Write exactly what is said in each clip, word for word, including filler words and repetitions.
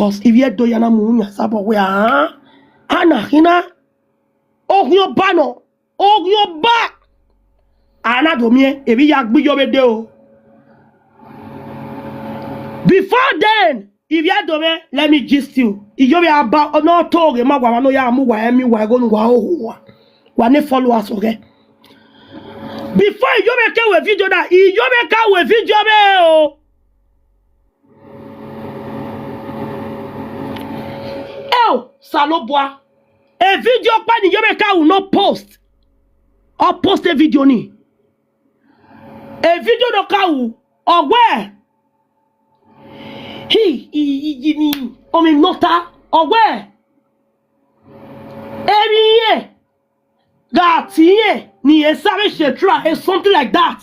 Cos ivbi Ẹdo ya na mu yan sabọ wẹ a, a na khin na, oghian ọba nọ, oghian ọba. A na do miẹn, emwi ya gbe Iyore dee o. Before then, ivbi Ẹdo mwẹ, let me gist you. Iyore a ba, ọ na to ghe ma wa, wa ne ọ ya mu wa, ẹmwẹ wa, ẹghẹ ne uwa hoho uwa. Wa ne followers ọghẹ. Before Iyore ke ru video na, Iyore ka ru video mwẹ o. Eo, Osanobua. E video ọkpa ne Iyore ka ru ne ọ post. Ọ post e video ni. E video ne ọ ka ru, ọ wẹẹ, hi, i, i, i, ni, ọmọ emwi ne ọ ta, ọ wẹẹ, emwi irẹn gha tie irẹn, ne irẹn sa vbe share tra, something like that.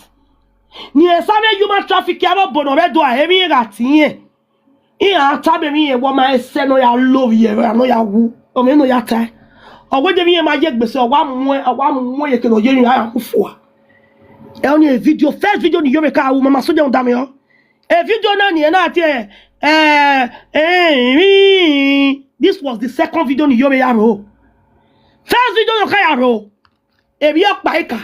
Ne irẹn sa vbe human trafficking, avbe obọ ne ọ vbe do a, emwi irẹn gha tie irẹn. Iran tama emwi irẹn wẹ ọ ma sẹ ne ọ ya lo vbe ẹvbo ne ọ ya wu, ọmọ ne ọ ya tae. Ọ wẹẹ de emwi irẹn ma ye egbe sẹ, ọ wa mu, ọ wa mu iyeke ne ọ ye emwi iran mu fua. Ẹ, ọnii video, first video ne Iyore ka ru, mama Sonia da mwẹ ọ. E video na ni ẹ na tie, eh, eh, this was the second video ne Iyore ya ro. First video ne ọ ka ya ro, emwi ọkpa eka,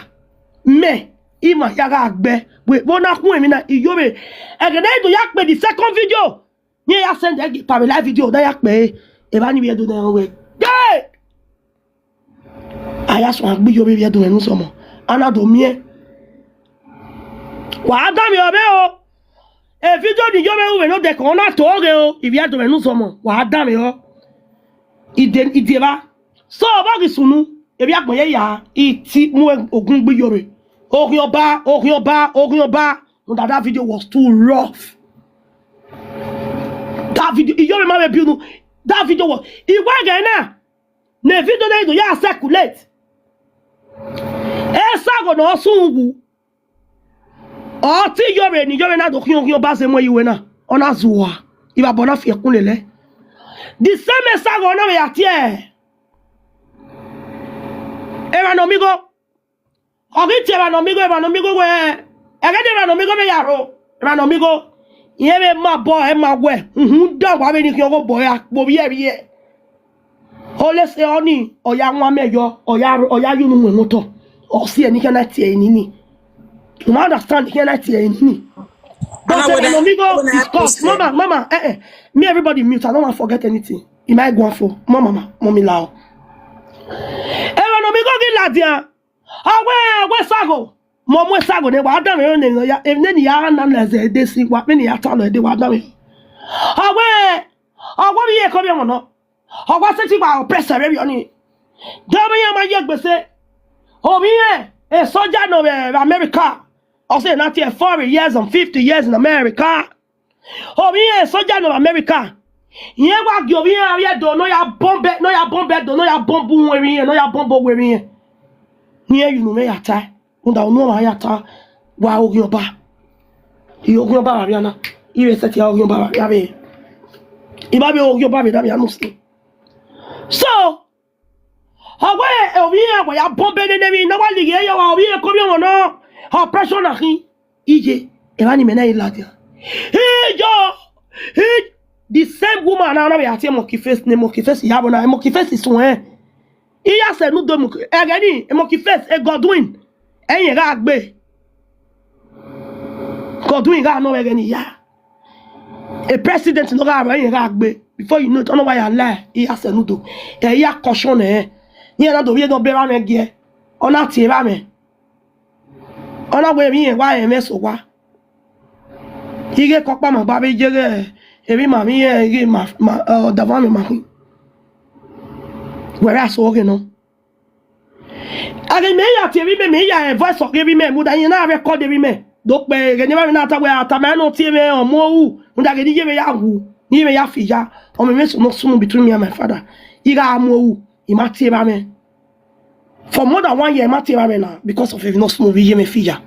mẹ, ima ya gha gbe, vbe, vbe ọ na khuẹn emwi na, Iyore, ẹghẹ ne I do ya kpe the second video, ne I ya send ẹre pa vbe live video, ne I ya kpe, evba ni vbe Ẹdo na rẹn wẹ, gbe! A ya suẹn gbe Iyore vbe Ẹdo mwẹ ne usọmọ, a na do miẹn. Wa danmwehọ vbe o. E video ni Iyore ru vbe ne odẹ kan, ọ na to ghe o, ivbi Ẹdo mwẹ ne usọmọ, wa danmwehọ. Ide, ide evba. So, ọvbọ ghi sunu, emwi agbọn ye ya, I ti mu ogun gbe Iyore. Oghian ọba, oghian ọba, oghian ọba. Rhunmwuda that video was too rough. That video, Iyore ma vbe biẹ unu. That video was, I wẹ ẹghẹ na, ne video na do ya circulate. Esagho ne ọ sunu wu. Ọ te Iyore ne Iyore na do khian oghian ọba zẹ mu ẹre ye uwẹ na, ọ na zua, ivbabọ na fi ẹkun lele. The same Esagho na vbe ya tie emwa ne ọ miẹn igho. Ọ ghi tie emwa ne ọ miẹn igho, emwa ne ọ miẹn igho wẹ, ẹghẹ ne emwa ne ọ miẹn igho vbe ya rho, emwa ne ọ miẹn igho, irẹn vbe ma obọ ẹre ma wẹ, uhunmwu da wa vbene I khian ghe obọ ẹre, akpo vbiẹ vbiẹ. Ole se ọnii, ọ ya wan amẹ yọ, ọ ya, ọ ya ye unu mu ẹmwẹ otọ, ọ si ẹre ne I khian na tie ẹre nini. U ma understand, I khian na tie ẹre nini. But emwa ne ọ miẹn igho is cause, mama, mama, eh, eh, me, everybody mute, I don't want to forget anything. I ma guan fo, mama, mama, mommy lao. Emwa ne ọ miẹn igho ghi ladian. Ọ wẹ, ọ wẹ Esagho, mẹ ọ mu Esagho nẹ, wa danmwehọ ne ya, emwi ne I ya na lẹ zẹ desi, wa vbene I ya ta nọ dee, wa danmwehọ. Ọ wẹ, ọ wẹ ovbi iyeke ovbi ọmwa nọ, ọ wa sẹtin wa oppress ẹre vbe ọnii. De ovbi iran ma ye egbe sẹ, ovbi iran, e soja nọ vbe, vbe America, ọ sẹ na tie forty years and fifty years in America. Ovbi iran soja nọ vbe America, irẹn wa gie ovbi iran avbiẹ do ne ọ ya bọmbẹ, ne ọ ya bọmbẹ do, ne ọ ya bọmbẹ uhunmwu emwi iran, ne ọ ya bọmbẹ owa emwi iran. Ne irẹn ye unu mwẹ ya tae, rhunmwuda unu ọmwa ya ta, wa oghian ọba. I oghian ọba vbe avia na, I vbe sẹtin a oghian ọba vbe avia vbe, I ma vbe oghian ọba vbe ne avia nu sin. So, ọ wẹ ovbi iran wa ya bọmbẹ nene emwi ne ọ wa lighi ẹre ye owa, ovbi iyeke ovbi ọmwa nọ, oppression na khin. Iye, evba ni mẹ na i ladian. Iye, i, the same woman na, na vbe ya tie Monkey Face, ne Monkey Face ya vbe na, Monkey Face suẹn. I ya sẹ ne u do Monkey, ẹghẹ ni, Monkey Face, e Godwin, ẹre irẹn gha gbe. Godwin gha nọ vbe ẹghẹ ni ya. E president ne ọ gha rrọọ, irẹn gha gbe. Before you know it, ọ na wa ya la, I ya sẹ ne u do. Ẹ, I ya caution nẹ, irẹn na do vbiẹ ne ọ bẹ evba mwẹ giẹ. Ọ na tie evba mwẹ. Ọ na wẹ emwi irẹn wa rẹn mwẹ sẹ owa. Ighẹ ke ọkpa ma gba vbe ye ghẹ, emwi ma mwẹ irẹn ghe ma, ma, ọ, ọdavọn mwẹ ma khin. Wẹ ra sẹ ọghe nọ. Ẹghẹ mẹ ya tie emwi mẹ, mẹ ya voice ọghe emwi mẹ, muda irẹn na record emwi mẹ. Do kpẹ, ẹghẹ ne evba mwẹ na ta wẹ, a tama ẹre ne ọ tie mwẹ, ọ mu ohu, muda ẹghẹ ne I ye vbe ya wu, ne I ye vbe ya fi ya, ọ mwẹ emwi sunu, sunu between me and my father. I gha mu ohu, I ma tie evba mwẹ. For more than one year, I ma tie evba mwẹ na because of emwi ne ọ sunu vbe I ye mwẹ fi ya.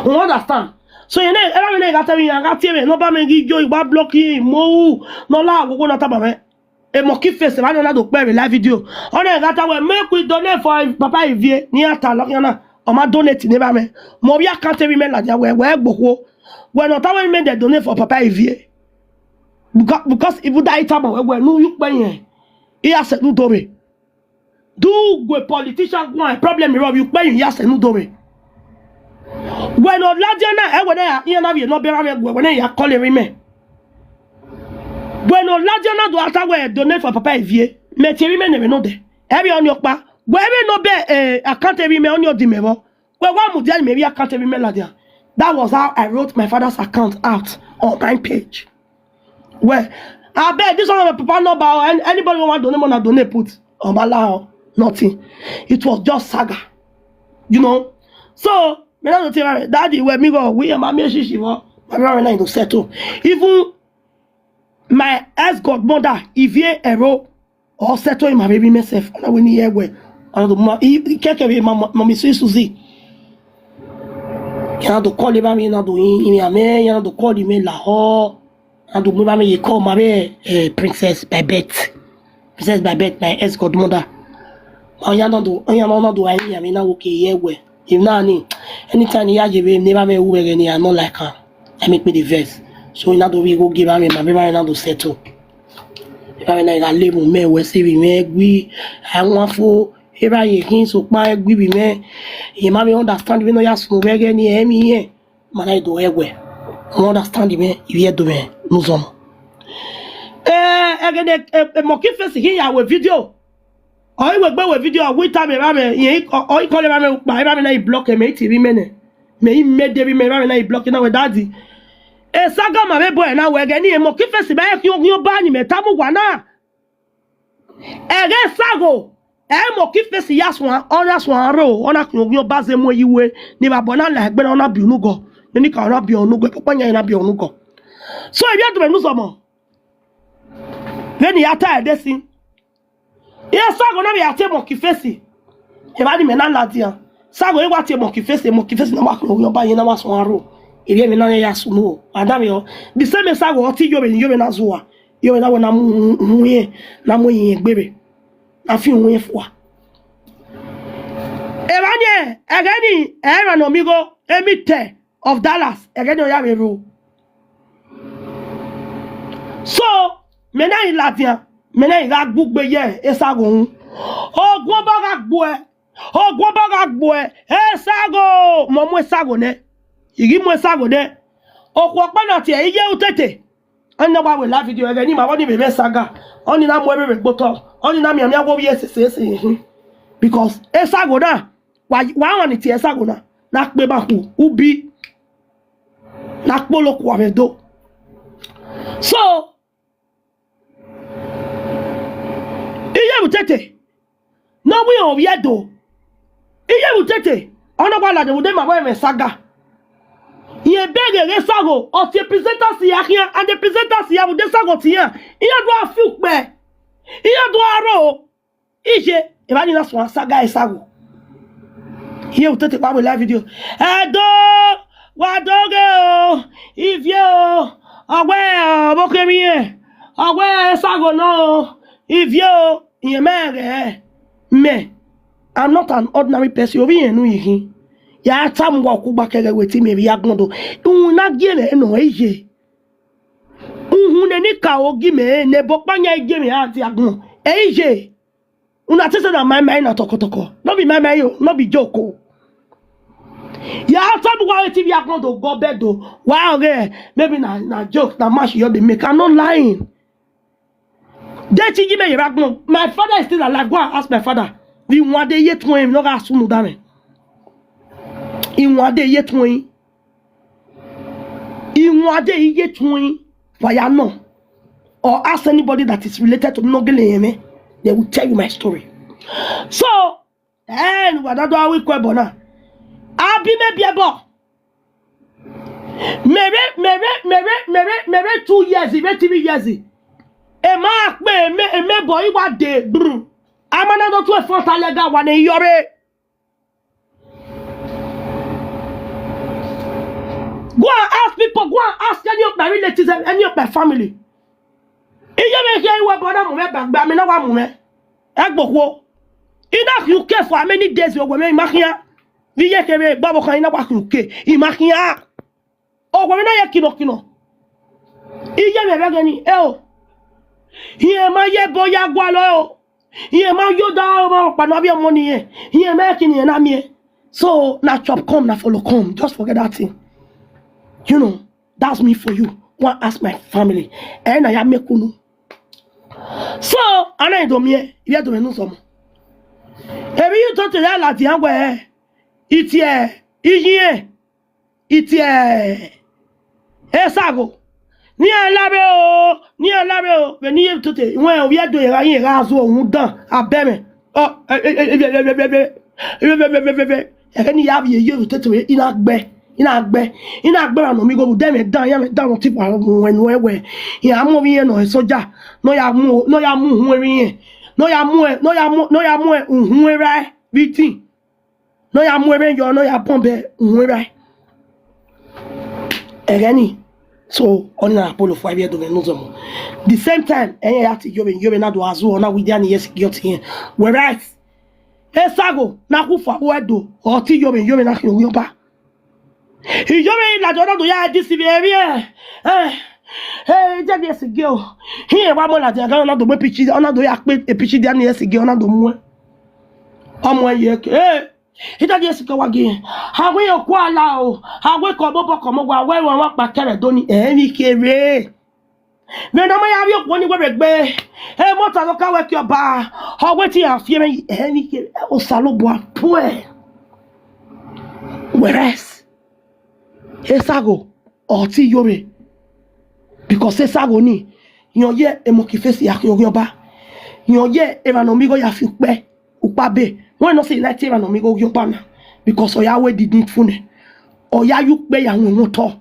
You understand? So, irẹn na, evba mwẹ na gha ta mwẹ, I gha tie mwẹ, ne ọ ba mwẹ ghi yo, I wa block irẹn, I mu ohu, ne ọ la agogo na tama mwẹ. E Monkey Face, evba ni ọ na do kpẹ vbe live video. Ọ na gha ta wẹ, make we donate for papa Ivie. Ne iran ta lọkhian na, ọ ma donate ne evba mwẹ. Mẹ ovbi account emwi mẹ ladian wẹ, wẹ gbe okhuo. Wẹ ne ọ ta wẹ mẹ de donate for papa Ivie. Because, because even that time, wẹ, wẹ ne u ye ukpẹ yẹn, I ya sẹ ne u do vbe. Do gu politician guan, problem rọ vbe ukpẹ yẹn, I ya sẹ ne u do vbe. Wẹ ne ọ ladian na, ẹ wẹ ne iran na vbe nọ bẹghe mwẹ, wẹ ne ya call emwi mẹ. Wẹ ne ọ ladian na do ata wẹ donate for Papa Ivie, mẹ tie emwi mẹ ne ẹmwẹ nọ dẹ. Ẹ vbe ọnii ọkpa, wẹ vbe nọ bẹghe account emwi mẹ, ọnii ọ di mẹ vbọ. Wẹ wa mudia ne imẹ vbe account emwi mẹ ladian. That was how I wrote my father's account out on my page. Well, I beg this one of my papa number or an- anybody who want donate money, donate put on my lao, nothing. It was just saga, you know. So, me na do tell my daddy where me go, we and my me shishi wo. My brother na to settle. Even my ex godmother, Ivie Ero, or settle him, my baby myself, and I will near where. And the ma, he, he can't carry my mommy, Susie. Can I do call him? I mean, I do him, I mean, I do call him, Lahore. And the mother me call my eh, Princess Babette. Princess Babette, my ex godmother. Oya na do, oya na do, I mean, I mean, okay, yeah, where. If na ni, anytime ya je be never me who again, I no like her. I make me the verse. So na do we go give her my baby na do settle. Baby na ga level me we see we me gui. I want for eba ye kin so pa gui bi me. Ye ma me understand we no ya sun we again ni emi ye. Ma na do ewe. I understand me, you hear do me. No some. Eh, again, a monkey face here, our video. Ọ i wegbe wẹ video, ọ wẹ time evba mwẹ, rẹn ọ i call evba mwẹ ukpa, evba mwẹ na i block mẹ, I te vbe imẹ nẹ. Mẹ i mẹ de vbe imẹ, evba mwẹ na i block na wẹ daddy. Esaga ma vbe bọ ẹre na wẹ ẹghẹ ne monkey face ba khian oghian ọba ni mẹ tama uwa na. Ẹghẹ Esago, ẹ monkey face ya suan, ọ na suan aro, ọ na khian oghian ọba zẹ mu yi we, ne evba bọ na la egbe na ọ na biẹ unu gọ. Ne ni ka ọ na biẹ unu gọ, ekpokpa yan na biẹ unu gọ. So, ivbi ẹdun mwẹ ne uzọmọ. Vbene I ya ta ẹdẹ sin. Iran Esago na vbe ya tie monkey face. Evba ni mẹ na ladian. Esago i wa tie monkey face, monkey face na wa khian oghian ọba yan na wa suan aro. Erriọ emwi na ya sunu o. Ada mwẹ o. The same Esago ọ te iyore, iyore na zuwa. Iyore na wẹ na mu uhunmwu irẹn, na mu ẹyẹn egbe vbe. Na fi uhunmwu irẹn fua. Evba ni ẹghẹ ni, ẹ i ra nọ mi igho, emi te of Dallas, ẹghẹ ni ọ ya vbe ru. So, mẹ na i ladian, mẹ na i gha gbe ugbe ye Esago uhunmwu. Ogun ọba gha gbuẹ, ogun ọba gha gbuẹ, Esago, mẹ ọ mu Esago nẹ. I ghi mu Esago nẹ. Okhuo ọkpa na tie iye utete. Ọni na wa wẹ la video ẹghẹ ni ma vbọ ni vbe mwẹ Esaga. Ọni na mu ẹvbe vbe gbe otọ. Ọni na mianmian wo vbiẹ sese sese hin. Because Esago na, wa wa wan ni tie Esago na, na kpe ba khu, ubi. Na kpolo kua vbe do. So, iye vbe utete, ne ọ wẹ ovbi Ẹdo. Iye vbe utete, ọ na wa ladian vbe ude ma vbe mwẹ Esaga. Rẹn bẹghe ghe Esago, ọ tie presenters ya khian, and the presenters ya vbe ude Esago tie iran, iran do a fi ukpẹ, iran do a ro. Iye, evba ni na suẹn Esaga Esago. Iye vbe utete wa wẹ live video. Ẹdo, wa do ghe o, ivie o, ọ wẹ ọvbokhan emwi rẹn, ọ wẹ Esago nọ o, ivie o, irẹn mẹ ghẹ mẹ. I'm not an ordinary person, ovbi irẹn ne u yi khin. Ya tama uwa okugba kẹghẹ wẹ te imẹ vbe ya gbọn do. Uhunmwu na gie mwẹ nọ, ẹ i ye. Uhunmwu ne ni ka ogi mẹ, ne ẹbọ ọkpa yan i gie mwẹ a dia gbọn, ẹ i ye. Una think say na my mind na tọkọtọkọ. No be my mind o, no be joke o. Ya tell me why T V agbọn do go bed o. Why okay? Maybe na na joke, na match you dey make. I'm not lying. They teach me you agbọn. My father is still alive. Go and ask my father. The one day yet when no ga sunu dame. In one day yet when Iwande iye tuẹn wa ya nọ, or ask anybody that is related to Nọgele Yẹmẹ, they will tell you my story. So, ẹn, wa dọdọ a wẹ ikue ẹbọ na. A bi mẹ biẹ ẹbọ. Mẹ rre, mẹ rre, mẹ rre, mẹ rre, mẹ rre two years, mẹ rre three years. Emwa kpe, mẹ, mẹ ẹbọ i wa de, brr. A ma na do tu ẹfọn ta lẹga wa ne iyọrre. Go and ask people, go and ask any of my relatives, any of my family. Iye mwẹ khian iwẹ ẹbọ na mu mwẹ ba gbe, amẹ na wa mu mwẹ. Ẹgbokhuo. I na khian uke for how many days, owẹ mwẹ i ma khian. Vbe iye kevbe gba vbe okhan, I na wa khian uke, I ma khian. Owẹ mwẹ na ye kinọ kinọ. Iye mwẹ vbe ẹghẹ ni, ẹ o. Irẹn ma ye ẹbọ ya gualọ o. Irẹn ma yo da ọmọ ọkpa ne ọ vbiẹ ọmọ ne irẹn. Irẹn ma ẹkin ne irẹn na miẹn. So, na chop come, na follow come. Just forget that thing. You know, that's me for you. Go and ask my family. Ẹ na ya miẹn kunu. So, a na do miẹn, ivbi Ẹdo mwẹ ne uzọmọ. Emwi ye Itoto ya ladian wẹẹ, itie, iyiẹn, itie, Esagho. Ne iran lavbe o, ne iran lavbe o, vbene iye Itoto, iwẹn ovbi Ẹdo gha, irẹn gha zuọ uhunmwu dan, abẹmwẹ. Ọ, ẹghẹ ne I ya vbiẹ iye Itoto, I na gbe, I na gbe, I na gbe ra nọ mi gho, vbe odẹ mwẹ dan, iran mwẹ dan nọ ti wa ruẹn nuẹn wẹẹ, iran mu ovbi irẹn nọ soja, ne ọ ya mu, ne ọ ya mu uhunmwu erha irẹn, ne ọ ya mu, ne ọ ya mu, ne ọ ya mu uhunmwu erha vbe idin. Ne ọ ya mu erha yọ, ne ọ ya bọnbẹ uhunmwu erha. Ẹghẹ ni, so, ọni na polo fua ivbi Ẹdo mwẹ ne uzọmọ. The same time, ẹyẹn ya te Iyore, Iyore na do azu, ọ na wẹ idia ni ye security irẹn. Whereas, Esagho na khu fua vbe Ẹdo, ọ te Iyore, Iyore na khian ovbi ọba. Iyore ladian, ọ na do ya deceive emwi, eh, eh, idia ni ye secure. Irẹn wa mu ladian gha, ọ na do mu epichi, ọ na do ya kpe epichi idia ni ye secure, ọ na do muẹn. Ọ muẹn ye ke, eh, Idia ni ye secure wa gie. A wẹ iran ku ala o. A wẹ ke ọmọ obọ ke ọmọ, wa wẹ ẹmwẹ ọmwa kpa kẹrẹ do ni, emwi kherhe. Vbene ọ ma ya vbiẹ okuo ni wẹ vbe egbe, emọta ne ọ ka wẹ ke ọba, ọ wẹ te iran fi ẹmwẹ yi, emwi kherhe. Osanobua puẹ. Whereas, Esagho, ọ te Iyore. Because Esagho ni, irẹn ọ ye emọki face ya khian ovbi ọba. Irẹn ọ ye emwa ne ọ miẹn igho ya fi ukpẹ, ukpa be. Wẹ ne ọ sẹ ne a te emwa ne ọ miẹn igho ovbi ọba na. Because ọ ya wẹ the needful nẹ. Ọ ya ye ukpẹ ya wọn wọn otọ.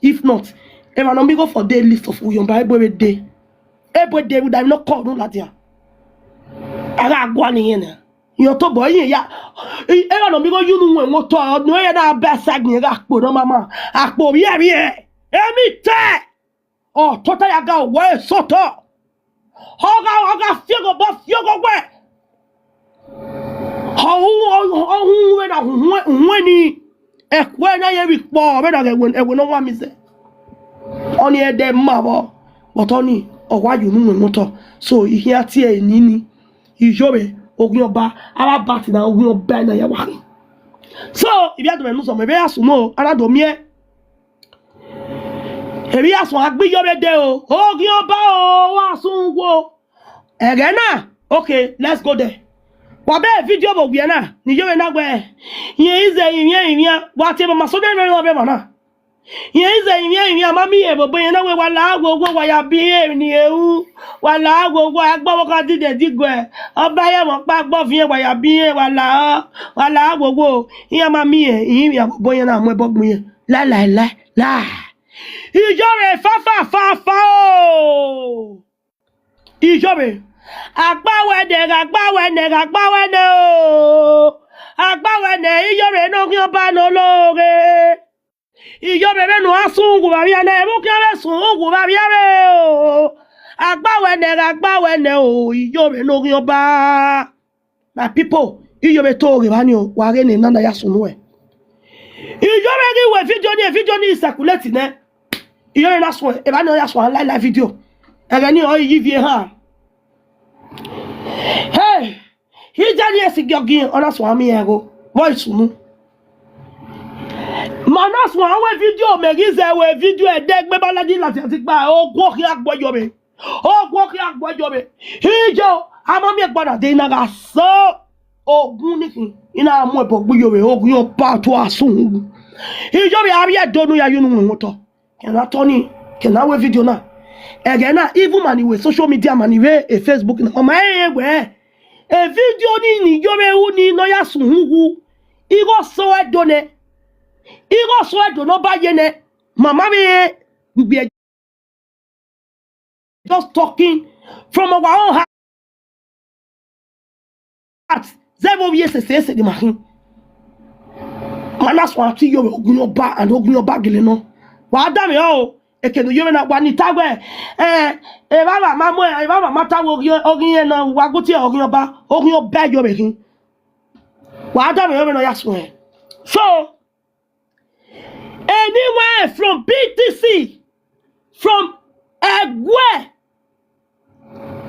If not, emwa ne ọ miẹn igho for the list of ovbi ọba, ebo vbe de. Ebo de, vbe uda ne ọ kọ unu ladian. A gha gualọ irẹn na. Irẹn tobọ irẹn ya, emwa ne ọ miẹn igho ye unu wọn wọn otọ, ne ọ ya na ba ẹsa gbẹn gha kpo ne ọ ma ma, a kpo vbiẹ vbiẹ. Emwi te, ọ tota ya ga wẹ eso otọ. Ọ gha, ọ gha fi ẹghẹ obọ fi ẹghẹ owẹ. Ọ hu, ọ hu vbene a hu uhunmwu ni, ẹkhuẹ na ye vbe ikpọ, vbene a ghẹ ẹwẹ, ẹwẹ ne ọ wa miẹn zẹ. Ọni ẹdẹ ma vbọ, but ọni, ọ wa ye unu wọn wọn otọ. So, I khian tie ẹre nini. Iyore, ovbi ọba, avbe abatẹ na, ovbi ọba na ya wa khin. So, ivbi Ẹdo mwẹ ne uzọmọ, ebe ya sunu o, a na do miẹn. Emwi ya suẹn a gbe Iyore dee o, ovbi ọba o, wa sun wo. Ẹghẹ na, okay, let's go there. Wa bẹghe video vbe owiẹ na, ne Iyore na wẹẹ, irẹn i zẹ rinmwian rinmwian, wa tie mama so ne ẹmwẹ ọvbe emwa na. Irẹn i zẹ rinmwian rinmwian, a ma miẹn vbe obọ irẹn na wẹẹ, wa la wo wo, wa ya biẹ irẹn ni eru, wa la wo wo, a gbe ọvbokhan dide diguẹ, ọba ye ẹmwẹ ọkpa gbe ọviẹn, wa ya biẹ irẹn, wa la, wa la wo wo, iran ma miẹn rinmwian vbe obọ irẹn na mu ẹbọ gbẹn irẹn. La, la, la, la. Iyore fa, fa, fa, fa o. Iyore. Agba wẹ nẹ, gha gba wẹ nẹ, gha gba wẹ nẹ o. Agba wẹ nẹ, Iyore ne oghian ọba ne ologhe. Iyore vbene u ra sun ughwu vbe avia nẹ, ẹmwẹ u khian vbe sun ughwu vbe avia vbe o. Agba wẹ nẹ, gha gba wẹ nẹ o, Iyore ne oghian ọba. My people, Iyore to ghe evba ni o, wa ghe ne nana ya sunu ẹre. Iyore ghi wẹ video ni, video ni circulate nẹ. Iyore na suẹn, evba ni ọ ya suẹn live live video. Ẹghẹ ni ọ i yi ivie han. Hey, idia ni esi giọgiẹn, ọ na suẹn miẹn ẹgho, vbọ i sunu. Ma na suẹn wẹ video, mẹ ghi zẹ wẹ video ẹdẹgbe ba ladi ladian ti gba, ogun khian gbe Iyore. Ogun khian gbe Iyore. Ijo, a ma miẹn ẹgba na de, I na gha sẹ ogun ni khin, I na mu ẹbọ gbe Iyore, ogun ọba to a sun unu. Iyore a vbiẹ do ne u ya ye unu winwin otọ. Kẹ na tọ ni, kẹ na wẹ video na. Ẹghẹ na, even ma ni wẹ social media, ma ni vbe e Facebook na, ọ ma rẹn wẹẹ, e video ni ne Iyore ru ni ne ọ ya sun uwu, igho sẹ ẹre do nẹ, igho sẹ ẹre do ne ọ ba ye nẹ, ma ma vbe rẹn, ugbie just talking from our own heart. Zẹ vbe ovbi ẹse ẹse ẹse ni ma khin. Ma na suẹn ati Iyore, oghian ọba, and oghian ọba gele nọ. Wa da mwẹ o, eke ne Iyore na wa ni ta wẹ, eh, evbavba ma mu, evbavba ma ta wẹ oghian, oghian na, wa gu tie oghian ọba, oghian ọba Iyore khin. Wa da mwẹ Iyore nọ ya suẹn. So, anywhere from B T C, from Ẹguẹ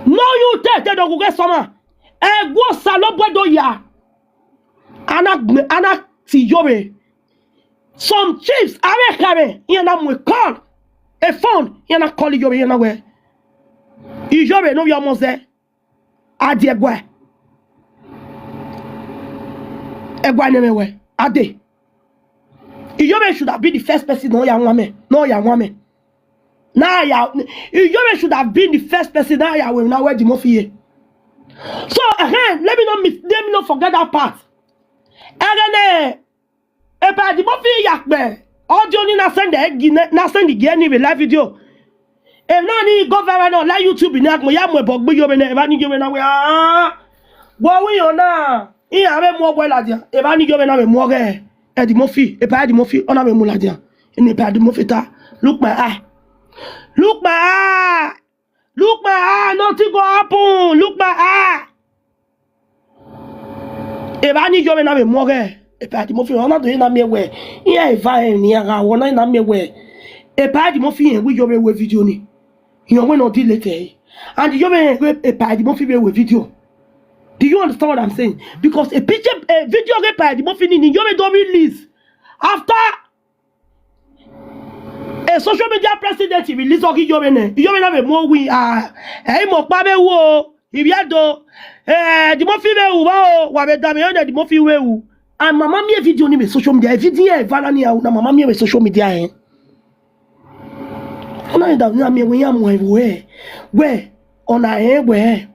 ne ọ ye utete do ghughe sọmwa, ẹguẹ Osanobua do ya. A na gbẹn, a na tie Iyore. Some chiefs, avbe ekhaemwẹ, iran na mu call, a phone, iran na call Iyore, iran na wẹẹ, Iyore ne ovbi ọmọ zẹ, a die ẹguae. Ẹguae ne ẹmwẹ wẹ, a dee. Iyore should have been the first person ne ọ ya wan mẹ, ne ọ ya wan mẹ. Na ya, Iyore should have been the first person na ya wẹ na wẹ Eddie Murphy ye. So, eh, let me not miss, let me not forget that part. Ẹghẹ ne Epa Eddie Murphy ya kpẹ, audio ni na send ẹ gi ne, na send gie ni vbe live video. Emwi na ni go viral na, la YouTube ni agbọn ya mu ẹbọ gbe Iyore nẹ, evba ni Iyore na wẹ, ah, wẹ ọvbiyọn na, iran vbe mu ọghe ladian, evba ni Iyore na vbe mu ọghe Eddie Murphy, Epa Eddie Murphy, ọ na vbe mu ladian. Ne Epa Eddie Murphy ta, look my eye. Look my eye. Look my eye, nothing go happen. Look my eye. Evba ni Iyore na vbe mu ọghe Epa Eddie Murphy, ọ na do ye na miẹn wẹ, iran eva rẹn ne iran gha wọ na, na miẹn wẹ Epa Eddie Murphy rẹn wẹ Iyore wẹ video ni. Iran wẹ ne ọ delete ẹre. And Iyore rẹn wẹ Epa Eddie Murphy vbe wẹ video. Do you understand what I'm saying? Because a picture, a video of Epa Eddie Murphy ni, ni Iyore do release after a social media president release ọghe Iyore nẹ, Iyore na vbe mu owi, ah, ẹ i mẹ ọkpa vbe ru o, ivbi Ẹdo, eh, Eddie Murphy vbe ru vba o, wa vbe danmwehọ ne Eddie Murphy vbe ru. And ma ma miẹn video ni vbe social media, video eva na ni a ru na, ma ma miẹn vbe social media rẹn. Ọ na da na miẹn wẹ iran mu ẹvbo ẹre, wẹ, ọna rẹn wẹ,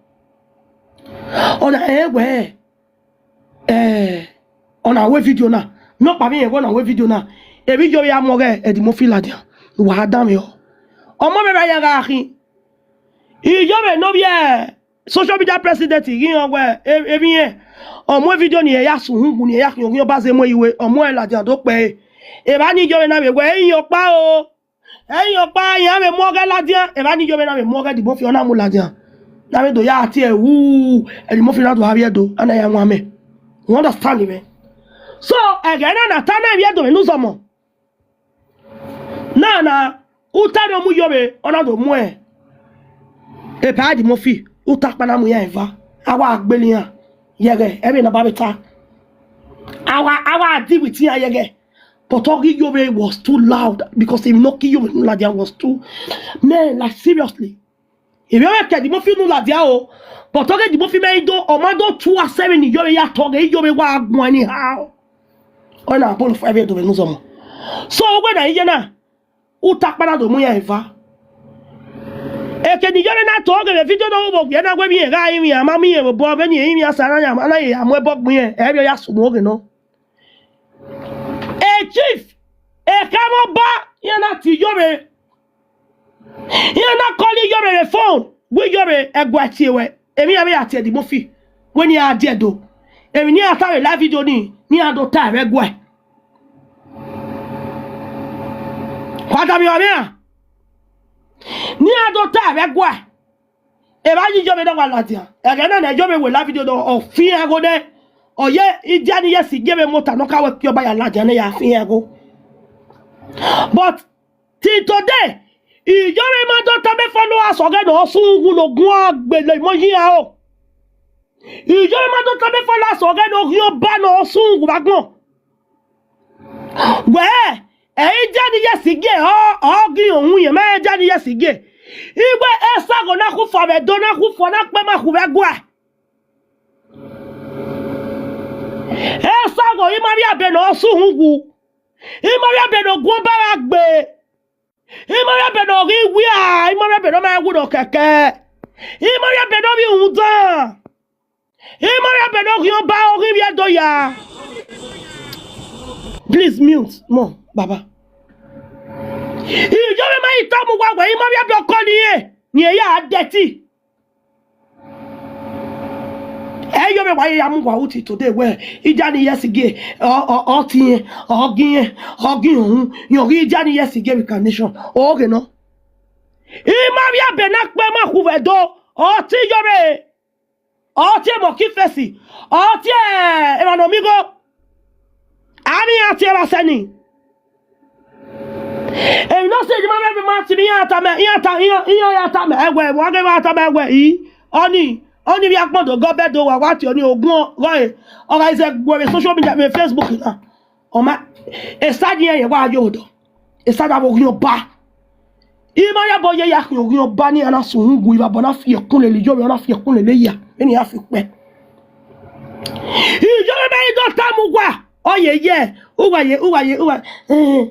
ọna rẹn wẹ, eh, ọna wẹ video na, ne ọ kpa vbe irẹn wẹ ọna wẹ video na, evba Iyore ya mu ọghe Eddie Murphy ladian, wa danmwehọ. Ọmọ mwẹ ra ya gha khin, Iyore ne ovbi social media president ghi rẹn wẹ, e-, evbi irẹn, ọ mu video ni, ẹ ya sẹ uhunmwu ni, ẹ ya khian oghian ọba zẹ mu ẹre iwe, ọ mu ẹre ladian do kpẹre. Evba ni Iyore na vbe wẹ, ẹ i yan ọkpa o. Ẹ i yan ọkpa, iran vbe mu ọghe ladian, evba ni Iyore na vbe mu ọghe Eddie Murphy, ọ na mu ladian. Na vbe do ya tie wu, Eddie Murphy na do gha vbiẹ do, a na ya wan mẹ. You understand me? So, ẹghẹ na na ta na vbiẹ do vbe ne uzọmọ. Na na, uta ne ọ mu Iyore, ọ na do mu ẹ. Epa Eddie Murphy, uta kpa na mu iran eva. A wa gbele iran, yẹghẹ, ẹvbo ne a ba vbe ta. A wa, a wa deal with iran yẹghẹ. But ọghe Iyore was too loud because emwi ne ọ ke Iyore nu ladian was too, man, like, seriously. Emwi ọghẹ ke Eddie Murphy nu ladian o. But ọghe Eddie Murphy mẹ i do, ọ ma do tu asẹ vbene Iyore ya tọ ọghe, Iyore wa guan anyhow. Ọ na bolo fua vbe do vbe ne uzọmọ. So, wẹ na iye na, uta kpa na do mu iran eva. Eke ne Iyore na tọ ọghe vbe video nọ, vbe owiẹ na wẹ vbe irẹn gha rinmwian, a ma miẹn vbe obọ vbene irẹn rinmwian, sa na ya, a na ya mu ẹbọ gbẹn irẹn, ẹ vbe ọ ya sunu ọghe nọ. E chief, ekha mwẹ ọba, iran na tie Iyore. Iran na call Iyore vbe phone, wẹ Iyore, ẹguae tie wẹ. Emwi iran vbe ya tie Eddie Murphy, wẹ ne iran die Ẹdo. Emwi ne iran ta vbe live video ni, ne iran do ta vbe ẹguae. Wa danmwehọ mwẹ ra? Ne iran do ta vbe ẹguae. Evba yi Iyore na wa ladian. Ẹghẹ na ne Iyore wẹ live video nọ, ọ fi iran ẹgho nẹ. Ọ ye idia ni ye si gie vbe mota ne ọ ka wẹ ke ọba ya ladian ne ya fi iran ẹgho. But till today, Iyore ma do tama followers ọghe ne ọ sẹ uwu ne ọ guan gbele imọ yi iran o. Iyore ma do tama followers ọghe ne ọ ghian ọba ne ọ sẹ uwu vbe agbọn. Wẹ, ẹ i dia ni ye si gie, ọ, ọ ghi ohun yẹn, ma ẹ dia ni ye si gie. Iwẹ Esago na khu fua vbe Ẹdo, na khu fua na kpe ma khu vbe ẹguae. Esago, ima vbe abe ne ọ sẹ uhunmwu. Ima vbe abe ne ọ guan ọba gha gbe. Ima vbe abe ne ọ ghi wia, ima vbe abe ne ọ ma wu ne ọ kẹkẹ. Ima vbe abe ne ọ vbe uhunmwu dan. Ima vbe abe ne ọ ghian ọba, ọ ghi vbiẹ do ya. Please mute, mọ, baba. Iyore ma i ta mu uwa wẹ, ima vbe abe ọkọ ni rẹn, ni e ya dẹti. Ẹ Iyore wa ya mu uwa uti today wẹ, idia ni ye si gie, ọ, ọ, ọ tie irẹn, ọ gie irẹn, ọ gie irẹn uhunmwu, irẹn ọ ghi idia ni ye si gie reincarnation, ọ ghe nọ. Ima vbe abe na kpe ma khu vbe Ẹdo, ọ tie Iyore. Ọ tie Monkey Face, ọ tie emwa ne ọ miẹn igho. Avbe iran tie vbe asẹ ni. Emwi ne ọ sẹ ne ima mwẹ vbe ma si mwẹ, iran tama, iran ta, iran, iran ya tama ẹwẹ, wa ghe wa tama ẹwẹ, i, ọni, ọni vbe agbọn do gọ bẹdẹ owa, wa tie ọni ogun ọghọe, ọ gha zẹ gu vbe social media, vbe Facebook na. Ọ ma, esa ni ẹre wa yo odọ. Esa da vbe oghian ọba. Ima ya bọ ye ya khian oghian ọba ni, a na sun gu ivbabọ na fi ẹkun lele Iyore, ọ na fi ẹkun lele ya, vbene ya fi ukpẹ. Iyore ma i do tama uwa, ọ ye ye, uwa ye, uwa ye, uwa, eh,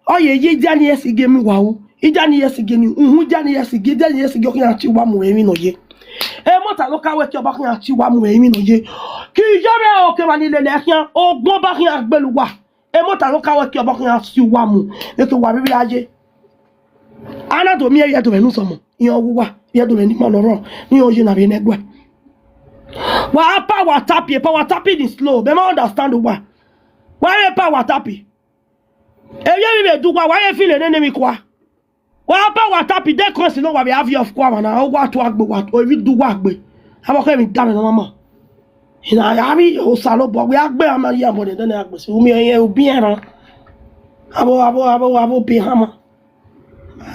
ọ ye ye, idia ni ye si gie mi wa ru, idia ni ye si gie ni, uhun, idia ni ye si gie, idia ni ye si gie, ọ khian tie uwa mu emwi ne ọ ye. Emọta ne ọ ka wẹ ke ọba khian tie uwa mu emwi ne ọ ye. Ke Iyore o, ke emwa ni lele khian, ogbọn ọba khian gbele uwa. Emọta ne ọ ka wẹ ke ọba khian tie uwa mu, vbe ke uwa vbe vbe a ye. A na do miẹn vbe ẹdẹ mwẹ ne uzọmọ, iran wu uwa, vbe ẹdẹ mwẹ ne ima ne ọ rrọọ, ne iran ye na vbe nẹguẹ. Wa pa wa tapi, pa wa tapi ni slow, mẹ ma understand uwa. Wa vbe pa wa tapi. Emwi emwi vbe do uwa, wa vbe feel nene emwi kua. Wa pa wa tapi, de kọsi ne wa vbe aviọ kua mwa na, ọ wa tu agbe, wa tu, emwi do uwa gbe. Avbe ọkhọ emwi da mwẹ ne ọ ma ma. Ina ya vbe Osanobua, wẹ a gbe a ma ya bọ ne ẹdẹ ne a gbe si, u miẹn irẹn, u biẹn rran. Avbe, avbe, avbe, avbe obe hama.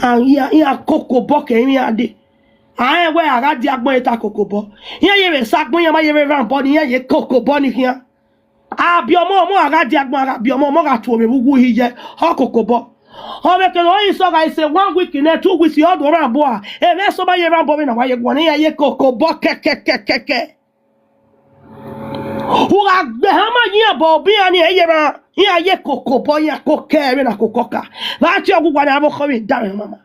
A, iran, iran koko obọ ke emwi iran dee. A rẹn wẹ a gha dia agbọn ta koko obọ. Iran ye vbe sa agbọn, iran ma ye vbe rhan obọ ni, iran ye koko obọ ni khian. A biẹ ọmọ, ọmọ a gha dia agbọn, a gha biẹ ọmọ, ọmọ gha tuo vbe vbe uwu iye, ọ koko obọ. Ọ vbe kere ọre isọ gha sẹ one week nẹ, two weeks, ọ do rhan obọ a. Emwi eso ma ye rhan obọ vbene a wa ye guan, iran ye koko obọ kẹkẹkẹkẹkẹ. U gha gbe hama yin obọ, obọ iran ni ẹ ye rhan, iran ye koko obọ, iran koko ẹre na koko ọka. Vbe a tie ọghe uwa ne avbe ọkhọ vbe da mwẹ mama.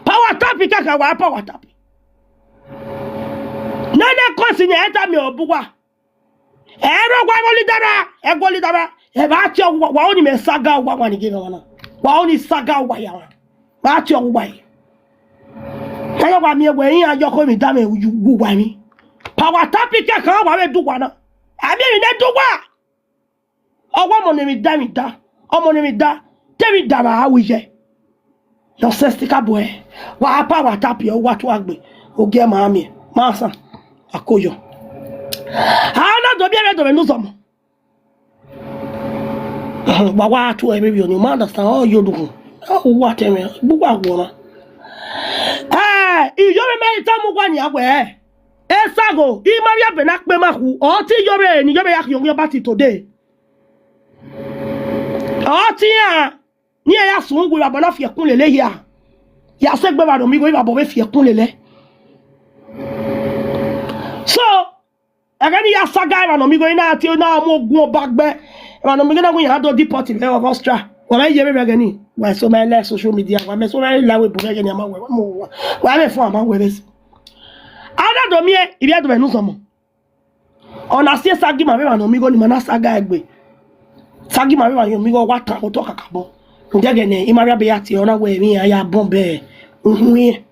Pa wa tapi kaka, wa pa wa tapi. Nene kọsi ne ẹ tama obọ uwa. Ẹ rọ wa ẹghẹ ọlidara, ẹghẹ ọlidara. Ẹ vbe a tie ọghe uwa, wa oni mẹ saga uwa wa ni gie mwa na. Wa oni saga uwa ya mwa. Vbe a tie ọghe uwa yi. Te a ya wa miẹn wẹ iran yọ ọkhọ emwi da mwẹ uwu uwa emwi. Pa wa tapi kẹkan, wa vbe do uwa na. A miẹn emwi ne do uwa. Ọ wa ọmọ ne emwi da emwi da, ọmọ ne emwi da, te emwi da vbe a ru iye. Nonsensical boy. Wa pa wa tapi, ọ wa tu agbe, ogie ma miẹn, ma san, a ko yọ. A na do biẹ vbe do vbe ne uzọmọ. Wa wa tu ẹre vbe oni, ma understand, ọ yo dukhun. Ọ wa tẹ mwẹ, gbe uwa guọmwa. Eh, Iyore ma i tama uwa nia wẹ, Esagho, ima vbe abe na kpe ma khu, ọ te Iyore, ne Iyore ya khian oghian ọba till today. Ọ te iran, ne iran ya sun uwu ivbabọ na fi ẹkun lele hia. Ya sẹ egbe evba ne ọ miẹn igho, ivbabọ vbe fi ẹkun lele. So, ẹghẹ ne I ya saga emwa ne ọ miẹn igho na tie na mu ogun ọba gbe. Emwa ne ọ miẹn igho na wẹ iran do deport vbe Austria. Wa ma ye vbe ẹghẹ ni. Wa so ma la social media. Wa ma so ma la we bu vbe ẹghẹ ni a ma wẹ. Wa ma, wa ma fo a ma wẹ vbe. A na do miẹn, ivbi ẹdẹ vbe ne uzọmọ. Ọ na si esa gi ima vbe emwa ne ọ miẹn igho ne ima na saga egbe. Esa gi ima vbe emwa ne ọ miẹn igho wa tan otọ kakabọ. Rhunmwuda ẹghẹ ne ima rhie abe ya tie, ọ na wẹ emwi iran ya bọm bẹ uhunmwu irẹn.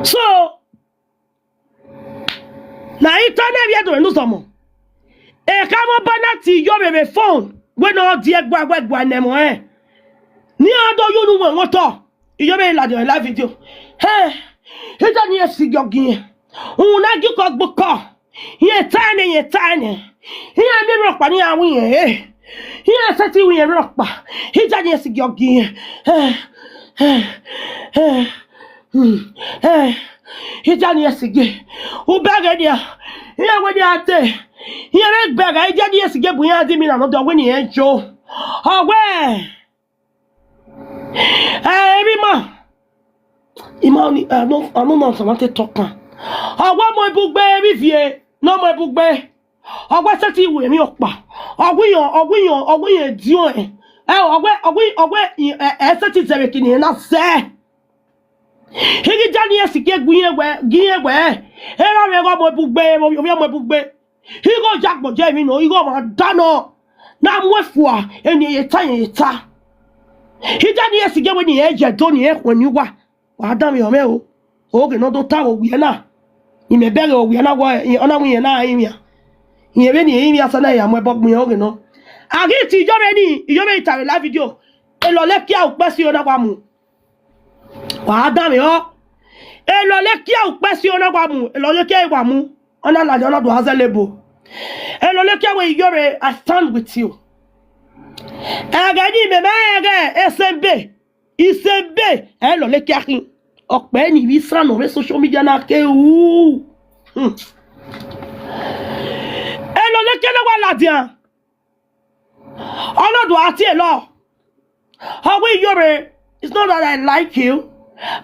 So, ne a i ta nẹ vbe ẹdẹ ne uzọmọ. Ekhaẹmwẹ ọba na tie Iyore vbe phone, wẹ ne ọ die ẹguae, ẹguae ne ẹmwẹ ọnrẹn. Ne iran do ye unu wẹn wẹn otọ, Iyore ladian live video. Hẹ, idia ni esi gi ọgiẹn. Uhunmwu na gi ukọ gbe ukọ. Irẹn ta nẹ, irẹn ta nẹ. Iran miẹn emwi rhọkpa ne iran ru irẹn re. Iran sẹtin ru irẹn rhọkpa. Idia ni esi gi ọgiẹn. Hẹ, hẹ, hẹ. Hmm, eh, idia ni esi gie. U bẹghe dia. Iran wẹ dia te. Iran vbe bẹghe idia ni esi gie bu iran di mi na nọ dọ wẹ ne irẹn yo. Ọ wẹ, eh, emwi ma. Ima ni, eh, no, I no know some te talk am. Ọ wẹ ọmọ ibugbe, emwi vie, ne ọmọ ibugbe. Ọ wẹ sẹtin ru emwi ọkpa. Ọ wẹ iran, ọ wẹ iran, ọ wẹ iran ediọn ẹn. Eh, ọ wẹ, ọ wẹ, ọ wẹ, eh, eh, sẹtin zẹ vbe kini na zẹ. Ighẹ idia ni esi gie gu irẹn wẹ, gie irẹn wẹ, erha mwẹ ghe ọmọ ibugbe, ovbi ọmọ ibugbe. Ighẹ ọ ya agbọn ye emwi nọ, ighẹ ọmwa da nọ, ne a mu ẹn fua, eni ye ta, eni ye ta. Idia ni esi gie wẹ ne irẹn ye Ẹdo, ne irẹn khuẹn ne uwa. Wa danmwehọ mwẹ o. Oghe ne ọ do ta vbe owiẹ na. Imẹ bẹghe owiẹ na wẹ, ọ na wẹ irẹn na rinmwian. Irẹn vbene irẹn rinmwian, sa na ya mu ẹbọ gbẹn oghe nọ. A ghi tie Iyore ni, Iyore ta vbe live video. Elọlekia ukpẹ si ona wa mu. Wa danmwehọ. Elọlekia ukpẹ si ona wa mu. Elọlekia wa mu. Ọ na ladian, ọ na do a zẹ lebo. Elọlekia wẹ Iyore, I stand with you. Ẹghẹ ni mẹ ma rẹn ẹghẹ esẹbe, isẹbe, ẹ lọlẹ kia khin. Ọkpẹ ni vbe isan nọ vbe social media na ke ru. Hmm. Ẹ lọlẹ kia na wa ladian. Ọ na do a tie lọ. Ọ wẹ Iyore, it's not that I like you,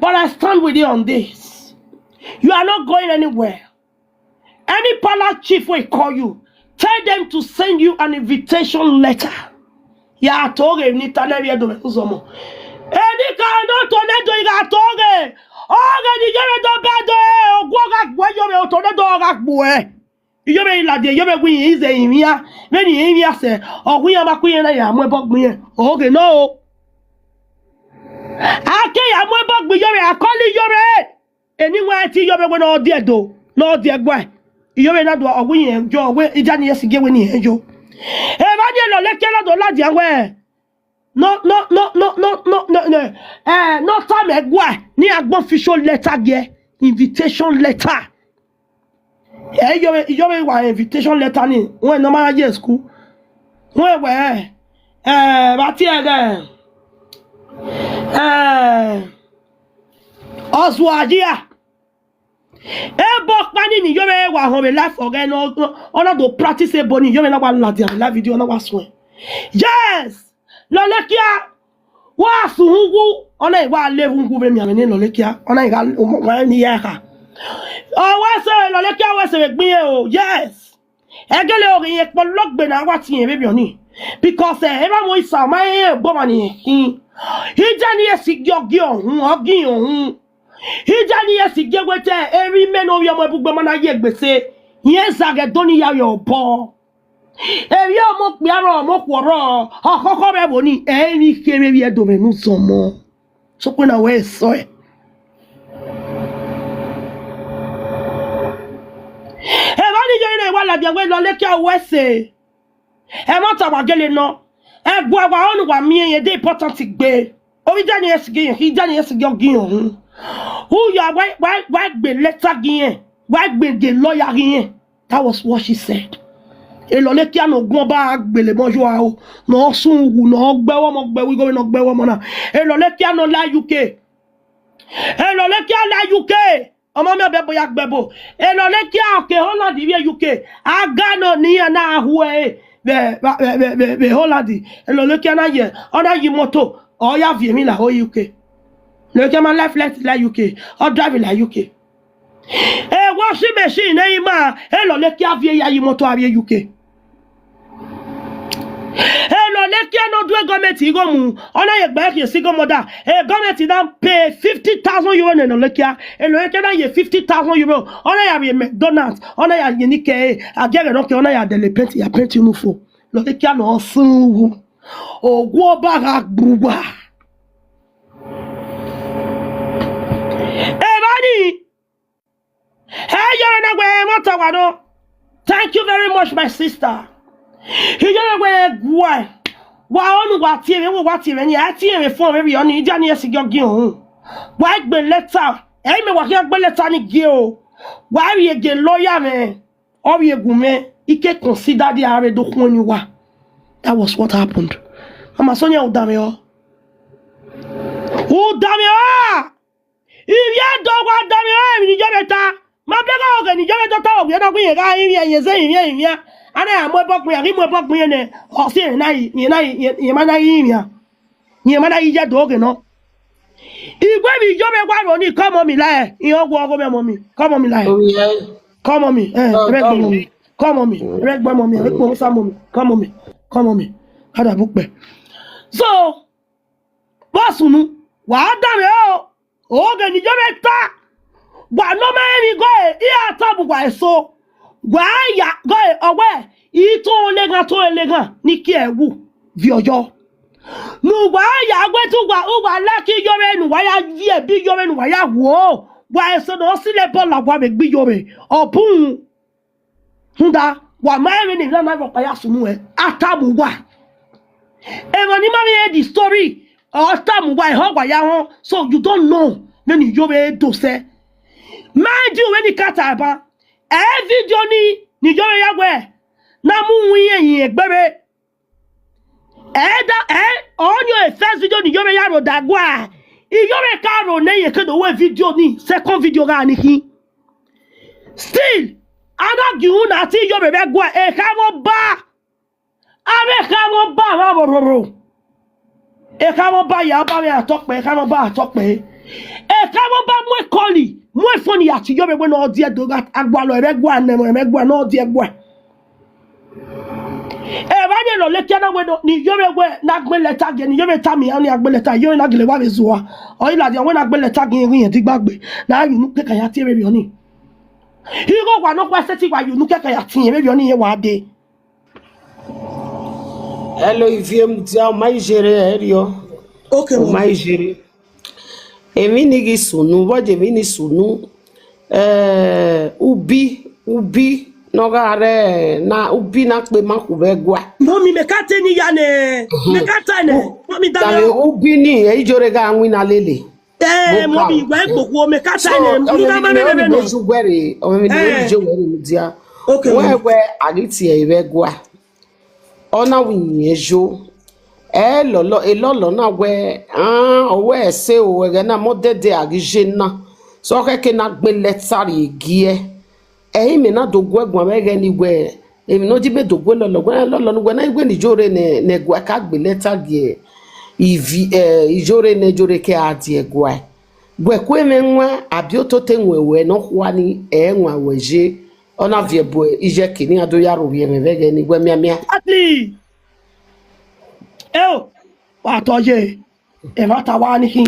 but I stand with you on this. You are not going anywhere. Any palace chief will call you, tell them to send you an invitation letter. Ya to ghe ni ta nẹ vbe Ẹdo vbe Uzọmọ. Eni ka no to nẹ do, I gha to ghe. Ọ ghe ni Iyore do ba do, ogu ọ gha gbuẹ Iyore, oto nẹ do ọ gha gbuẹ. Iyore i ladian, Iyore wẹ iye ize rinmwian, vbene irẹn rinmwian sẹ, ọ wẹ iran ma ku irẹn na ya mu ẹbọ gbẹn irẹn. Ọ ghe nọ o. A ke ya mu ẹbọ gbẹn Iyore, a kọlọ Iyore. Eni wan ẹtin Iyore wẹ ne ọ diẹ do, ne ọ diẹ guẹ. Iyore na do, ọ wẹ irẹn yo, ọ wẹ Idaniesighi wẹ ne irẹn yo. Evba ni lọlẹ kia na do ladian wẹ, no, no, no, no, no, no, no, no, eh, no tama ẹguae ne iran gbọn official letter giẹ, invitation letter. Ẹ, Iyore, Iyore wa invitation letter ni, wẹ ne ọ ma ye school. Wẹ wẹ, eh, vbe a tie ẹghẹ, eh, Ọzuagia. Ebo ọkpa ni ne Iyore wa họn vbe life ọghẹ nọ, ọ na do practice ebo ni, Iyore na wa ladian vbe live video, ọ na wa suẹn. Yes! Lọlẹ kia, wa sẹ uhunmwu, ọ na i wa le uhunmwu vbe mianmwẹ ne lọlẹ kia, ọ na i gha wa ni ya kha. Ọ wẹ sẹ lọlẹ kia, wẹ sẹ vbe gbẹn irẹn o, yes. Ẹgele oghe irẹn kpọlọ gbe na wa tie irẹn vbe vbiọ ni. Because, eh, erha ọmọ Isa, ọ ma rẹn ẹgbọmwa ni irẹn khin. Idaniesighi ọ gi ọhun, ọ gi ọhun. Idaniesighi wẹ te emwi mẹ ne ovbi ọmọ ẹbugbe ma na ye egbe sẹ, irẹn zaghe do ni ya vbe obọ. Emwi ọmọ okpia rrọọ, ọmọ okhuo rrọọ, ọkhọkhọ vbe ẹvbo ni, ẹ i vbe kherhe vbe Ẹdo vbe ne Uzọmọ. Sokpan na wẹ sẹ ọe. Evba ni Iyore na wa ladian wẹ lọlẹ kia wẹ sẹ. Ẹmwata wa gele nọ. Ẹguae wa ọnii wa miẹn irẹn de important gbe. Ovbi Idaniesighi, Idaniesighi ọ gi irẹn uhunmwu. Uya wa, wa, wa gbe letter gi irẹn. Wa gbe de lawyer gi irẹn. That was what she said. Elọlekia ne ọ guan ba gbele emọ ye aro, ne ọ sunu wu, ne ọ gbe ẹvbo ọmọ, gbe ẹvbo igho ne ọ gbe ẹvbo ọmọ na. Elọlekia ne ọ la U K. Elọlekia la U K. Ọmọ miẹn ọbe ẹbo ya gbe ẹbo. Elọlekia ọ ke Holland vbe U K. A ga nọ ne iran na hu ẹre vbe, vbe, vbe, vbe, vbe Holland. Elọlekia na ye, ọ na ye imoto, ọ ya viọ emwi la ho U K. Elọlekia ma life flight la U K, ọ drive la U K. E washing machine ne ima, Elọlekia viẹ ya ye imoto a vbe U K. Elọlekia ne ọ du government igho mu, ọ na ye gbe khian single mother. E government na pay fifty thousand euro ne Elọlekia. Elọlekia na ye fifty thousand euro, ọ na ya vbe McDonald's, ọ na ya ye ni kẹ, a gie ẹghẹ ne ọ kẹ, ọ na ya dẹle penti, ya penti unu fo. Elọlekia ne ọ sunu wu. Owa ọba gha gbe uwa. Evba ni, ẹ yọrọ na wẹ ẹmwata wa nọ. Thank you very much, my sister. Iyore wẹ guẹ, wa ọnii wa tie mwẹ, wa tie mwẹ ni, a tie mwẹ fun mwẹ vbe ọnii, Idaniesighi ọ gi uhunmwu. Wa gbe letter, ẹ i mẹ wa khian gbe letter ni gie o. Wa vbe gie lawyer mwẹ, ọ vbe gu mwẹ, I ke consider dia a vbe do khuẹn ni uwa. That was what happened. Mama Sonia, u danmwehọ. U danmwehọ! Ivbi Ẹdo wa danmwehọ emwi ne Iyore ta. Ma bẹghe ọghe ne Iyore do ta, ovbi ẹre na wẹ irẹn gha rinmwian, irẹn zẹ rinmwian, rinmwian. A na ya mu ẹbọ gbẹn, a ghi mu ẹbọ gbẹn irẹn nẹ, ọ si irẹn na, irẹn na, irẹn ma na rinmwian. Irẹn ma na ye Ẹdo ghe nọ. Iwẹ vbe Iyore wa ro ni, come on me lie. Irẹn ọghe ọghe mwẹ ọmọ mi, come on me lie. Come on me, eh, ẹmwẹ gbe ọmọ mi. Come on me, ẹmwẹ gbe ọmọ mi, ẹmwẹ gbe ọmọ mi, come on me, come on me. Ka da bu kpẹ. So, vbe ọ sunu, wa danmwehọ, ọghe ne Iyore ta, wa ne ọ ma rẹn emwi igho ẹre, iran tama uwa eso, wa ya ghe ọwẹ, I to leghan, to leghan, ne I kie wu viọ yọ. Ne uwa ya wẹ te uwa, uwa like Iyore, ne uwa ya viẹ ebe Iyore, ne uwa ya wuo, wa eso ne ọ silo ẹbọ la uwa vbe egbe Iyore, ọ bun. Rhunmwuda, wa ma rẹn vbene emwi na na rhọkpa ya sunu ẹre, a tama uwa. Emwa ni ma vbe hear the story, ọ tama uwa, ehọ wa ya họn, so you don't know vbene Iyore do sẹ. Mind you, vbene I ka ta ẹban, ẹ video ni, ne Iyore ya wẹ, na mu winna ẹre egbe vbe. Ẹ da, ẹ, ọni ọ first video ne Iyore ya rho da gua. Iyore ka rho nẹ, iyẹn ke do wẹ video ni, second video gha ni khin. Still, a na gie unu na tie Iyore vbe ẹguae, ekhamọba. Avbe ekhamọba vbe avbe roro. Ekhamọba ya ba vbe atọkpẹ, ekhamọba atọkpẹ. Ekhamọba mu ekọli, mu efọn ni ya tie Iyore wẹ ne ọ die do gha, agualọ ẹmwẹ ẹguae, ne ẹmwẹ ẹguae, ne ọ die ẹguae. Evba ni lọlẹ kia na wẹ nọ, ne Iyore wẹ na gbe lẹta gie, ne Iyore tama iran ni a gbe lẹta, Iyore na gele wa vbe zua. Ọ i ladian wẹ na gbe lẹta gie, irẹn digba gbe, na ya unu kẹkan ya tie vbe emwi ọnii. Igho wa nọkhua sẹtin wa ya unu kẹkan ya tie vbe emwi ọnii, irẹn wa dee. Hello, Ivie, mudia, ọ ma i jere ẹriọ. Okay, ọ ma i jere. Emwi ni ghi sunu, vbọzẹ emwi ni sunu, eh, ubi, ubi ne ọ gha rre, na ubi na kpe ma khu vbe ẹguae. Mummy, mẹ ka te ni ya nẹ. Mẹ ka ta nẹ. Mummy, da mẹ. Ubi ni, ẹ i Iyore gha winna lele. Eh, mummy, wẹ gbogbo, mẹ ka ta nẹ. Mummy, da mẹ, mẹ, mẹ, mẹ. Ju wẹre, ọ mẹ ni ju wẹre mudia. Okay. Wẹ wẹ a ghi tie vbe ẹguae. Ọ na wẹ iyẹn yo. Ẹ lọlọ, elọlọ na wẹ, ah, ọ wẹ ẹse o, ẹghẹ na mọ dẹdẹ a ghi ye na. So, ọ khẹke na gbe lẹta rrie gie. Ẹ i mẹ na do guẹ guan vbe ẹghẹ ni wẹ, emwi ne ọ di mẹ do guẹ lọlọ, guẹ lọlọ ne wẹ na i wẹ ne Iyore ne, ne ẹguae ka gbe lẹta gie. Ivi, eh, Iyore ne Iyore ke a die ẹguae. Wẹ ku emwẹ wan, abi ototọ wẹ wẹ nọkhua ni, ẹ wan wẹ ye. Ọ na viẹ bu iyẹki ne iran do ya ro vbiẹ mwẹ vbe ẹghẹ ni, wẹ mianmian. Exactly. Eo, wa tọ ye, ẹmwata wa ni khin.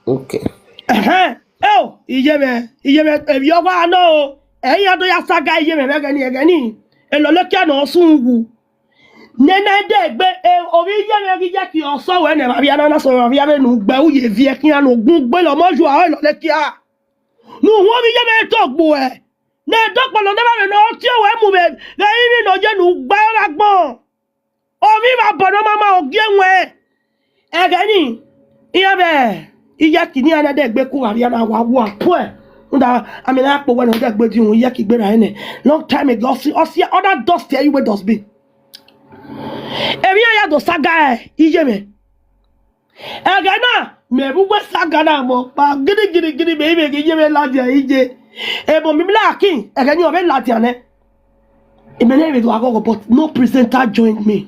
Okay. Ẹhẹn, eo, iye mwẹ, iye mwẹ, emwi ọgua nọ o. Ẹ i iran do ya saga iye mwẹ vbe ẹghẹ ni, ẹghẹ ni. Elọlekia ne ọ sunu wu. Nene ẹdẹ egbe, e, ovbi iye mwẹ ghi iyẹki ọsọ wẹ nẹ, vbe avia na, na sẹ vbe avia vbe ne u gbe, u ye viẹ khian ne ogun gbe lọ, ọmọ yu aro Elọlekia. Ne u hu ovbi iye mwẹ to gbe uẹ. Ne dọkpọlọ ne evba mwẹ ne ọ tie ruẹ mu vbe, vbe rinmwian ne ọ ye ne u gbe aro vbe agbọn. Ovbi vbe abọ ne ọ ma ma ogie ruẹn. Ẹghẹ ni, iran vbe iyẹki ne iran na dẹ gbe ku vbe avia na wa wa puẹ. Rhunmwuda, amẹ na kpe owẹ ne ọ dẹ gbe di uhunmwu iyẹki gbe ra nẹ. Long time ago, ọ si, ọ si, ọ na dust ẹre iwe dustbin. Emwi iran ya do saga iye mwẹ. Ẹghẹ na, mẹ vbe uwu saga na mọ, kpa gidi, gidi, gidi, mẹ i vbe ghi ye vbe ladian iye. Ebo mi la kin, ẹghẹ ni ọ vbe ladian nẹ. Imẹ ne vbe do aghọghọ, but no presenter join me.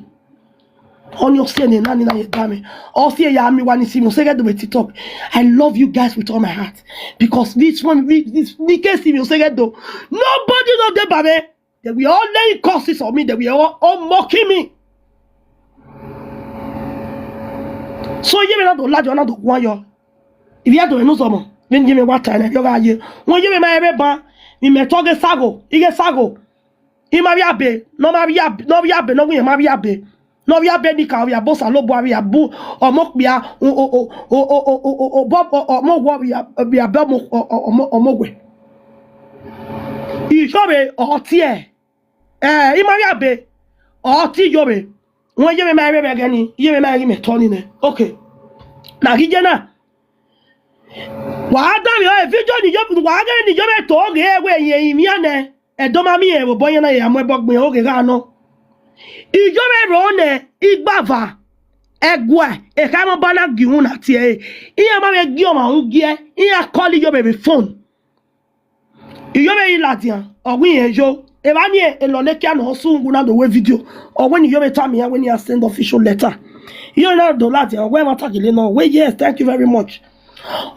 Ọni ọ si ẹre na ni na ye da mwẹ. Ọ si ẹre ya miẹn wa ni si mwẹ, ọ sẹ ghẹ do vbe TikTok. I love you guys with all my heart. Because this one, this, ni ke si mwẹ, ọ sẹ ghẹ do. Nobody no dey by me. They were all laying curses on me. They were all, all mocking me. So ye me na do ladian, na do guan yọ. Ivbi a do mwẹ ne uzọmọ, vbene iye mwẹ wa ta nẹ, ọ gha ye. Wẹ iye mwẹ ma rẹn vbe ban, ne imẹ tọ ghe sagho, I ghe sagho. I ma vbe abe, ne ọ ma vbe abe, ne ọ vbe abe, ne ọ wẹ iran ma vbe abe. Ne ọ vbe abe ni ka, ọ vbe abe Osanobua, vbe abe ọmọ okpia, o, o, o, o, o, o, o, obọ, o, ọmọ owa, vbe a-, vbe abe ọmọ, o, o, ọmọ, ọmọ wẹ. Iyore ọ tie, eh, I ma vbe abe, ọ tie Iyore. Wẹ iye mwẹ ma rẹn vbe ẹghẹ ni, iye mwẹ ma rẹn ghi mẹ tọ ni nẹ. Okay. Na ghi ye na. Wa danmwehọ, e video ni yo, wa ghe ni yo vbe to ghe wẹ iyẹn ivbian nẹ, ẹdọ ma miẹn vbe obọ iran na ya mu ẹbọ gbẹn oghe gha nọ. Iyore rro nẹ igbava, ẹguae, ekhaemwẹ ọba na gie uhunmwu na tie ẹre. Iran ma vbe gie ọmwa uhunmwu gie, iran call Iyore vbe phone. Iyore i ladian, ọ wẹ irẹn yo. Evba ni Elọlekia ne ọ sunu wu na do wẹ video. Ọ wẹ ne Iyore tama iran wẹ ne iran send official letter. Iyore na do ladian, ọ wẹ ẹmwata gele nọ, ọ wẹ yes, thank you very much.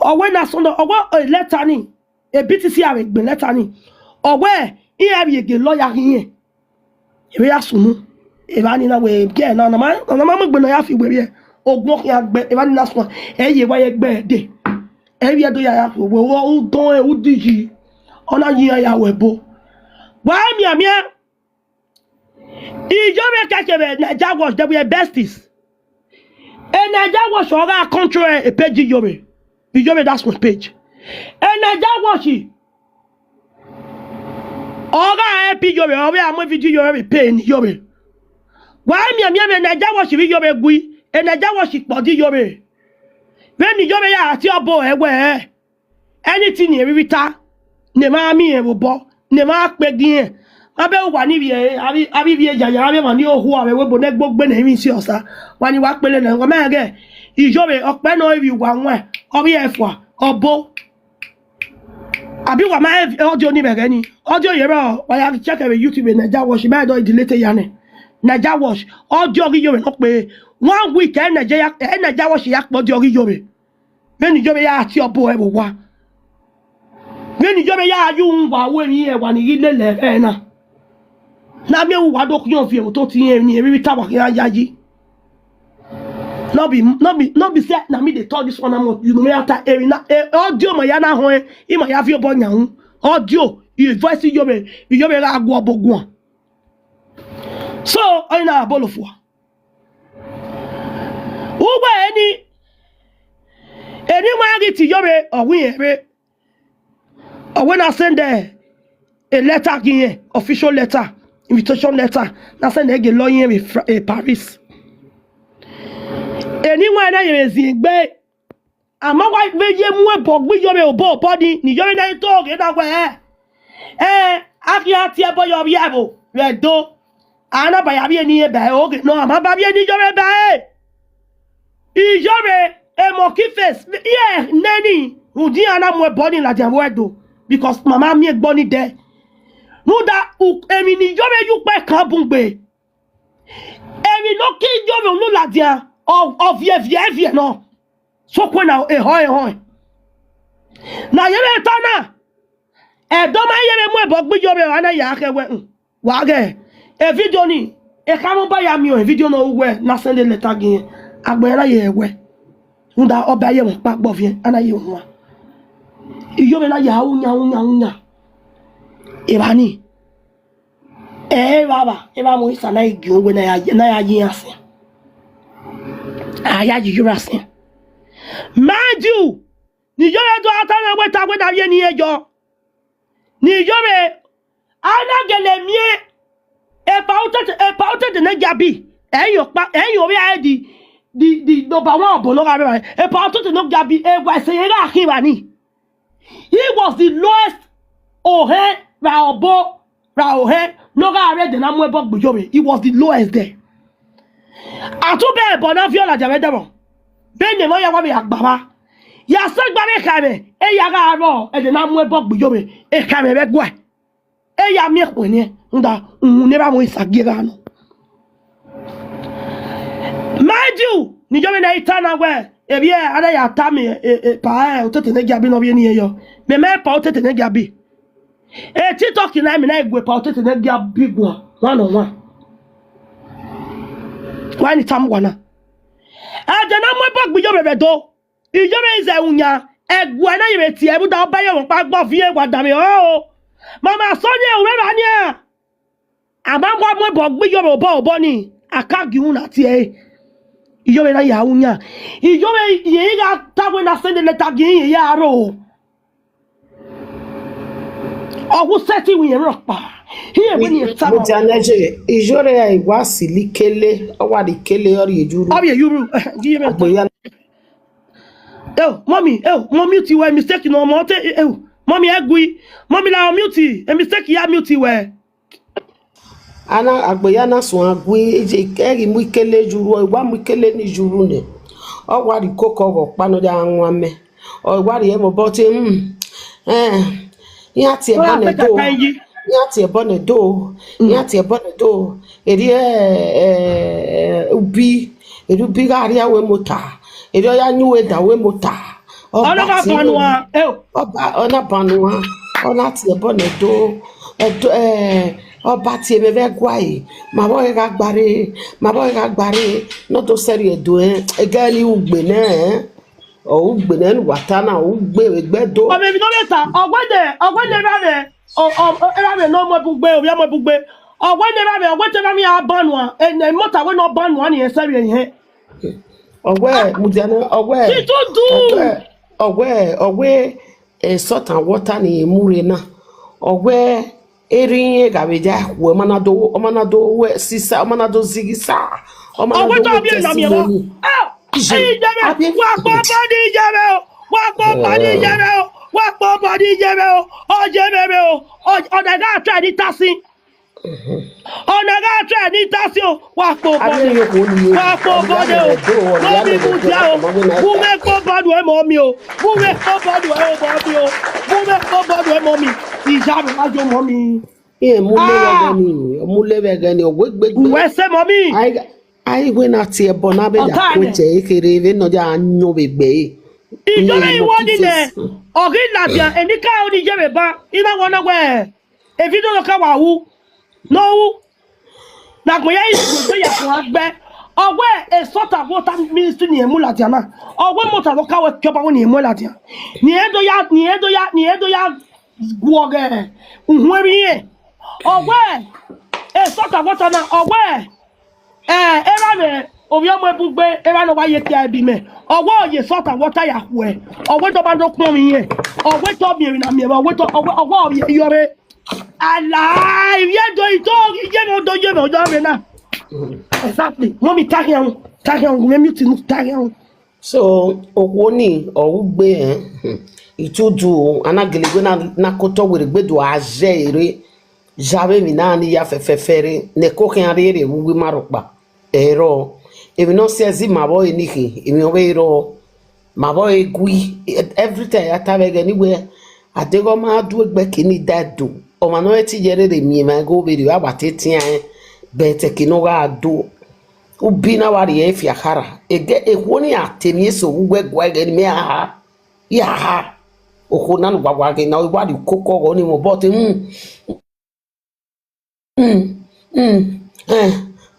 Ọ wẹ na send, ọ wẹ, eh, letter ni, e B T C a vbe gbẹn letter ni. Ọ wẹ iran vbe gie lawyer ghi rẹn. Ẹ vbe ya sunu. Evba ni na wẹ girl na, na ma, na ma mu egbe ne ọ ya fi wẹ vbiẹ. Ogun khian gbe, evba ni na suẹn. Ẹ ye wa ye gbe ẹdẹ. Ẹ vbe ẹdẹ ya ya fi wẹ, udọn ẹ, udiyi. Ọ na yi iran ya wẹ ẹbo. Wa mianmian. Iyore kẹkẹ vbe Naija Watch, they were besties. E Naija Watch ọ gha control e page Iyore. Iyore, that's my page. E Naija Watch ọ gha help Iyore, ọ vbe a mu video Iyore vbe pay ne Iyore. Wa mianmian vbe Naija Watch vbe Iyore gui, e Naija Watch kpọdi Iyore. Vbene Iyore ya tie ọbo ẹwẹ, anything ne irẹn vbe ta, ne emwa miẹn vbe obọ, ne emwa kpe gi irẹn. Abe uwa ni vbiẹ, avbe ivbi yaya, avbe emwa ni okhuo, avbe ẹvbo ne ẹgbogbe ne emwi si ọsa. Wa ni wa kpele nẹ, wa ma rẹn ghẹ. Iyore, ọkpẹ nọ, ivbi uwa wan, ọ vbiẹ fua, ọbo. Abi wa ma rẹn audio ni vbe ẹghẹ ni? Audio ye rrọọ, wa ya check vbe YouTube, Naija Watch, ma do delete ya nẹ. Naija Watch, audio ghi Iyore nọ kpe. One week, ẹ Naija, ẹ Naija Watch ya kpọ audio ghi Iyore. Vbene Iyore ya tie ọbo ẹvbo owa. Vbene Iyore ya ye uhunmwu uwa ru emwi ẹwa ni ghi lele ẹre na. Ne a miẹn uwa do khian viọ vbe ototọ irẹn emwi ne emwi ta wa khian yayi. No be, no be, no be say na me dey talk this one, na mo, you know me, after emwi na, eh, audio ma ya na họn, ima ya viọ obọ yan ru. Audio, i voice Iyore, Iyore gha gu ọbo guan. So, ọni na bolo fua. Ugbẹn eni, eni ma ghi tie Iyore, ọ wẹ irẹn rre. Ọ wẹ na send a letter gi irẹn, official letter, invitation letter, na send a gie lawyer vbe Fra-, eh, Paris. Eni wa na ye vbe zin egbe, a ma wa vbe ye mu ẹbọ gbe Iyore obọ obọ ni, ne Iyore na i to ghe na wẹ, ẹ, a khian tie ẹbọ ye ovbi ẹvbo vbe Ẹdo. A na ba ya vbiẹ eni ba ẹre, oghe nọ, a ma ba vbiẹ eni Iyore ba ẹre. Iyore, emọ ki face, iran neni, rhunmwuda iran na mu ẹbọ ni ladian vbe Ẹdo, because mama miẹn egbe ni dẹ. Rhunmwuda u-, emwi ne Iyore ye ukpẹ kan bun gbe. Emwi ne ọ ke Iyore unu ladian, ọ, ọ viẹ viẹ viẹ nọ. Sokpan na ehọ ehọ. Na ye vbe ta na, Ẹdo ma ye vbe mu ẹbọ gbe Iyore, ọna ya khẹ wẹ, hmm, wa ghẹ. E video ni, e kha mwẹ ba ya miẹn e video ne ọ ru wẹ na send letter gi irẹn, agbọn na ye wẹ. Rhunmwuda ọba ye mwẹ ọkpa gbọviẹn, a na ye huan. Iyore na ya uyan, uyan, uyan. Evba ni. Ẹ, evbavba, evba Morisa na i gie uwẹ na ya, na ya ye iran sẹn. A ya ye Iyore sẹn. Mind you, ne Iyore do a ta na wẹ ta wẹ na vbiẹ eni yọ. Ne Iyore, a na gele miẹn epa otete, epa otete ne gia bi. Ẹyin ọkpa, ẹyin ovbi a di, di, di number one ọbọ ne ọ gha rre evbare. Epa otete ne gia bi, ewa ẹse ye gha khin evba ni. He was the lowest ohẹn ra ọbo ra ohẹn ne ọ gha rre ẹdẹ na mu ẹbọ gbe Iyore. He was the lowest there. A tobọ ẹbọ na viọ ladian vbe ẹdẹrọ. Vbene emwa ya wa vbe ya gba vba. Ya sẹ gba vbe khaẹmwẹ, e ya gha rrọọ, ẹdẹ na mu ẹbọ gbe Iyore, e khaẹmwẹ vbe ẹguae. E ya miẹn khuẹnniẹn, rhunmwuda uhunmwu ne evba Morisa gie gha nọ. Mind you, ne Iyore na i ta na wẹ, evbi a na ya ta miẹn, e, e, epa, e, otete ne gia bi ne ọ vbiẹ eni yọ. Mẹ ma epa otete ne gia bi. E TikTok na, mẹ na gu epa otete ne gia bi guan, one on one. Wa ni tama uwa na. Ẹdẹ na mu ẹbọ gbe Iyore vbe Ẹdo. Iyore i zẹ uyan, ẹguae na ye vbe tie, rhunmwuda ọba ye mwẹ ọkpa gbọviẹn, wa danmwehọ o. Mama Sonia, u rre evba nian. A ma wa mu ẹbọ gbe Iyore obọ obọ ni, a ka gie uhunmwu na tie ẹre. Iyore na ya ru yan. Iyore, irẹn i gha ta wẹ na send letter gie irẹn ya ro. Ọ wu sẹtin wẹ irẹn rhọkpa. Irẹn wẹ ne irẹn ta Mo ma dia nẹ je, Iyore a i wa sili kele, ọ wa rhie kele, ọ rhie yuru. Ọ rhie yuru, eh, gie mẹ. Agbo ya. Eh, mommy, eh, mommy ti wẹ mistake nọ, mọ te, eh, mommy ẹ gui. Mommy la mute, eh, mistake ya mute wẹ. Ana agbe ya na suan gui, e je, ẹ ghi mu ikele yuru, ọ wa mu ikele ni yuru nẹ. Ọ wa rhie ikoko ọghọ ọkpa ne ọ ya wan mẹ. Ọ wa rhie ẹmwẹ obọ te, hmm, eh, iran tie ẹbọ nẹ do. Iran tie ẹbọ nẹ do. Iran tie ẹbọ nẹ do. Erriọ, eh, ubi, erriọ ubi gha rhie aro emota. Erriọ ọ ya yin uwu da aro emota. Ọ na gha banua, eh. Ọba, ọ na banua, ọ na tie ẹbọ nẹ do. Ẹdo, eh, ọba tie mwẹ vbe ẹguae, ma vbe ọre gha gbare, ma vbe ọre gha gbare, ne ọ do sẹrriọ Ẹdo, eh, ẹgẹ ne ugbe nẹ, eh. Ọ ugbe nẹ ne uwa ta na, ugbe vbe egbe Ẹdo. Ọ vbe emwi ne ọ vbe ta, ọ wẹ nẹ, ọ wẹ nẹ erha mwẹ, ọ, ọ, erha mwẹ ne ọ mu ẹbu gbe, ovbi a mu ẹbu gbe. Ọ wẹ nẹ erha mwẹ, ọ wẹ te erha mwẹ a banua, eh, ne emota wẹ ne ọ banua ni, eh, sẹrriọ ẹre. Ọ wẹ, mudia nẹ, ọ wẹ, She too do. Ọ wẹ, ọ wẹ, ọ wẹ, eh, salt and water ni mu rre na. Ọ wẹ, erha irẹn gha vbe ya khu, ọ ma na do, ọ ma na do wẹ sisa, ọ ma na do zighi sa, ọ ma na do wẹ testimony. Ah, Ije, Ije mwẹ, abi- wa kpọ bọ ni Ije mwẹ o, wa kpọ bọ ni Ije mwẹ o, wa kpọ bọ ni Ije mwẹ o, ọ ye mwẹ mwẹ o, ọ, ọ na gha try ni ta sin. Ọna gha try ne I ta si o, wa kpe obọ nẹ. Wa kpe obọ nẹ o. Vbe ọ mi mudia o. Vbe u mwẹ kpe obọ nuẹ mọ mi o. Vbe u mwẹ kpe obọ nuẹ mọ mi o. Vbe u mwẹ kpe obọ nuẹ mọ mi. Iya mwẹ wa yo mọ mi. Iran mu le vbe ẹghẹ ni, mu le vbe ẹghẹ ni, ọ wegbe gbe. Uwẹ sẹ mọ mi. Ai, ai, wẹ na tie ẹbọ na vbe ya kuẹtẹ ekherhe vbe nọ ya yan vbe gbe ẹre. Iyore iwọ ni nẹ, ọ ghi ladian, enikaro ni ye vbe ban, I na wẹ ọ na wẹ, evidio nọ ka wa ru, ne ọ ru, ne agbọn ya i gbe ya kua gbẹ, ọ wẹ esọta wota ministry ni mu ladian na, ọ wẹ mota nọ ka wẹ kiọba wẹ ni mu ladian, ni ẹ do ya, ni ẹ do ya, ni ẹ do ya guọghẹ uhunmwu emwi irẹn, ọ wẹ esọta wota na, ọ wẹ, eh, erha mwẹ ovbi ọmọ ebugbe, erha ne ọ wa ye tia ẹbi mẹ, ọ wẹ ọ ye esọta wota ya khuẹ, ọ wẹ te ọ ma do kpọnmwẹ irẹn, ọ wẹ te ọ miẹn emwi na miẹn vbe, ọ wẹ te ọ wẹ ọ wẹ ọ vbiẹ yọrre. Ala, ivie do ito, iye mwẹ do ye mwẹ odọ mwẹ na. Exactly. Mummy, ta khian, ta khian, mẹ mute nu, ta khian. So, okhuo ni, ọ ru gbe rẹn, itudu, a na gele wẹ na, na kotọ werriegbe do a zẹ ẹre, ya vbe emwi na ni ya fẹfẹfẹ rre, ne ẹko khian rre rre vbe uwu ima rhọkpa. Ẹrọ, emwi ne ọ si ẹzi ma vbe ọre ni khin, emwi ọ vbe rrọọ, ma vbe ọre gui, every time ya ta vbe ẹghẹ ni wẹ, a deghẹ ọ ma du egbe ke ni da do, ọmwa ne ọ rẹn te iye rere miẹn emwa igho vberriọ, a wa te tian rẹn, bẹtẹ ke ne ọ gha do. Ubi na wa rhie fiakhara, ege ekhuo ni a te emwi eso vbe uwu ẹguae ẹghẹ ne imẹ a ha, ya ha. Okhuo na ne uwa wa ghe na, ọ wa rhie ukoko ọghọ ni mwẹ obọ te, hmm, hmm, hmm, eh,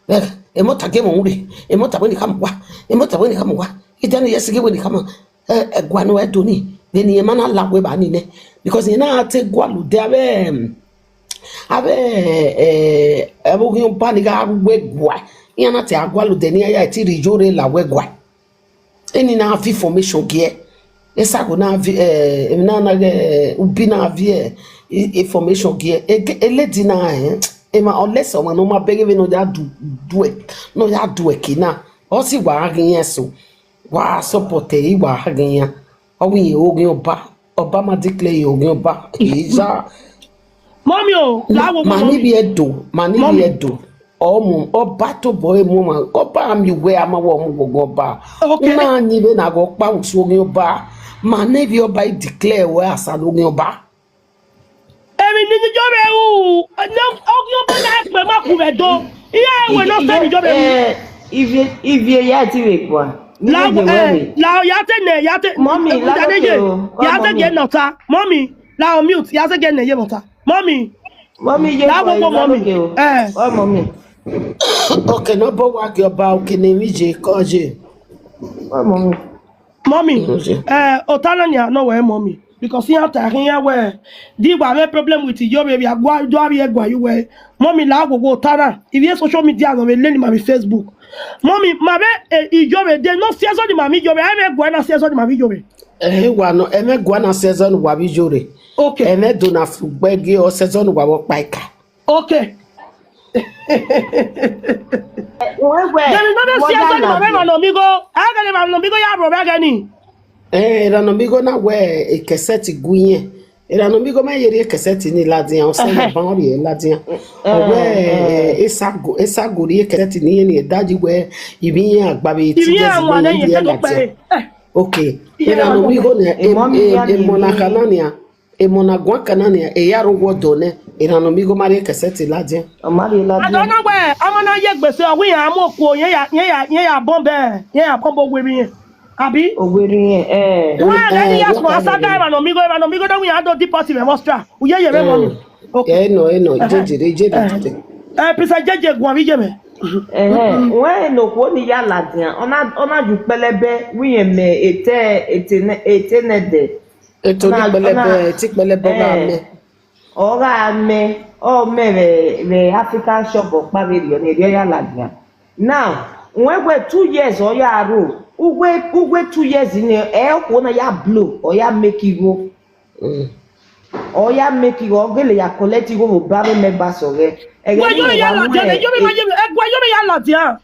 eh, emota gie mwẹ ure, emota wẹ ne I khama uwa, emota wẹ ne I khama uwa, idia ne I ya sighe wẹ ne I khama, eh, ẹguae ne ọ do ni, vbene irẹn ma na la wẹ evba ni nẹ, because irẹn na te gualọ odẹ avbe, avbe, eh, avbe oghian ọba ni gha ru ẹguae, iran na te a gualọ odẹ ne iran ya te rhie iyore la wẹ ẹguae. Eni na viọ information gie, esago na viọ, eh, emwi na na ghe, ubi na viọ, eh, i-, information gie. Ege, eledi na, eh, emwa, unless ọmwa ne ọ ma bẹghe vbene ọ ya du, du ẹ, ne ọ ya du ẹki na, ọ si wa ghi yan eso, wa support ẹre, wa ghi yan. Ọ wẹ irẹn oghian ọba, ọba ma declare irẹn oghian ọba, eya. Mummy o, la wo ma ni mummy. Bi ẹdo, ma ni bi Mummy. Ẹdo. Ọ mu, ọba tobọ ẹre mu ọmwa, ọba a miẹn uwẹ a ma wẹ ọ mu oghian ọba. Okay. U na yin vbene a ghe ọkpa usun oghian ọba. Ma ne ivbi ọba i declare wẹ a sa ne oghian ọba. Emwi ne I yo vbe ru, ne oghian ọba na kpe ma ku vbe Ẹdo. Iran ẹwe ne ọ sẹ ne I yo vbe ru. Eh, ivie, ivie ya ti vbe kua. La, eh, la, ya te nẹ, ya te, Mummy, la ya te nẹ ye, o, ya te Mummy. Ye nọ ta. Mummy, la unmute, ya te nẹ ye nọ ta. Mummy. Mummy, ye la kua, wo, wo, la Mummy. Ke o. Eh. Ọ Mummy. Okay, ne ọ bọ wa gie ọba, okay, ne emwi ye, kọ ye. Ọ Mummy. Mummy, eh, ota na nia nọ wẹ Mummy. Because iran ta khin iran wẹ, di wa mwẹ problem with Iyore, vbe a gua, do a vbe gua ye uwẹ. Mummy, la wo wo ota na. Ivbi social media nọ vbe lele ima vbe Facebook. Mummy, ma vbe, eh, Iyore, de ne ọ si ẹzọ ne ima vbe Iyore, a i mwẹ ẹguae na si ẹzọ ne ima vbe Iyore. Eh, wa nọ, ẹmwẹ ẹguae na si ẹzọ ne uwa vbe Iyore. Okay. Ẹmwẹ Ẹdo na fu gbe gie ọ si ẹzọ ne uwa vbe ọkpa ika. Okay. Wẹ, wẹ, there is no dey wọ see ya ẹzọ ni na ma vbe de. Emwa ne ọ miẹn igho. A gele emwa ne ọ miẹn igho ya rho vbe ẹghẹ ni. Eh, erha ne ọ miẹn igho na wẹ ekẹsẹti gu iyẹn. Erha ne ọ miẹn igho ma ye rhie ekẹsẹti ni ladian, ọ sẹ Ẹhẹn. Ban rhie ladian. Ọ wẹ, eh, eh, esago, esago rhie ekẹsẹti ni iyẹn ni, ẹdaji wẹ, ivbi iyẹn agba vbe ivbi iyẹn teenagers awa ni ne iyẹn rhie ke do ladian. Kpẹre. Eh. Okay. Erha ne ọ miẹn igho nẹ, emọ ni ya emọ na ni kha na nian. Emọ na guan kan na nian, e ya rre owa ọdọ nẹ, erha ne ọ miẹn igho ma rhie ekẹsẹti ladian. Ọ ma rhie ladian. Adọ na wẹ, ọmọ na ye egbe sẹ, ọ wẹ iran mu okuo, yẹn ya, yẹn ya, yẹn ya bọmbẹ, yẹn ya bọmbẹ owerriẹn. Abi? Owerriẹn, eh. Wẹ, eh, ẹni ya sunu asaga, erha ne ọ miẹn igho, erha ne ọ miẹn igho, ne ọ wẹ iran do deport vbe Austria. U ye ye vbe mọ ni. Okay. Ẹ nọ, ẹ nọ, jẹjẹrẹ, jẹjẹrẹ. Eh, Princess Jeje guan vbe iye mwẹ. Ẹhẹn, wẹ ne okhuo ni ya ladian, ọ na, ọ na ye ukpẹlẹbẹ, wẹ irẹn mẹ etẹ, etẹ nẹ, etẹ nẹdẹ. Eto ni kpẹlẹbẹ, ti kpẹlẹbẹ ọ gha mẹ. Ọ gha mẹ, ọ mẹ vbe, vbe African shop ọkpa vberriọ ni, erriọ ya ladian. Now, wẹ wẹ two years ọ ya ro, uwe, uwe two years ni, ẹ okhuo na ya blow, ọ ya make igho. Mm. Ọ ya make igho, ọ gele ya collect igho vbe obọ avbe members ọghẹ. Ẹghẹ wẹ ni yọ ya wa ladian, mu ẹ yọ mi ma ye, ẹ wẹ yọ mi ya ladian.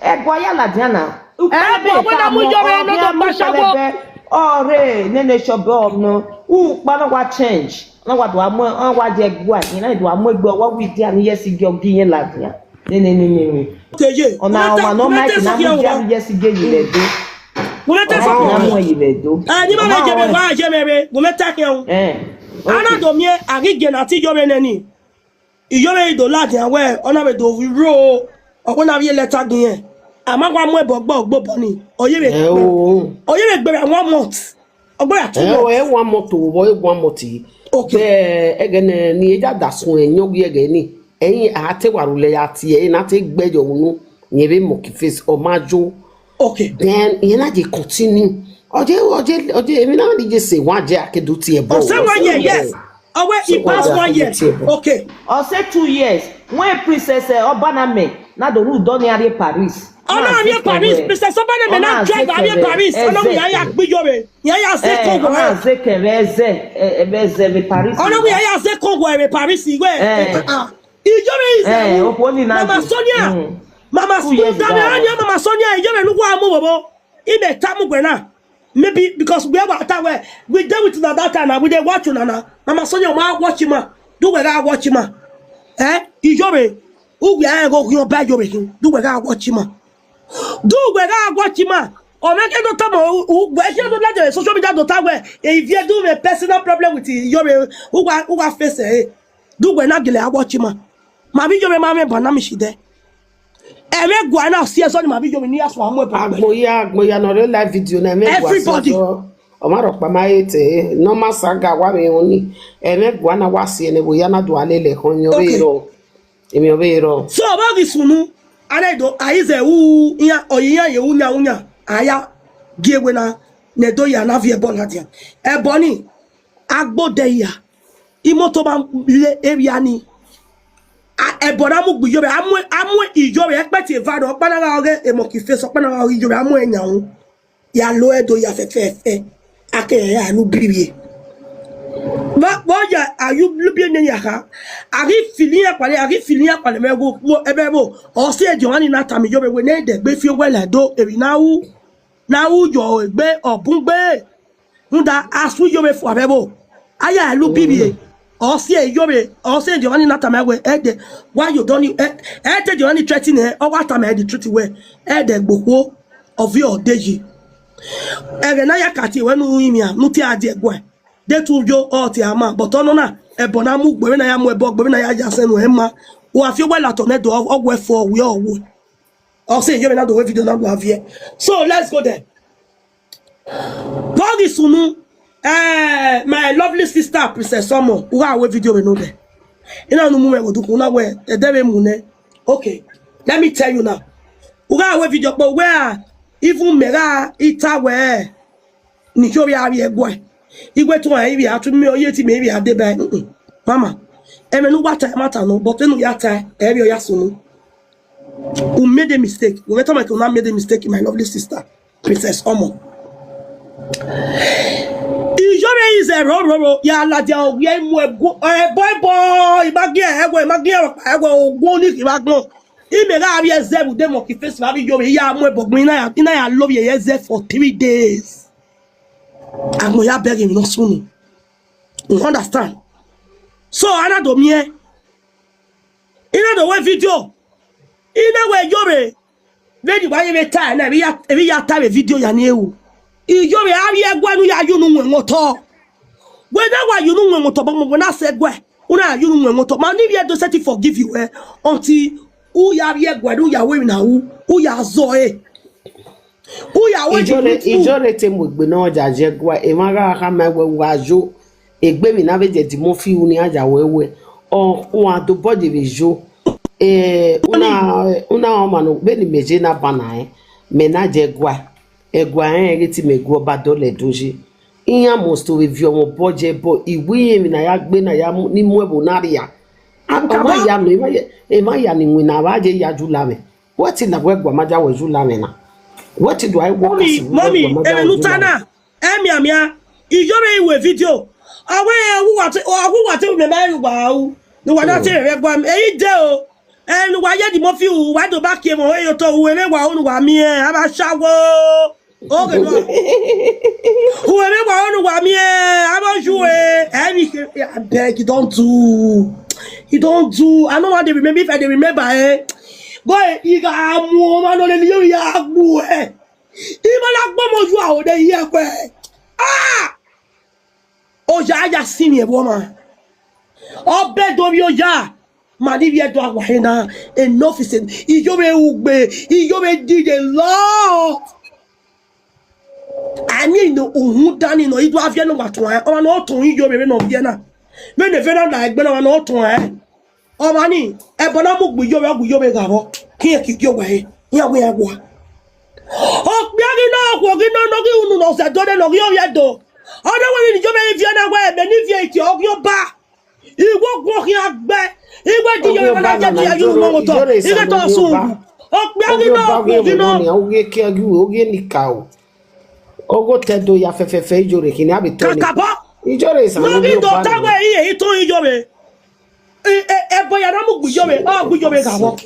Ẹguae ya ladian na. Ẹ, ukpẹlẹbẹ wẹ na mu yọ vbe ne ọ do gba shagbo. Ukpẹlẹbẹ, ọ rre nene shop ọnọ. Ukpa na wa change. Ọ wa do a mu, ọ wa je ẹguae, I na do a mu egbe ọwọwẹ idia ni yes ge ọ gi irẹn ladian. Nene, nene, nene. Keye, ọna ọmwa ne ọ ma ke na mu idia ni yes ge yi vbe Ẹdo. Wo mẹ ta Ọna sọkọ. Na mu ẹre yi vbe Ẹdo. Eh, ni ma vbe Ọma je mẹ ọrẹn. Wa je mẹ vbe, wo mẹ ta khian o. Eh. Ana Okay. do miẹn, a ghi gie na te Iyore nẹ ni. Iyore do ladian wẹ, ọ na vbe do ro, ọ wẹ na vbe lẹta gbẹn. A ma wa mu ẹbọ gbe ọgbobọ ni. Ọ ye vbe Ẹ o. Ọ ye vbe gbe one month. Ọ gbe ya two Ẹ o, months. Ẹ one month o, ẹ one month. Okay. Bẹ ẹghẹ ne, ne e ya da suẹn yọn ghi ẹghẹ ni. Ẹyin a te wa rhulẹ ya tie, e na te gbe yọ unu. Yẹn vbe monkey face, ọ ma yo. Okay. Then, yẹn na je continue. Ọ je, ọ je, ọ je, emwi na ni je sẹ one year a ke do tie ẹbọ. Ọ sẹ one year, yes. Ọ wẹ, So, i pass ọ ya one ke year. Do tie ẹbọ. Okay. Ọ sẹ two years. When Princess, eh, Obaname, na do rhie odọ ni a rrie Paris. Ọ na rrie Paris, Princess Obaname na drive a rrie Paris. Ọ na wẹ ya gbe Iyore. Iran ya zẹ Eh, kongho ọ na ẹre. Zẹ kẹ vbe ẹzẹ, eh, vbe ẹzẹ vbe Paris. Ọ na wẹ iran ya zẹ kongho ẹre vbe Paris, wẹ, Eh. eh, ah. Iyore is Eh, a okhuo ni na Mama do. Sonia. Mm. Mama Two years Sonia, ago. Mama Sonia, Iyore ne uwa mu vbọ. I mẹ ta mu ugbẹn na. Maybe because we ever ta wẹ, we dey with una that time na, we dey watch una na. Mama Sonia, ma watch ma. Do wẹ gha watch ma. Eh? Iyore, uwẹ a gho ghian ba Iyore khin. Do wẹ gha watch ma. Do wẹ gha watch ma. Ọ mwẹ ke do tama, u, u, wẹ ke do ladian social media do ta wẹ, if you do a personal problem with Iyore, u wa, u wa face e. Do wẹ na gele a watch ma. Ma vbe Iyore ma mwẹ ba na mi shi dẹ. Ẹmwẹ gua na si ẹsọ ni ma vbe Iyore ni ya sua mu ẹbọ gbe. Agbọn ya, agbọn ya ne ọ rre live video na, ẹmwẹ gua si Everybody. Ẹsọ. Ọ ma rhọkpa ma he te, ne ọ ma sa ga wa vbe họn ni. Ẹmwẹ gua na wa si ẹnẹ vbe ya na do a lele ẹkhọn, emwi ọvbe Okay. rrọọ. Emwi ọvbe rrọọ. So, ọvbọ ghi sunu, a na do, a i zẹ ru, iran, ọ ye iran ye ru yan, ru yan, a ya gie wẹ na, ne do ya na viọ ẹbọ ladian. Ẹbọ ni, a gbe odẹ hia, imoto ma le erria ni. A, ẹbọ na mu gbe Iyore, a mu, a mu Iyore, ẹkpẹti eva rọ, ọkpa na gha ọghe, monkey face, ọkpa na gha ọghe Iyore, a mu ẹre yan ru. Ya lo ẹdo ya fẹfẹfẹ, a ke ya lu bibie. Vbe, vbe ọ ya, a yu lu bie ne ya kha. A ghi fili iran kpale, a ghi fili iran kpale, mẹ wo, wo, ẹbẹ vbo, ọ si ediọn ni na tama Iyore wẹ ne dẹ gbe fi owẹ la do, emwi na ru, na ru yọ egbe, ọ bun gbe. Rhunmwuda, a su Iyore fua vbe vbo. A ya lu bibie, ọ si Iyore, ọ si ediọn ni na tama wẹ, ẹdẹ, wa yo dọ ni, ẹ, ẹ te ediọn ni threaten ẹ, ọ wa tama ẹ the truth wẹ, ẹdẹ gbokhuo, ọ viọ ọ de yi. Ẹghẹ ne a ya ka tie wẹ ne u rinmwian, ne u tie a die ẹguae, de tu yo ọ tie a ma, but ọnọna, ẹbọ na mu gbe vbene a ya mu ẹbọ gbe vbene a ya ya sẹ nuẹn ma, u gha fi owẹ la otọ nẹ do, ọ wẹ fo, ọ wiẹ, ọ wẹ. Ọ sẹ Iyore na do wẹ video na do a viẹ. So let's go there. Vbe ọ ghi sunu, eh, my lovely sister, Princess Omo, u gha wẹ video vbe nodẹ. I na nu mu mwẹ vbe odukhunmwu na wẹ, ẹdẹ vbe mu nẹ. Okay, let me tell you now. U gha wẹ video kpo wẹ a, even mẹ gha ita wẹ, ne Iyore a vbiẹ ẹguae. I wẹ tuẹn ivbi a tu mẹ, ọ ye te mẹ ivbi a deba. Mm-mm. Mama, ẹmwẹ ne uwa ta ẹmwata nọ, but vbene u ya ta, ẹ vbe ọ ya sunu. U made a mistake. U mwẹ tama ke u na made a mistake, my lovely sister, Princess Omo. Iyore is a ro, ro, ro. Ya ladian ọghe mu ẹguae, ẹbọ, ẹbọ, I ma gie ẹguae, I ma gie ẹguae, ogun ni I ma gbọn. I mẹ gha vbiẹ zẹ vbe ude monkey face vbe avbe Iyore, I ya mu ẹbọ gbọn, I na ya, I na ya lovbiẹ ye zẹ for three days. Agbọn ya bẹghe emwi ne ọ sunu. You understand? So, a na do miẹn. I na do wẹ video. I na wẹ Iyore. Vbene I wa ye vbe ta na, emwi ya, emwi ya ta vbe video ya ni ru. Iyore a vbiẹ ẹguae ne u ya ye unu winna otọ. Wẹ na wa ye unu winna otọ, but wẹ na sẹ ẹguae, u na ya ye unu winna otọ. Ma ne ivbi Ẹdo sẹtin forgive you, eh, until u ya vbiẹ ẹguae, ne u ya ru emwi na ru, u ya zọ ẹre. U ya wẹ Ijore, the truth. Ijore te mu egbe ne ọ ya ye ẹguae, emwa gha khama wẹ u gha yo. Egbe emwi na vbe ye Eddy Murphy ru ne iran ya wẹ wẹ, ọ, uan dobọ ye vbe yo. Eh, una, una ọmwa ne vbene imẹ ye na ban na rẹn, mẹ na ye ẹguae, ẹguae rẹn ghe te imẹ gu ọba dọlẹ do ye. Iran must to vbe viọ mwẹ obọ ye, but I wẹ irẹn emwi ne a ya gbe na ya mu, ni mu ẹvbo na rria. A, ọ ma ya nọ, emwa ya, emwa ya ni winna vbe a ye ya ju la mwẹ. Wẹ te na wẹ ẹguae ma ya wẹ ju la mwẹ na. Wẹ te do a i work Mummy, as wẹ mummy, ẹguae ma ya ẹmwẹ wẹ ne ju uta la mwẹ. Na, ẹ mianmian, Iyore i wẹ video. Ọ wẹ, ọ wu wa te, ọ wu wa te mẹ ma ru wa ru. Ne uwa na te rẹrẹ gua, ẹ i de o. Ẹ, ne uwa ye Eddy Murphy ru, wa do ba kie mwẹ, ẹ yo to ru, ẹ vbe wa ru ne uwa miẹn, a vbe ashawo. Okay, no. Whoever wa onu wa mi, eh, I want you, eh, I beg, you don't do. You don't do. I don't want to remember if I dey remember, eh. Boy, you got more man on the you ya gbu, eh. Even like Bomo, you are the year, eh. Ah! Oya ya si mi ẹvbo ọmwa. Ọbe do vbe oya. Ma ni vbe ẹdọ awa he na. Enough is en-, iyo vbe ugbe, iyo vbe did a lot. Ani no uhun dani no idu aviẹ no wa tuan. Ọmwa no tuan iyo vbe vbe no viẹ na. Vbe ne vbe na na egbe na ọmwa no tuan. Ọmwa ni, ẹbọ na mu gbe iyo vbe, ọ gbe iyo vbe gha vbọ. Khian ki gie owa he, iran wẹ iran wua. Okpia ghi na okhuo ghi na nọ ghi unu nọ sẹ do ne nọ ghi ovbi ẹdo. Ọ na wẹ vbe ne iyo vbe viẹ na wẹ mẹ ni viẹ iti ọ ghi oba. Iwẹ ogun khian gbe, iwẹ di iyo vbe na je ti ya yu nọ otọ. Ighẹ tọ sunu. Okpia ghi na okhuo ghi na. Ogie kia gi uwe, ogie ni ka o. Ogho tẹ do ya fẹfẹfẹ ijore khin ne a vbe tọ ni. Kakabọ. Ijore sa no ghi do ta wẹ iye ito iyo vbe. E, e, ẹbọ ya na mu gbe iyo vbe, ọ gbe iyo vbe gha vbọ.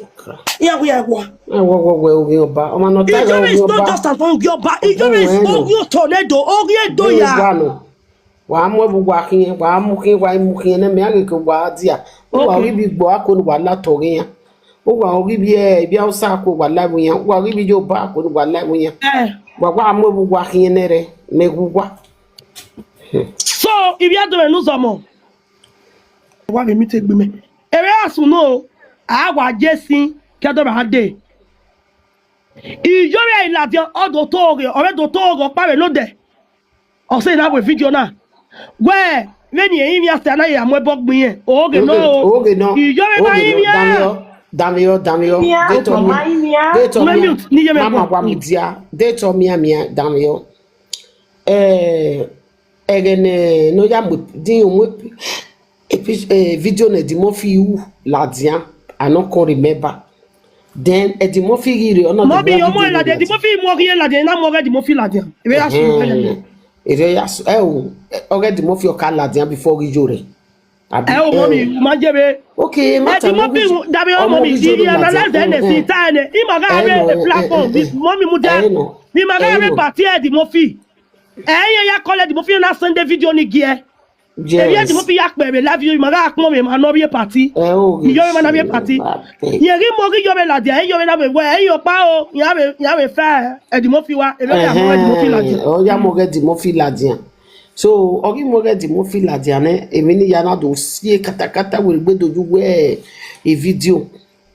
Iran wẹ iran wua. Ẹ wọ wọ wẹ oghian ọba. Ọmwa nọ ta Iyo vbe is not just an oghian ọba. Iyo vbe is oghian otọ ne do, oghian do ya. Wa mu ẹvbo uwa khian, wa mu khian, wa mu khian ne mẹ a ghe ke wa dia. Uwa ghi bi gbo ako ne wa la tọ ghe iran. Uwa ghi bi, eh, bi Hausa ako wa la iwu iran. Uwa ghi bi Yoruba ako ne wa la iwu iran. Eh. Wa wa mu ẹvbo uwa khian nẹ rẹ, mẹ ghe uwa. So, ivbi Ẹdo mwẹ ne uzọmọ. Wa vbe meet egbe mẹ. Ere a sunu o, a wa je sin, ke a do ra dee. Iyo vbe ladian, ọ do to oghe, ọ vbe do to oghe ọkpa vbe nodẹ. Ọ sẹ na wẹ video na. Wẹ, vbene irẹn ivbian sẹ na ya mu ẹbọ gbẹn irẹn. Oghe nọ o. Oghe nọ. Iyo vbe ma ivbian. Danmwehọ, danmwehọ, danmwehọ. Mute, ni ye mẹ mama wa mudia. Date mia mia, danmwehọ. Eh, ẹghẹ ne, ne ọ ya mu, din mu epi-, epi-, eh, video ne Eddie Murphy ru ladian, I no can remember. Then Eddie Murphy ghi rre, ọ na Mọbi, ọmọ ladian, Eddie Murphy mu ọghe ladian, na mu ọghe Eddie Murphy ladian. Ere ya su. Ẹhẹn. Ere ya su, ẹ o, ọghe Eddie Murphy ọ ka ladian before ghi yo rre. Abi, ẹ o, Mọbi, eh, ma je vbe. Okay, ma ta Eddie Murphy, davbe ọmọ mi, di analyze ẹnẹ si ta ẹnẹ. I ma gha rre platform, Mọbi mu dia. Mi ma gha rre party Eddie Murphy. Ẹ, iran ya call Eddie Murphy na send video ni gie. Yes. Eddie Murphy ya kpẹ vbe live video, ma gha kpọn vbe ma nọ vbe party. Ẹ o, iyo vbe ma na vbe party. Iran ghi mu ọghe iyo vbe ladian, iyo vbe na vbe wẹ, iyo kpa o, iran vbe, iran vbe fa Eddie Murphy wa, ebe ya mu Eddie Murphy ladian. Ọ ya mu ọghe Eddie Murphy ladian. So, ọ ghi mu ọghe Eddie Murphy ladian nẹ, emwi ne ya na do sie katakata wẹ egbe do yu wẹ e video.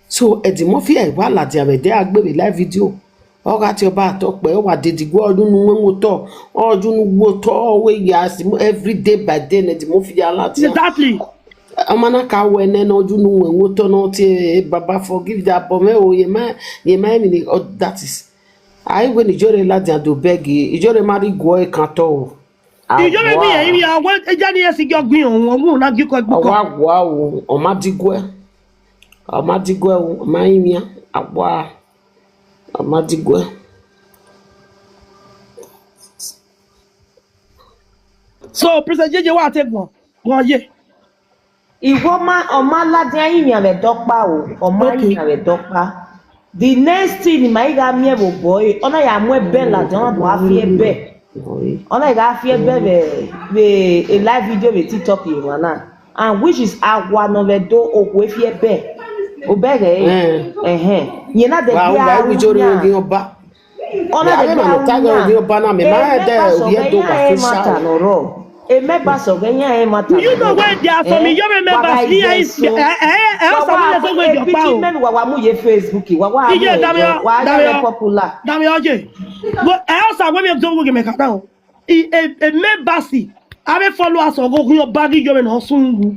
So, Eddie Murphy ẹ wa ladian vbe ẹdẹ a gbe vbe live video. Ọ gha tie ọba atọ kpẹ, ọ wa dedi guẹ, ọ yu unu wẹn wotọ, ọ yu unu wotọ, ọ wẹ ya si every day by day ne Eddie Murphy ya ladian. Exactly. Ọmwa na ka wẹ nẹ ne ọ yu unu wẹn wotọ ne ọ tie, "Baba forgive that boy, mẹ o, ye ma, ye ma emwi ni," oh, that is. A i wẹ ne Ijore ladian do beg, Ijore ma rhie guẹ ekan tọ o. Iyo vbe mi yẹn, iran wẹ, eja ni esi gi ọgbin, ọ wu na gi kọ ẹgbẹkọ. Ọ wa gua o, ọ ma diguẹ. Ọ ma diguẹ o, ọ ma rinmwian, a gua, ọ ma diguẹ. So, Princess Jeje, wa te guan, guan ye. Iwẹ ọ ma, ọ ma ladian rinmwian vbe ẹdẹ ọkpa o, ọ ma rinmwian vbe ẹdẹ ọkpa. The next thing ne ima i gha miẹn vbe obọ ẹre, ọ na ya mu ẹbẹ ladian, ọ na do gha fi ẹbẹ. Ọ na gha fi ẹbẹ vbe, vbe a live video vbe TikTok ye emwa na. And which is awa ne ọ vbe do okhuo fi ẹbẹ. Obẹghẹ ẹre. Ẹhẹn. Yẹn na dẹ wa, wa wi Ijore yan. Ọ na dẹ gbe ta ghe ọba na, mẹ ma dẹ ovbi Ẹdo wa ke sa. Emeba sọ ghe iran ẹmwata. You know where they are from, Iyore members, ni ya is, eh, eh, eh, ọ sa wẹ so wẹ jọ pa o. Mẹ wa wa mu ye Facebook, wa wa. Iye, dami o, wa dami o, popular. Dami o je. But ẹ ọ sa wẹ mi so wẹ mẹ ka da o. I, e, e members, a vbe followers ọghe Oghian Ọba ghi Iyore ne ọ sunu.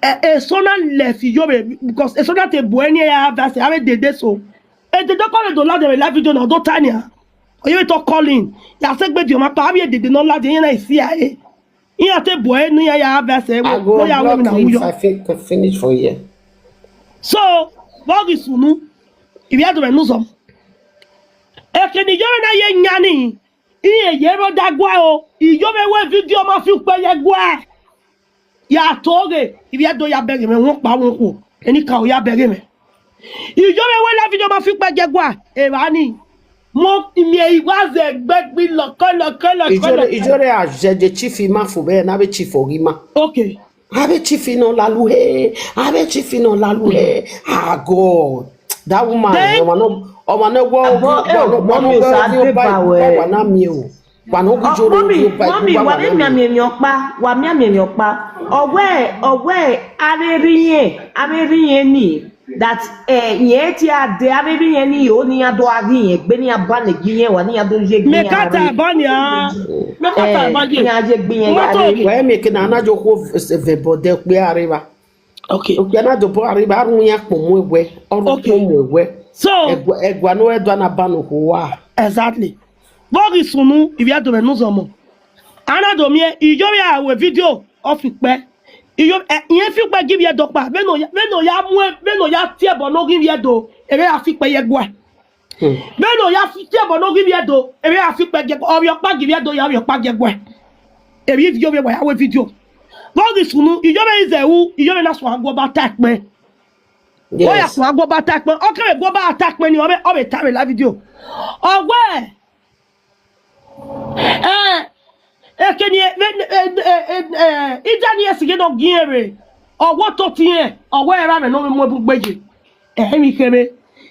Eh, eso na left Iyore, because eso na te bu ẹre ni ya advice, a vbe dede so. Edede ọkpa vbe do ladian vbe live video na, ọ do ta nian. Ọ ye vbe tọ calling. Ya sẹ egbe diọn ma kpa, avbe edede ne ọ ladian, iran na i si a re. Iran te bu ẹre ne iran ya vbe ẹsẹ ẹvbo, I go ne ya wẹ emwi na block him wu yọ. If I fi-, can finish for here. So, vbe ọ ghi sunu, ivbi Ẹdo mwẹ ne uzọmọ. Eke ne Iyore na ye yan ni, iran ye rre ọdagua o, Iyore wẹ video ma fi ukpẹ ye ẹguae. Ya to ghe, ivbi Ẹdo ya bẹghe mwẹ, wọn kpa wọn khuo, enikaro ya bẹghe mwẹ. Iyore wẹ live video ma fi ukpẹ ye ẹguae, evba ni. Mo miẹn iwa zẹ gbe gbi lọkọ, lọkọ, lọkọ, Ijore, lọkọ. Ijore a jẹjẹ chief ima fo vbe na vbe chief ọghe ima. Okay. Avbe chief nọ lalu he, avbe chief nọ lalu he. Ah, God. That woman, Then ọmọ náà, ọmọ náà wọ Abo, eh, wa no mummy, wa no Osa wọ deba wẹ. Wa na mi o. Wa no Oh, gujo ro mummy, ro ba mummy, wa wa wa ne na mi. Miamian miẹn ọkpa, wa miamian miẹn ọkpa. Ọwẹ, ọwẹ, avbe rhie, avbe rhie ni. That, eh, yẹn ti a de avbe rhie ni yo, ne iran do a ghi yẹn gbe, ne iran ba ne gbe yẹn wa, ne iran do ye gbe Mẹ yẹn ka ta rre. Ba nia. Mẹ ka ta Eh, ba ye. Ne iran ye gbe yẹn Mo ya to rre. Wẹ mi ke na na jo khuo vẹ bọdẹ okpia rre va. Okay. Okpia na dobọ rre va, run ya kpọ mu ẹwẹ, ọ run Okay. kpọ mu ẹwẹ. So Ẹgua, ẹgua no ẹdua na ba no khuo wa. Exactly. Vbọ ghi sunu, ivbi a do mwẹ ne uzọmọ. A na do miẹn, Iyore a ru video, ọ fi kpẹ. Iyo, eh, irẹn fi kpẹ gi ivbi Ẹdo ọkpa, vbene ọ ya, vbene ọ ya mu, vbene ọ ya tie ẹbọ ne ọ ghi ivbi Ẹdo, ẹre a fi kpẹ ye ẹguae. Hmm. Vbene ọ ya fi tie ẹbọ ne ọ ghi ivbi Ẹdo, ẹre a fi kpẹ ye, ọ vbe ọkpa gi ivbi Ẹdo, ya vbe ọkpa ye ẹguae. Emwi video vbe wa ya ru video. Vbọ ghi sunu, Iyore i zẹ ru, Iyore na suẹn gu ọba ta ẹkpẹn. Ọ ya Yes. suẹn gu ọba ta ẹkpẹn, ọ kẹvbe gu ọba ta ẹkpẹn ni, ọ vbe, ọ vbe ta vbe la video. Ọ wẹ, Eh, ekeni, eh, eh, eh, eh, eh, ida ni esi ghe ne ọ gi ẹre, ọ wẹ ototọ irẹn, ọ wẹ ẹre avbe ne ọ mu ẹbu gbe ye. Ẹmwẹ ikherhe,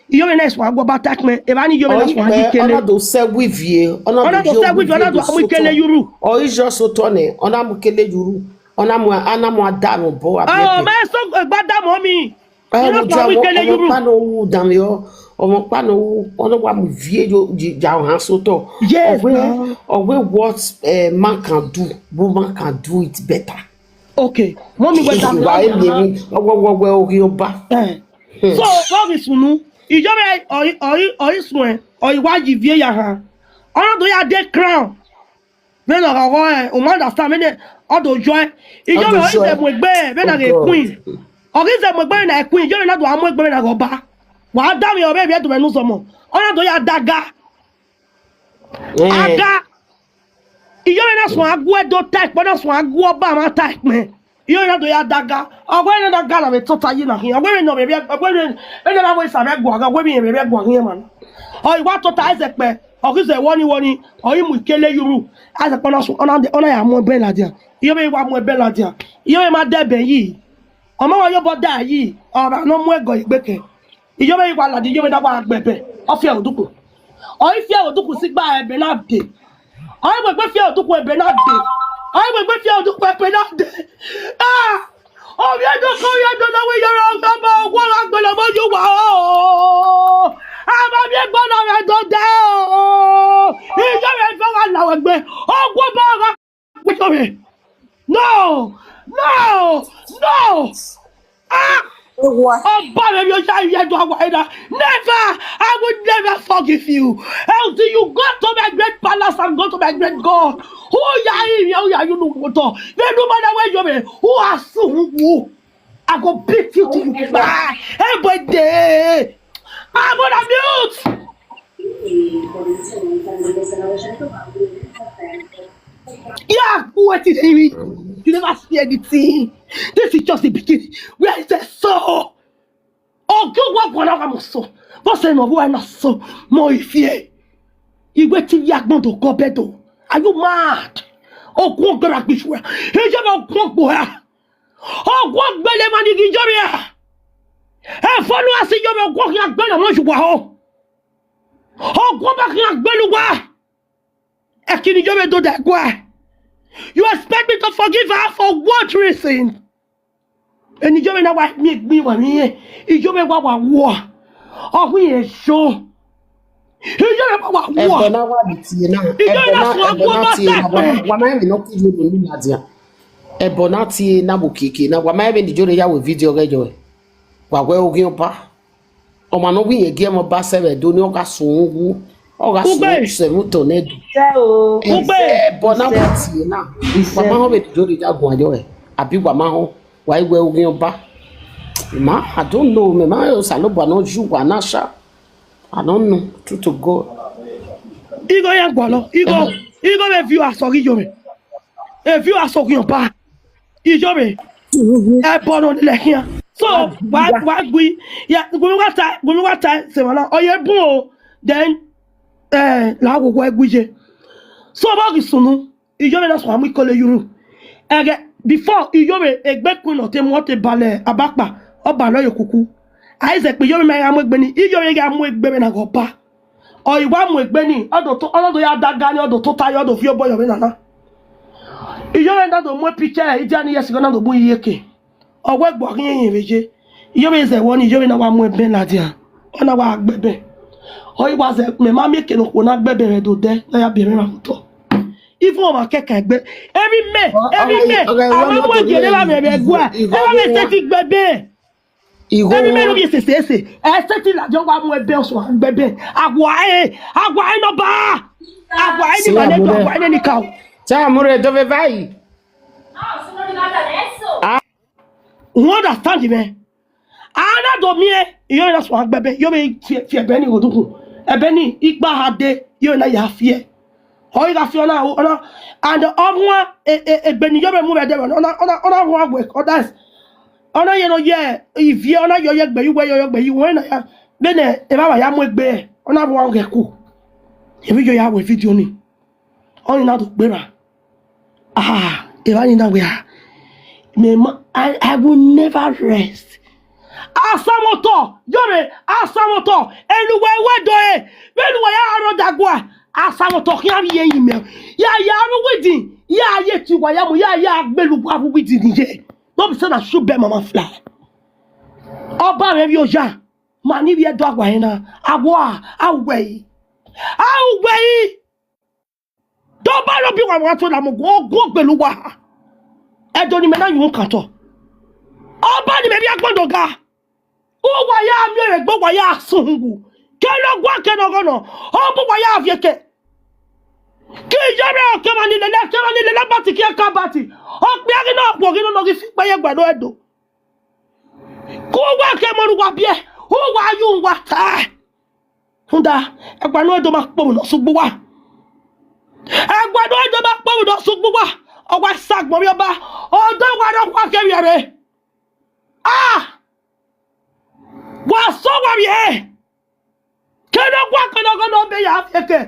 Iyore na suẹn gu ọba ta ẹkpẹn, evba ni Iyore na Ọ suẹn ikpe, gi ọ kele. Na do sẹ wivie, ọ na Ọ na do do sẹ wivie, ọ na do mu ikele yuru. Ọ i just otọ nẹ, ọ na mu kele yuru, ọ na mu, a na mu ada nọ obọ, abi Oh, ẹbẹ. Ma so gba da mọ mi. Ẹ, Iyore wo na dia mu ikele ọmọ yuru. Ọmọ ọkpa ne ọ wu danmwehọ, ọmọ ọkpa ne ọ wu, ọ na wa mu ivie yo, yi, ya ohan sotọ. Yes, Ọ wẹ, now. Ọ wẹ what, eh, man can do, woman can do it better. Okay, mummy, wẹ da mi Wa ọmọ emi na. Emi, ọwọwọwẹ oghi ọba. Eh. Hmm. So, vbọ ghi sunu, Iyore, ọ i, ọ i, ọ i suẹn, ọ i wa yi ivie ya han. Ọ na do ya de crown. Vbene ọ gha ọghọ, eh, u ma understand, vbene ọ do yọe. Iyore ọ ghi zẹ mu egbe vbene a ghe queen. Ọ ghi zẹ mu egbe vbene a queen, Iyore na do a mu egbe vbene a ghe ọba. Wa da mwẹ ọvbe vbe ẹdun mwẹ ne uzọmọ. Ọ na do ya daga. Eh. Aga. Iyore na suẹn agu Ẹdo ta ẹkpẹn, ọ na suẹn agu ọba mwa ta ẹkpẹn. Iyore na do ya daga. Ọ wẹ ne daga na vbe tota yi na khian. Ọ wẹ ne ọ vbe, ọ wẹ ne, vbene na wẹ sa vbe gua gha, ọ wẹ vbe vbe gua ghian ma na. Ọ i wa tota ẹzẹ kpẹ. Ọ ghi zẹ wọni wọni, ọ i mu ikele yuru, a zẹ kpọ na su, ọ na, ọ na ya mu ẹbẹ ladian. Iyore wa mu ẹbẹ ladian. Iyore ma dẹ ẹbẹ yi. Ọ ma wa ye obọ da yi, ọ ra ne ọ mu ẹgọ ye egbe kẹ. Iyore wa ladian, Iyore da wa gbe ẹbẹ. Ọ fi ẹre oduku. Ọ i fi ẹre oduku si gba ẹbẹ na de. Ọ i wegbe fi ẹre oduku ẹbẹ na de. Ọ i wegbe fi ẹre oduku ẹbẹ na de. Ah! Ovbi Ẹdo ke ovbi Ẹdo na wẹ Iyore ọghe ọba, ọgua gha gbele ọmọ ye uwa o. Avbe ovbi ẹgbẹ na mwẹ do dẹ o. Iyore ẹfe gha la wẹ egbe. Ọgua ọba gha gbe Iyore. No! No! No! Ah! Ewa. Ọba mwẹ vbe oya ivbi Ẹdo awa na. Never! I will never forgive you. Until you go to my great palace and go to my great God. Who ya ivbi, who ya you no water? They no matter where you be. Who has who? I go beat you till you cry. Every day. I'm on a mute. Yeah, wetin dey mean? You never see anything. This is just the beginning. Where is the soul? Oge wa guan na wa mu so. Vbọ sẹ ne ọ vbe na so? Mo ifie. Iwe ti ya gbọn do gọ bẹdo. Are you mad? Ogun gbera gbe shuwa. Iyore ogun gbo ha. Ogun gbele ma ni ghi Iyore ha. E followers Iyore ogun khian gbele ọmọ shuwa ho. Ogun ba khian gbele uwa. Ẹki ni Iyore do da ẹguae. You expect me to forgive her for what reason? Eni Iyore na wa miẹn egbin wa miẹn, Iyore wa wa wua. Ọ hu irẹn yo. Iyore wa wa wua. Ẹbọ na wa vbe tie na. Iyore Ẹbọ na na, suẹn Ẹbọ agu na ọba tie ta na. Wa, ẹkpẹn. Wa ma emwi ne ọ ke yo ne ladian. Ẹbọ na tie na vbe okiekie na. Wa ma emwi ne Iyore ya ru video ghẹ yọ. Wa wẹ oghian ọba. Ọmwa ne ọ wẹ irẹn gie ẹmwẹ ọba sẹ vbe Ẹdo ni, ọ gha suẹn wu, ọ gha Ugbe. Suẹn sẹ vbe otọ ne Ẹdo. Sẹ o. Ugbe. Ẹbọ na wa tie na. Wa ma họn vbe Iyore ya guan yọ ẹ, abi wa ma họn, wa i wẹ oghian ọba. Ma, I don't know, mẹ ma rẹn Osanobua ne ọ yu wa na sha. I don't know, true to God. Igho ya gualọ, igho, igho vbe viewers ọ ghi yo mwẹ. E viewers oghian ọba. Iyore, ẹbọ nọ lẹ khian. So, wa, wa gui, yeah, gu mi wa ta, gu mi wa ta, se wala, ọ ye bun o, then, eh, la wo wẹ gu iye. So, vbọ ghi sunu, Iyore na sua mu ikolo yuru. Ẹghẹ, before Iyore egbe queen ọ te mu, ọ te balẹ abakpa, ọ balẹ ọye okuku. A i zẹ kpe Iyore ma gha mu egbe ni, Iyore gha mu egbe vbe na ghe ọba. Ọ i wa mu egbe ni, ọ do to, ọ do ya daga ni, ọ do tota ye, ọ do viọ obọ ye ọvbena na. Iyore na do mu picture idia ni ye ẹse igho na do bu iyeke. Ọ wẹ gbe ọ ghi yẹn vbe ye. Iyore zẹ wọ ni, Iyore na wa mu ẹbẹn ladian. Ọ na wa gbe ẹbẹn. Ọ i wa zẹ, mẹ ma miẹn ekene okhuo na gbe ẹbẹn mwẹ do dẹ, na ya biẹ mwẹ emwa mu otọ. Even ọmwa kẹkan egbe. Emwi mẹ, emwi mẹ, a ma mu ẹgie ne evba mwẹ vbe ẹguae. Evba mwẹ sẹtin gbe ẹbẹn. Emwi mẹ ne ovbi ẹse ẹse ẹse. Ẹ sẹtin ladian, ọ wa mu ẹbẹn, ọ sua gbe ẹbẹn. Awa ẹre, awa ẹre nọba. Awa ẹre ni ma nẹ do, awa ẹre ni ka o. Te a mu rre do vbe evbare. U understand mwẹ? A na do miẹn, Iyore na sua gbe ẹbẹn, Iyore fi, fi ẹbẹn ni gho dukhun. Ẹbẹn ni ikpa ha de, Iyore na ya fiẹ. Ọ i gha fiẹ, ọ na, ọ na, and ọ guan, e, e, egbe ni Iyore mu vbe ẹdẹ, ọ na, ọ na, ọ na guan wẹ, ọ da, ọ na ye ne ọ ye ivie, ọ na ye ọ ye egbe ye uwẹ, ye ọ ye egbe ye uwẹ na ya. Vbene evbavba ya mu egbe, ọ na guan ghẹ ku. Ivie yo ya wẹ video ni. Ọni na do gberra. Ah, evba ni na wẹ, ah, mẹ ma, I, I will never rest. Asamwotọ, Iyore, asamwotọ, elu wẹ wẹ do e, vbene uwa ya rọ dagua, asamwotọ khian vbe iye yi mẹ. Ya, ya ru wedding, ya ye ti uwa ya mu, ya, ya gbele uwa ru wedding ni ye. No be say na shoe bell mama fly. Ọba mwẹ vbe oya, ma ni vbiẹ do awa ẹre na, awa, a wẹ yi. A wẹ yi. Te ọba rre obi wanwan to na mu ogun, ogun gbele uwa. Ẹdo ni mẹ na yu kan otọ. Ọba ni mẹ vbe agbọn do ga. Uwa ya miẹn rẹ egbe, uwa ya sẹ uhunmwu. Kẹ ne ọ gua, kẹ ne ọ gọnọ, ọ bu uwa ya viẹ kẹ. Ke Iyore ọ kẹ emwa ni lele, kẹ emwa ni lele bati, kẹ ka bati. Okpia ghi nọ, okhuo ghi nọ, ne ọ ghi fi ukpẹ ye ẹguae ne ọ do. Ke uwa kẹ emọ ne uwa biẹ, uwa yu uwa tae. Rhunmwuda, ẹguae ne ọ do ma kpọvbu ne ọ sẹ ugbo uwa. Ẹguae ne ọ do ma kpọvbu ne ọ sẹ ugbo uwa. Ọ wa sa agbọn vbe ọba, ọ do wa rre ọkhuakhe vbiẹ rre. Ah! Wa sẹ owa vbiẹ. Kene ọ gua, kene ọ gọnọ, ọ be ya fiẹ kẹ.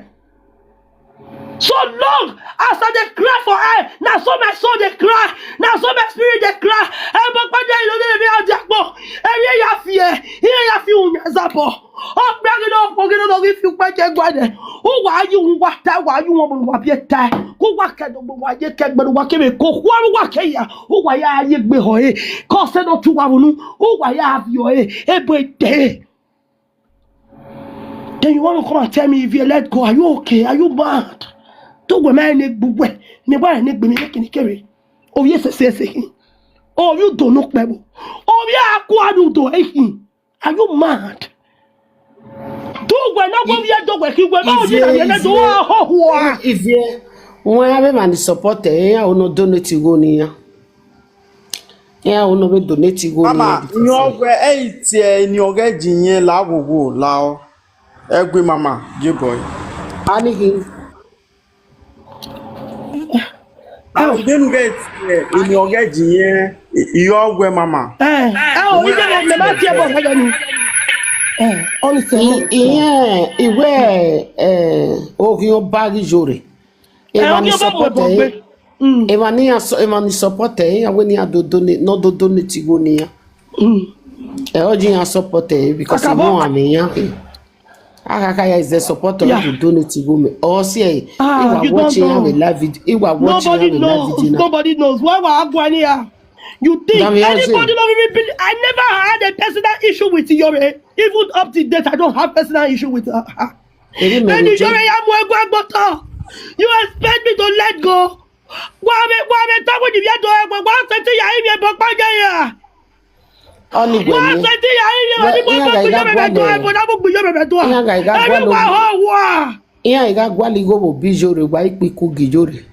So long as I dey cry for her, na so my soul dey cry, na so my spirit dey cry. Ẹbọ kpẹdẹ ilo ne emwi a dia kpọ, emwi ya fiẹ, iran ya fi uhunmwu yan zabọ. Okpia ghi nọ, okhuo ghi nọ, ne ọ ghi fi ukpẹ ke ẹguae nẹ. Uwa yu uhunmwu uwa tae, uwa yu uhunmwu ne uwa biẹ tae. Ke uwa kẹ do gbe uwa ye kẹ ẹgbẹe ne uwa kevbe ke okhuo avbe uwa ke ya. Uwa ya ye egbe họ ẹre. Ke ọ sẹ ne ọ tu uwa vbe unu, uwa ya viọ ẹre, ebo ẹdẹ. Then you want to come and tell me, Ivie, let go. Are you okay? Are you mad? To wẹ ma ne gbe uwẹ, ne wa ne gbe mẹ ye kini kere. Ovbi ẹse ẹse ẹse khin. Ovbi udo ne ukpẹ vbo. Ovbi akua ne udo ẹre khin. Are you mad? Do wẹ na wẹ ovbi ẹdo wẹ khin, wẹ ma ovbi na ye ne do wa hohua. Ivie, wọn avbe emwa ni support ẹ, iran unu donate igho ne iran. Iran unu vbe donate igho ne iran because iran ọghe ẹ i tie eni ọghẹe ji iyẹn la ghwoghwo lao. Ẹgui mama, ye boy. Anighi. Vbene u ghẹ tie eni ọghẹe ji iyẹn, I, I ọghe mama. Eh, eh, o, iye mẹ, mẹ ma tie bọ, mẹ ni. Eh, ọni sẹ. I, iran, I wẹ, eh, oghian ọba ghi Iyore. Emwa ni support ẹre, emwa ni iran su-, emwa ni support ẹre, iran wẹ ne iran do donate, ne ọ do donate igho ne iran. Ẹ, ọ ji iran support ẹre because I know am iran khin. A kha kha ya zẹ support ọre to donate igho mẹ. Ọ si ẹre, I wa watch iran vbe live video, I wa watch iran vbe live video na. Nobody knows. Why wa gua ni ya? You think anybody no even believe? I never had a personal issue with Iyore. Even up to date, I don't have personal issue with her. Eni Iyore ya mu ẹguae gbe otọ. You expect me to let go? Wa vbe, wa vbe ta wẹ ne ivbi Ẹdo ẹgbẹ, wa sẹtin ya ivbi ẹbọ kpa ye ya. Ọni wẹ wa sẹtin ya ivbi ẹbọ, ni mo gbogbo Iyore vbe do, ẹbọ na gbogbo Iyore vbe do. Iran gha i gha gualọ. Ẹbí wa họ wa. Iran i gha gualọ igho vbe obọ Iyore, wa i kpe iku gie Iyore.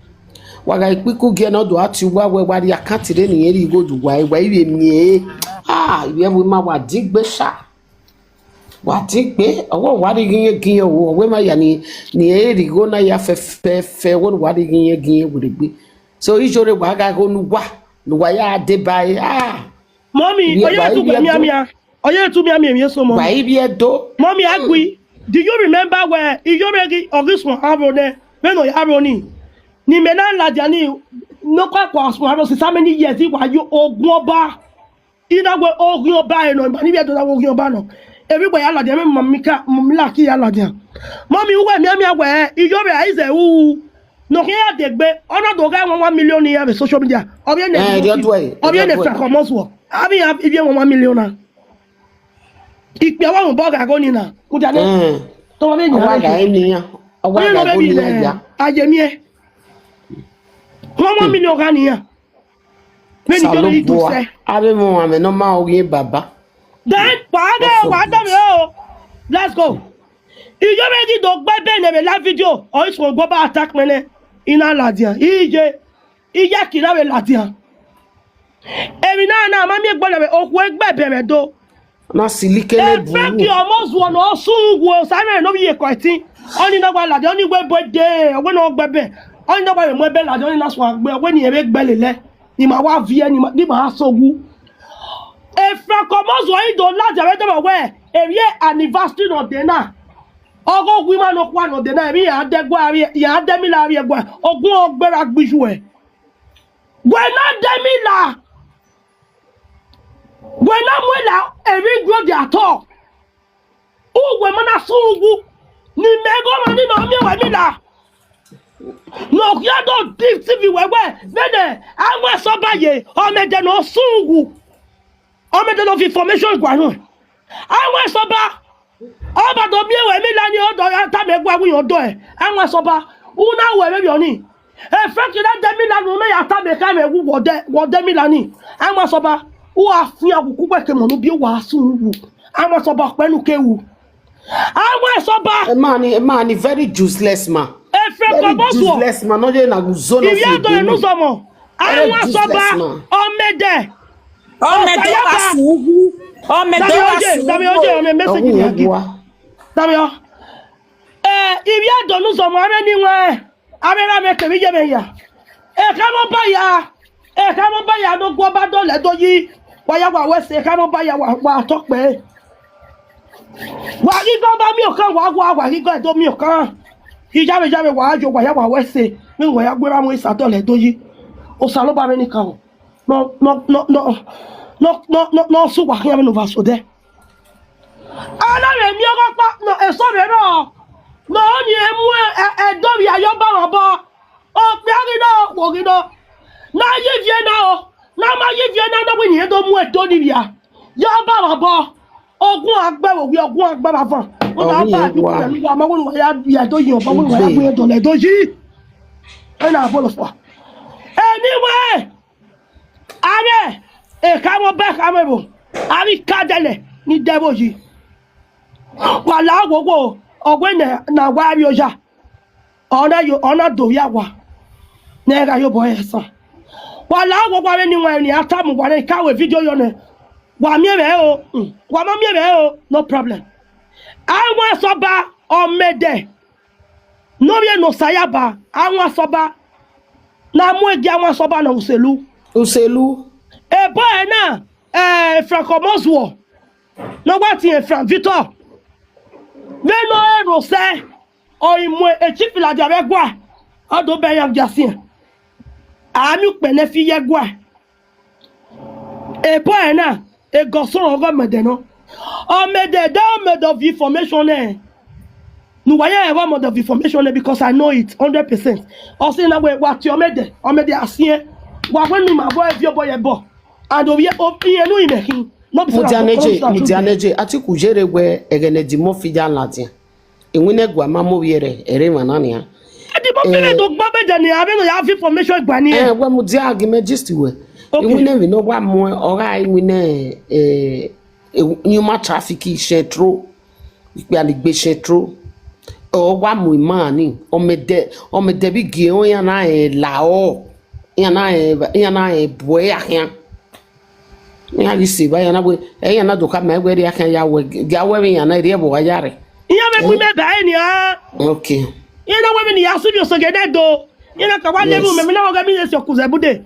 Wa gha i kpe iku gie ne ọ do a tie uwa wẹ wa rhie account rre ne irẹn rhie igho ye uwa, wa i vbe miẹn. Ah, ivbi ẹvbo ima wa di gbe sha. Wa ti kpe, ọwọ wa rhie ighi iyẹn gie iyẹn o, ọwọ ma ya ni, ni e rhie igho na ya fẹfẹfẹ, ọwọ ne uwa rhie ighi iyẹn gie iyẹn werriegbe. So, Iyore wa gha igho ne uwa, ne uwa ya deba ẹre, ah. Mummy, ọ ye tu mianmian, ọ ye tu mianmian emwi eso, mummy. Wa ivbi Ẹdo. Mummy, a gui. Do you remember wẹ Iyore ghi, ọ ghi suẹn aro nẹ, vbene ọ ya aro ni? Ne imẹ na ladian ni, ne ọ ka kua suẹn aro since how many years, I wa yo ogun ọba. I na wẹ oghian ọba ẹre nọ, ima ni vbe do na wẹ oghian ọba nọ. Emwi wẹ ya ladian, mẹ mami ka, mami la ki ya ladian. Mami, uwẹ mianmian wẹ Iyore a i zẹ ru. Ne ọ khian ya degbe, ọ na do gha one one million iran vbe social media. Ọ vbe ne, Eh, erriọ tuẹ, ọ vbe erriọ ne tuẹ. Frank Omozuo. Avbe iran ivbi one one million na. Ikpia wa mu bọ gha gho ni na. Mudia ne. Eh. Tọ wa vbe yin Ọ wa ave gha ke. Eni iran. Ọ wa Ọ ye gha nọ vbe gho bi ni iran lẹ. Ya. A ye miẹn. One one million gha ne iran. Vbene Iyore i do Osanobua, sẹ. Avbe mwẹ ọmwa mwẹ ne ọ ma oghian baba. Then, wa ghe, That's so wa da good. Vbe o. Let's go. Iyore ghi do gbe ebe ne vbe live video, ọ i suẹn obọ ba attack mẹ nẹ, I na ladian. Iye, iye ki na vbe ladian. Emwi na na, ma miẹn egbe na vbe, okhuo egbe ẹbẹ vbe do. Na sili kele bu Frank ru. Omozuo ne ọ sunu wu, Osanobua ne ọ vbe ye kọ ẹtin. Ọni na wa ladian, ọni wẹ ebe de, ọ wẹ ne ọ gbe ebe. Ọni na wa vbe mu ebe ladian, ọni na suẹn gbe, ọ wẹ ne irẹn vbe gbe lele. Ne ima wa viẹ, ne ima, ne ima gha sẹ owu. E Frank Omozuo i do ladian vbe dọmọ wẹ, emwi anniversary ne ọ de na. Ọghe owu ima nọkhua ne ọ de na, emwi iran dẹ gua, iran dẹ mila vbiẹ gua, ogun ọgberra gbe iyuẹ. Wẹ na dẹ mila. Wẹ na mu ẹla emwi guọdia atọ. Uwẹ ma na sunu wu, ne imẹ ghe ọmwa ni nọ miẹn wẹ mila. Ne ọ khian do di T V wẹ wẹ, vbene a wan Osanobua ye, ọmẹdẹ ne ọ sunu wu. Ọmẹdẹ ne ọ fi information guan nuẹn. A wan Osanobua, ọ ba do miẹn wẹ mila ni, ọ do ya tama ẹguae wẹ irẹn ọdọ ẹ. A wan Osanobua, u na ru ẹre vbe ọnii. E Frank na dẹ mila ne u na ya tama ekhọe mwẹ wu wẹ ọ dẹ, wẹ ọ dẹ mila ni. A wan Osanobua, u gha fian wu, ku wẹ ke emọ ne u biẹ, u wa sunu wu. A wan Osanobua, ọkpẹn ne u ke ru. A wan Osanobua. A man, a man, a very useless man. E Frank Very Omozuo. Useless man, not even a good zone of Ivbi Adọ ne uzọmọ. A Very wan Osanobua, useless man. Ọmẹdẹ. Ọmẹdẹ Ọsayaba. Wa sunu wu. Ọmẹdẹ Dami wa oje, sunu dami wu. Oje, ọmẹ message Ọwọ ni agi. Wa. Dami o. Eh, Ivbi Adọ ne uzọmọ, avbe ni wan, avbe ra mwẹ kevbe iye mwẹ ya. Ekhama ọba ya, ekhama ọba ya ne ogun ọba dọlẹ do yi, wa ya wa wẹ ẹse, ekhama ọba ya wa, wa tọ kpẹẹ. Wa ghi gọ ba miẹn okan, wa wa, wa ghi gọ do miẹn okan. Iyavbe, iyavbe, wa yo, wa ya wa wẹ ẹse, ne wa ya gbe ra mu isa dọlẹ do yi. Osanobua vbe ni kan o. Nọ, nọ, nọ, nọ, nọ, nọ, nọ, nọ, sẹ uwa khian vbene uwa sẹ odẹ. A na vbe miẹn ọghe ọkpa, nọ, eso vbe rrọọ, ne ọ ni mu ẹ, ẹ, ẹdẹ ovbi a ye ọba mwẹ obọ. Okpia ghi nọ, okhuo ghi nọ. Ne a ye ivie na o, ne a ma ye ivie na, ne ọ wẹ ne irẹn do mu ẹdẹ onivbia ye ọba mwẹ obọ. Ogun a gbe vbe owiẹ, ogun a gbe vbe avan. Ọ na Ọghe ba iye du wa. Pẹlẹ uwa, ma wẹ ne uwa ya, ya do yin ọba, wẹ ne uwa ya Igbe. Gbe ẹdọlẹ do yi. Ena bolo fua. Anyway, avbe ekhama ọba, ekhama ẹvbo, avbe ikadẹlẹ ni dẹ vbo yi. Wa la wowo, ọ wẹ ne, ne a wa vbe oya. Ọ na yo, ọ na do vbe awa. Ne ẹ gha ye obọ ẹre ẹsan. Wa la wowo, avbe ni wan ni a tama uwa nẹ, ka wẹ video yọ nẹ. Wa miẹn mwẹ o, mm, wa ma miẹn mwẹ o, no problem. A wan Osanobua, ọmẹdẹ. Ne ovbi ẹ ne Osanobua, a wan Osanobua. Ne a mu egie a wan Osanobua na uselu. Uselu. Ebo ẹre na, eh, Frank Omozuo. Ne ọ wa tie Frank Victor. Vbene ọ rẹn rosẹ, ọ i mu e chief ladian vbe ẹguae, ọ do bẹ iran gia siẹn. A miẹn ukpẹ ne fi ye ẹguae. Ebo ẹre na, egọsọrọ ọghe ọmẹdẹ nọ. Ọmẹdẹ, that ọmẹdẹ of information nẹ. Ne uwa ya ẹvbo ọmẹdẹ of information nẹ, because I know it hundred percent. Ọ sẹ na wẹ wa tie ọmẹdẹ, ọmẹdẹ a siẹn. Wa wẹ ne ima vbọ ẹviọ obọ ye ẹbọ. And ovbi, irẹn ne imẹ khin. No be say na Mudianeje, for Mudianeje, Atiku yere wẹ ẹghẹ ne Eddy Murphy ya ladian. Iwinna ẹguae ma mu ovbi ẹre, ẹre emwa na nian. Eddy Murphy Eh, do gba bẹdẹ ni, avbe ne ya fi information gba ni. Eh, wẹ mudia gi mẹ gist wẹ. Okay. Iwinna emwi ne ọ wa mu, ọ gha iwinna, eh, eh, human traffic central, ikpialegbe central. Ọ wa mu ima ni, ọmẹdẹ, ọmẹdẹ vbe gie iran na rẹn la ọ. Iran na rẹn, iran na rẹn bu ẹre ya khian. Iran ghi sẹ evba, iran na wẹ, iran na do khama wẹ rhie akhian ya wẹ, gia wẹ vbe iran na rhie ẹvbo gha ya rre. Iran vbe mu imẹ ba ẹre nian. Okay. Iran na wẹ vbene I ya sẹ ivbi osẹgẹdẹ do. Iran na ka wa levun Yes. mẹ, mẹ na ọghe mi ye si ọkuzẹ bude.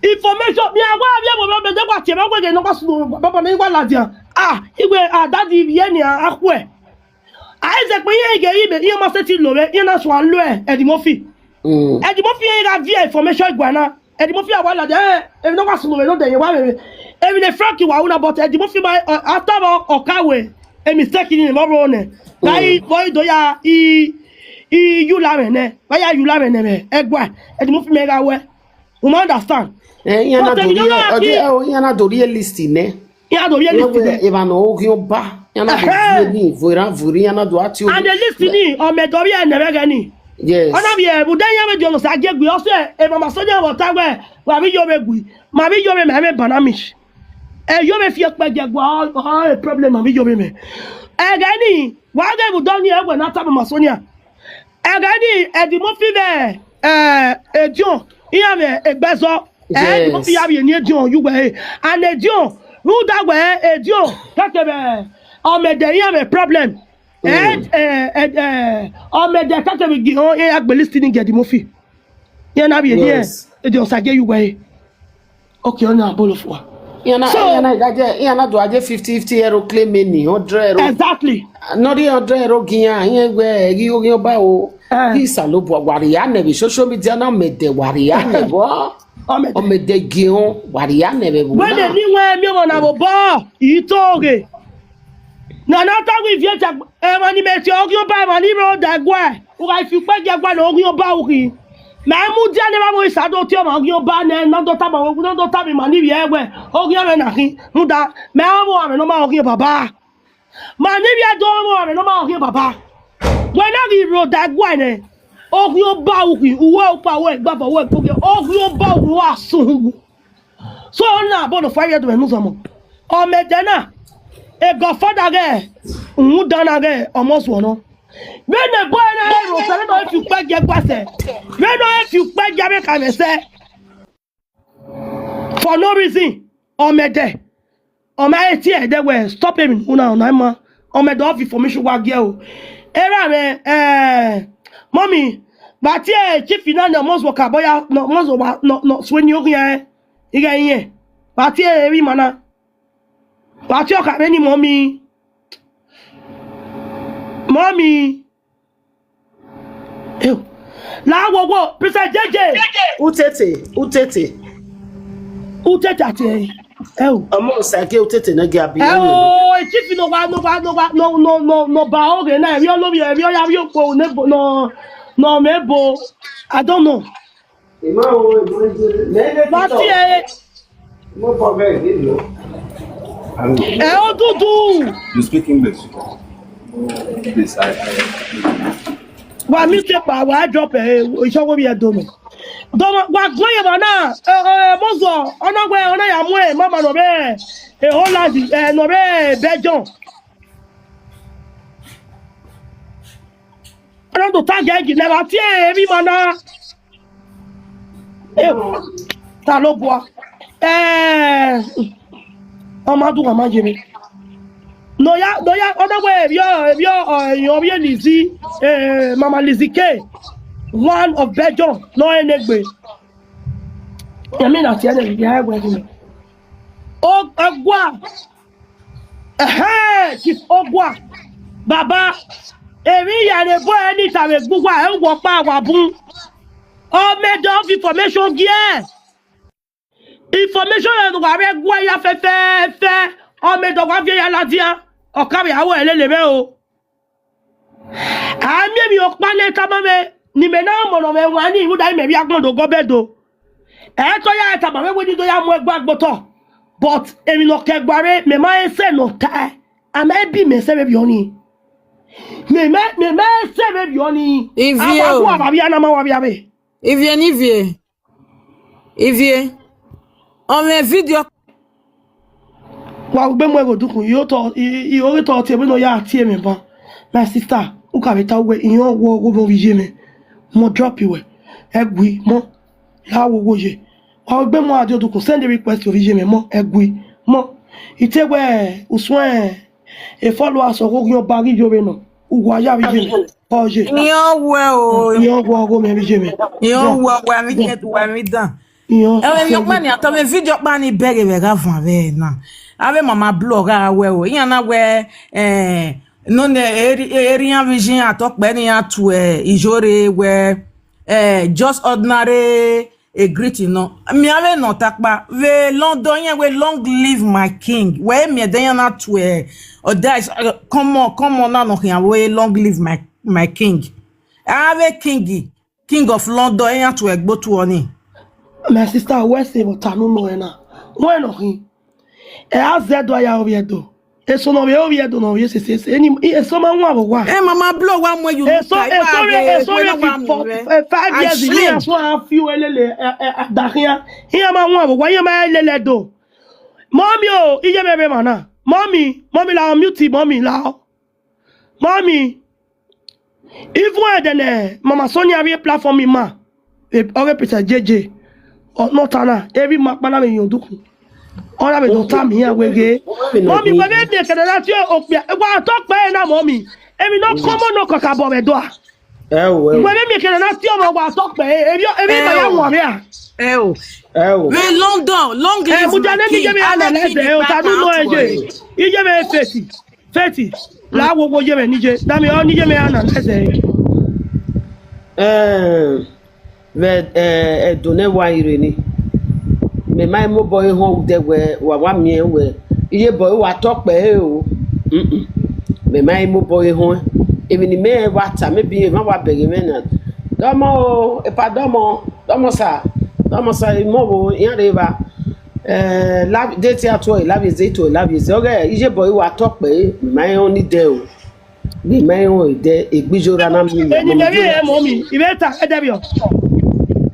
Information, mi a wa vbe ẹvbo vbe ọmẹdẹ wa tie ma wẹ ghe ne ọ wa sunu baba ne wa ladian. Ah, igbe, ah, daddy, vbe nian, a khuẹ. A Isaac, ma iran ghe ime, iran ma sẹtin lo vbe, iran na suẹn lo Eddie Murphy. Mm. Eddie Murphy iran gha viẹ information guan na. Eddie Murphy a wa ladian, eh, emwi ne ọ wa sunu vbe ne ọ dẹ ye wa vbe. Emwi ne Frank wa una, but Eddie Murphy ma, eh, after all, ọ ka wẹ, a mistake ni ne ọ rọ nẹ. That i, Mm. boy, do ya, i, i, you la mẹ nẹ. Wa ya you la mẹ nẹ mẹ. Ẹgua, Eddie Murphy mẹ gha wẹ. U ma understand? Eh, iran na But do emwi ne ọ rhie, gha ọ di, khin, eh, iran na do rhie list nẹ. Iran do rhie Iran list wẹ nẹ. Evba ne ọ ghian ọba, iran na do Ẹhẹn. Rhie ni, vo eran vo ere, iran na do a tie And the list ni, ọ mẹ dọ rhie nẹ vbe ẹghẹ ni. Yes. Ọ na vbe ẹvbo, de iran vbe di ọnọ sa gie gui, ọ sẹ, e mama Sonia vbe ọta wẹ, wa vbe yo vbe gui, ma vbe yo vbe mẹ, vbe banamish. Ẹ yo vbe fi ẹkpẹ gie gua, ọ, ọ, problem, ma vbe yo vbe mẹ. Ẹghẹ ni, wa ghe vbe udọ ni, ẹ wẹ na ta mama Sonia. Ẹghẹ ni, Eddie Murphy vbe, eh, Edion, iran vbe egbẹzọ. Eh, Eddie Murphy Yes. ya vbe eni Edion, you were. And Edion, rhunmwuda wẹ Edion, kẹkẹ vbe, ọ mẹ dẹ iran vbe problem. Eh, Mm. eh, eh, eh, ọ mẹ dẹ kẹkẹ vbe gie họn, iran ya gbe list ni gie Eddie Murphy. Iran na vbe eni, Yes. Edion sa gie you were. Okay, ọ na bolo fua. Iran na, So, iran na gha je, iran na do a je fifty fifty euro claim ni, hundred euro. Exactly. Nọ rhie hundred euro gie iran, iran wẹ, ghi oghian ọba o. Eh. Ghi Osanobua, wa rhia nẹ vbe social media na, ọ mẹ dẹ wa rhia nẹ vbọ. Ọ mẹ dẹ. Ọ mẹ dẹ gie họn, wa rhia nẹ vbe ẹvbo Wẹ na. Lele iwẹn miẹn ọmọ na vbe obọ, i to ghe. Na na ta wẹ ivie ta, emwa ni mẹ tie oghian ọba, emwa ni rre odẹ ẹguae, u gha fi ukpẹ gie ẹguae ne oghian ọba u khin. Mẹ mudia ne evba vbe isa do tie ọmwa oghian ọba nẹ, ne ọ do tama, ne ọ do tama ima ni vbiẹ wẹ, oghian mwẹ na khin, rhunmwuda, mẹ ọmwa mwẹ ne ọ ma oghian baba. Ma ni vbiẹ do ọmwa mwẹ ne ọ ma oghian baba. Wẹ na ghi rre odẹ ẹguae nẹ, oghian ọba u khin, uwẹ ukpa, uwẹ igbava, uwẹ igboghian, oghian ọba u khin, wa sun hu. So, ọ na bọ ne ọfua vbe do mwẹ ne uzọmọ. Ọ mẹ dẹ na, e godfather ghẹ, rhunmwuda na ghẹ, ọmọ zuọ nọ. Vbene boy na rre osẹ, vbene ọ fi ukpẹ gie ẹguae sẹ, vbene ọ fi ukpẹ gie avbe khamẹ sẹ. For no reason, ọ mẹ dẹ. Ọ ma he tie ẹdẹ wẹ, stop him, una, una ma. Ọ mẹ dẹ ọ fi information wa gie o. Erha mwẹ, eh, mommy, vbe a tie chief na ne ọmọ zuọ ka bọ ya, ne ọmọ zuọ wa, ne, ne suẹn ni oghian, ighẹ irẹn. Vbe a tie emwi ima na. Vbe a tie ọka vbe ni mommy. Mommy. Ew. La wo wo, Princess J J. Utete, utete. Utete ati, eh, ew. Ọmọ Osagie utete na gie abi. Ew, e chief no wa, no wa, no wa, no, no, no, no ba oghe na, evbi olobhi, evbi oya, evbi okpo, ne bo, no, no, me bo. I don't know. Mati, eh. Ẹ, Odudu. You speak English? Please, I, I. Wa mi te pa, wa drop, eh, iṣẹ́ wo bi ẹ do mi. Do wa gbọ́n yẹn wà náà, eh, eh, mo sọ, ọ̀nà wẹ̀, ọ̀nà yà mú ẹ̀, mama nọ bẹ́ẹ̀, eh, Holland, eh, nọ bẹ́ẹ̀, Belgium. Ọ̀nà tó tag ẹ̀ jì, lẹ́wà tí ẹ̀ rí mọ́ náà. Eh, ta ló bua? Eh, ọmọ adùn àmà yẹmi. No ya, no ya, ọdọ wẹ, ebi ọ, ebi ọ, èèyàn bí Lizzy, eh, Mama Lizzy K, one of Belgium, no enegbe. Yẹmi na tiẹ ne ya ẹwẹ ni. O, ẹgua. Ẹhẹn, Chief Ogua. Baba, emwi ya ne boy ni ta vbe gbe uwa, ẹ wọ kpa wa bun. Ọ mẹ dọ fi information giẹ. Information ne wa vbe gua ya fẹfẹfẹ, ọ mẹ dọ wa viẹ ya ladian, ọ ka vbe aro ẹlele vbe o. A miẹn emwi ọkpa ne tama mwẹ, ne imẹ na mọ ne ọ mwẹ wan ni, rhunmwuda imẹ vbe agbọn do gọ bẹdo. Ẹ i to ya tama mwẹ wẹ ne I do ya mu ẹgba gbe otọ, but emwi ne ọ kẹ gua rre, mẹ ma rẹn sẹ ne ọ tae, a ma bi mẹ sẹ vbe viọ ni. Mẹ ma, mẹ ma rẹn sẹ vbe viọ ni. Ivie o. A wa gu avbe avia na ma wa vbe avbe. Ivie ne ivie. Ivie, ọ mwẹ video. Wa ugbe mu ẹghẹ odukun, I ho tọ, I, I, I ho ghe tọ tie vbene ọ ya tie mwẹ ban. My sister, u ka vbe ta uwẹ, I yan wọ ọghe ovbi iye mwẹ. Mọ drop wẹ, ẹ gui, mọ, la wo wo ye. Wa ugbe mu a die odukun, send request ovbi iye mwẹ, mọ, ẹ gui, mọ. I te wẹ, usuẹn, e followers ọghe oghian ọba ghi yo vbe nọ, uwa ya vbe iye mwẹ, ọ ye. Iran wẹ o. Iran wẹ ọghe mwẹ vbe iye mwẹ. Iran wẹ ọghe mwẹ vbe iye mwẹ dan. Iran Ẹmwẹ emwi ọkpa ni, atọ mwẹ video ọkpa ni bẹghe vbe gha van vbe na. Avbe mama blọ gha wẹ o. Iran na wẹ, eh, Nọ nẹ, eri-, erian vbe iye iran tọkpẹ ne iran tue iyore wẹ, eh, just ordinary a greeting nọ. Miẹn vbe nọ takpa, vbe London, iran wẹ, "Long live my king." Wẹ miẹn ẹdẹ iran na tue, or that is, uh, come on, come on, na nọ khian wẹ, "Long live my, my king." Avbe king, King of London, iran tue gbe otu ọnii. My sister, wẹ sẹ vbe ọta ne u nọ ẹre na? Wẹ nọ khin. Ẹ a zẹ do, a ya ovbi ẹdo. Eso ne ọ vbe ovbi ẹdo ne ọ vbe sese, sese, eni, eso ma wan vbe owa. Eh, mama, blow wa mu you. Eso, eso re, eso re fi-, for, eh, five years, iran so a fi uẹ lele, eh, eh, adakhian. Iran ma wan vbe owa, iran ma lele ẹdo. Mọmi o, iye mwẹ vbe emwa na. Mọmi, mọmi, la unmute, mọmi, la. Mọmi, even ẹdẹ ne Mama Sonia rhie platform ima, e, ọghe Peter J J, ọ, ne ọ ta na, emwi ima kpa na vbe yan odukhun. Ọ na vbe do ta ma iran wẹẹ ghe, mọmi, wẹ vbe miẹn kẹdẹ na tie okpia, wa tọkpẹ ẹre na, mọmi. Emwi ne ọ kọmọ ne ọ kakabọ vbe ẹdua. Ẹ o, ẹ o. Wẹ vbe miẹn kẹdẹ na tie ọmọ wa tọkpẹ ẹre, emwi, emwi ima ya wan vbe a. Ẹ o. Ẹ o. Vbe London, long live my king. Ẹ, mudia ne ni ye vbe analyze ẹre, ota ne u nọ ẹre. Iye mwẹ Faith. Faith, la wo wo ye mwẹ ni ye, da miẹn ọ ni ye mwẹ analyze ẹre. Eh, vbe, eh, ẹdẹ ne wa i rre ni, mẹ ma i mu obọ re họn odẹ wẹ wa wa miẹn wẹ iye bọ wa tọkpẹ ẹre o. Mm-mm. Mẹ ma i mu obọ re họn. Emwi ne imẹ wa ta, maybe emwa wa bẹghe mwẹ na. Dọmọ o, epa dọmọ, dọmọ sa, dọmọ sa, imọ vbo iran rre evba. Eh, la, de te a tuẹ, la vbe ze tuẹ, la vbe ze. Ọghe iye bọ wa tọkpẹ ẹre, mẹ ma i rẹn ọnii dẹ o. Mẹ ma i rẹn ọnii dẹ, egbe iye ra na miẹn. Eni mẹ vbe rẹn, mọmi, I vbe ta ẹdẹ vbiọ.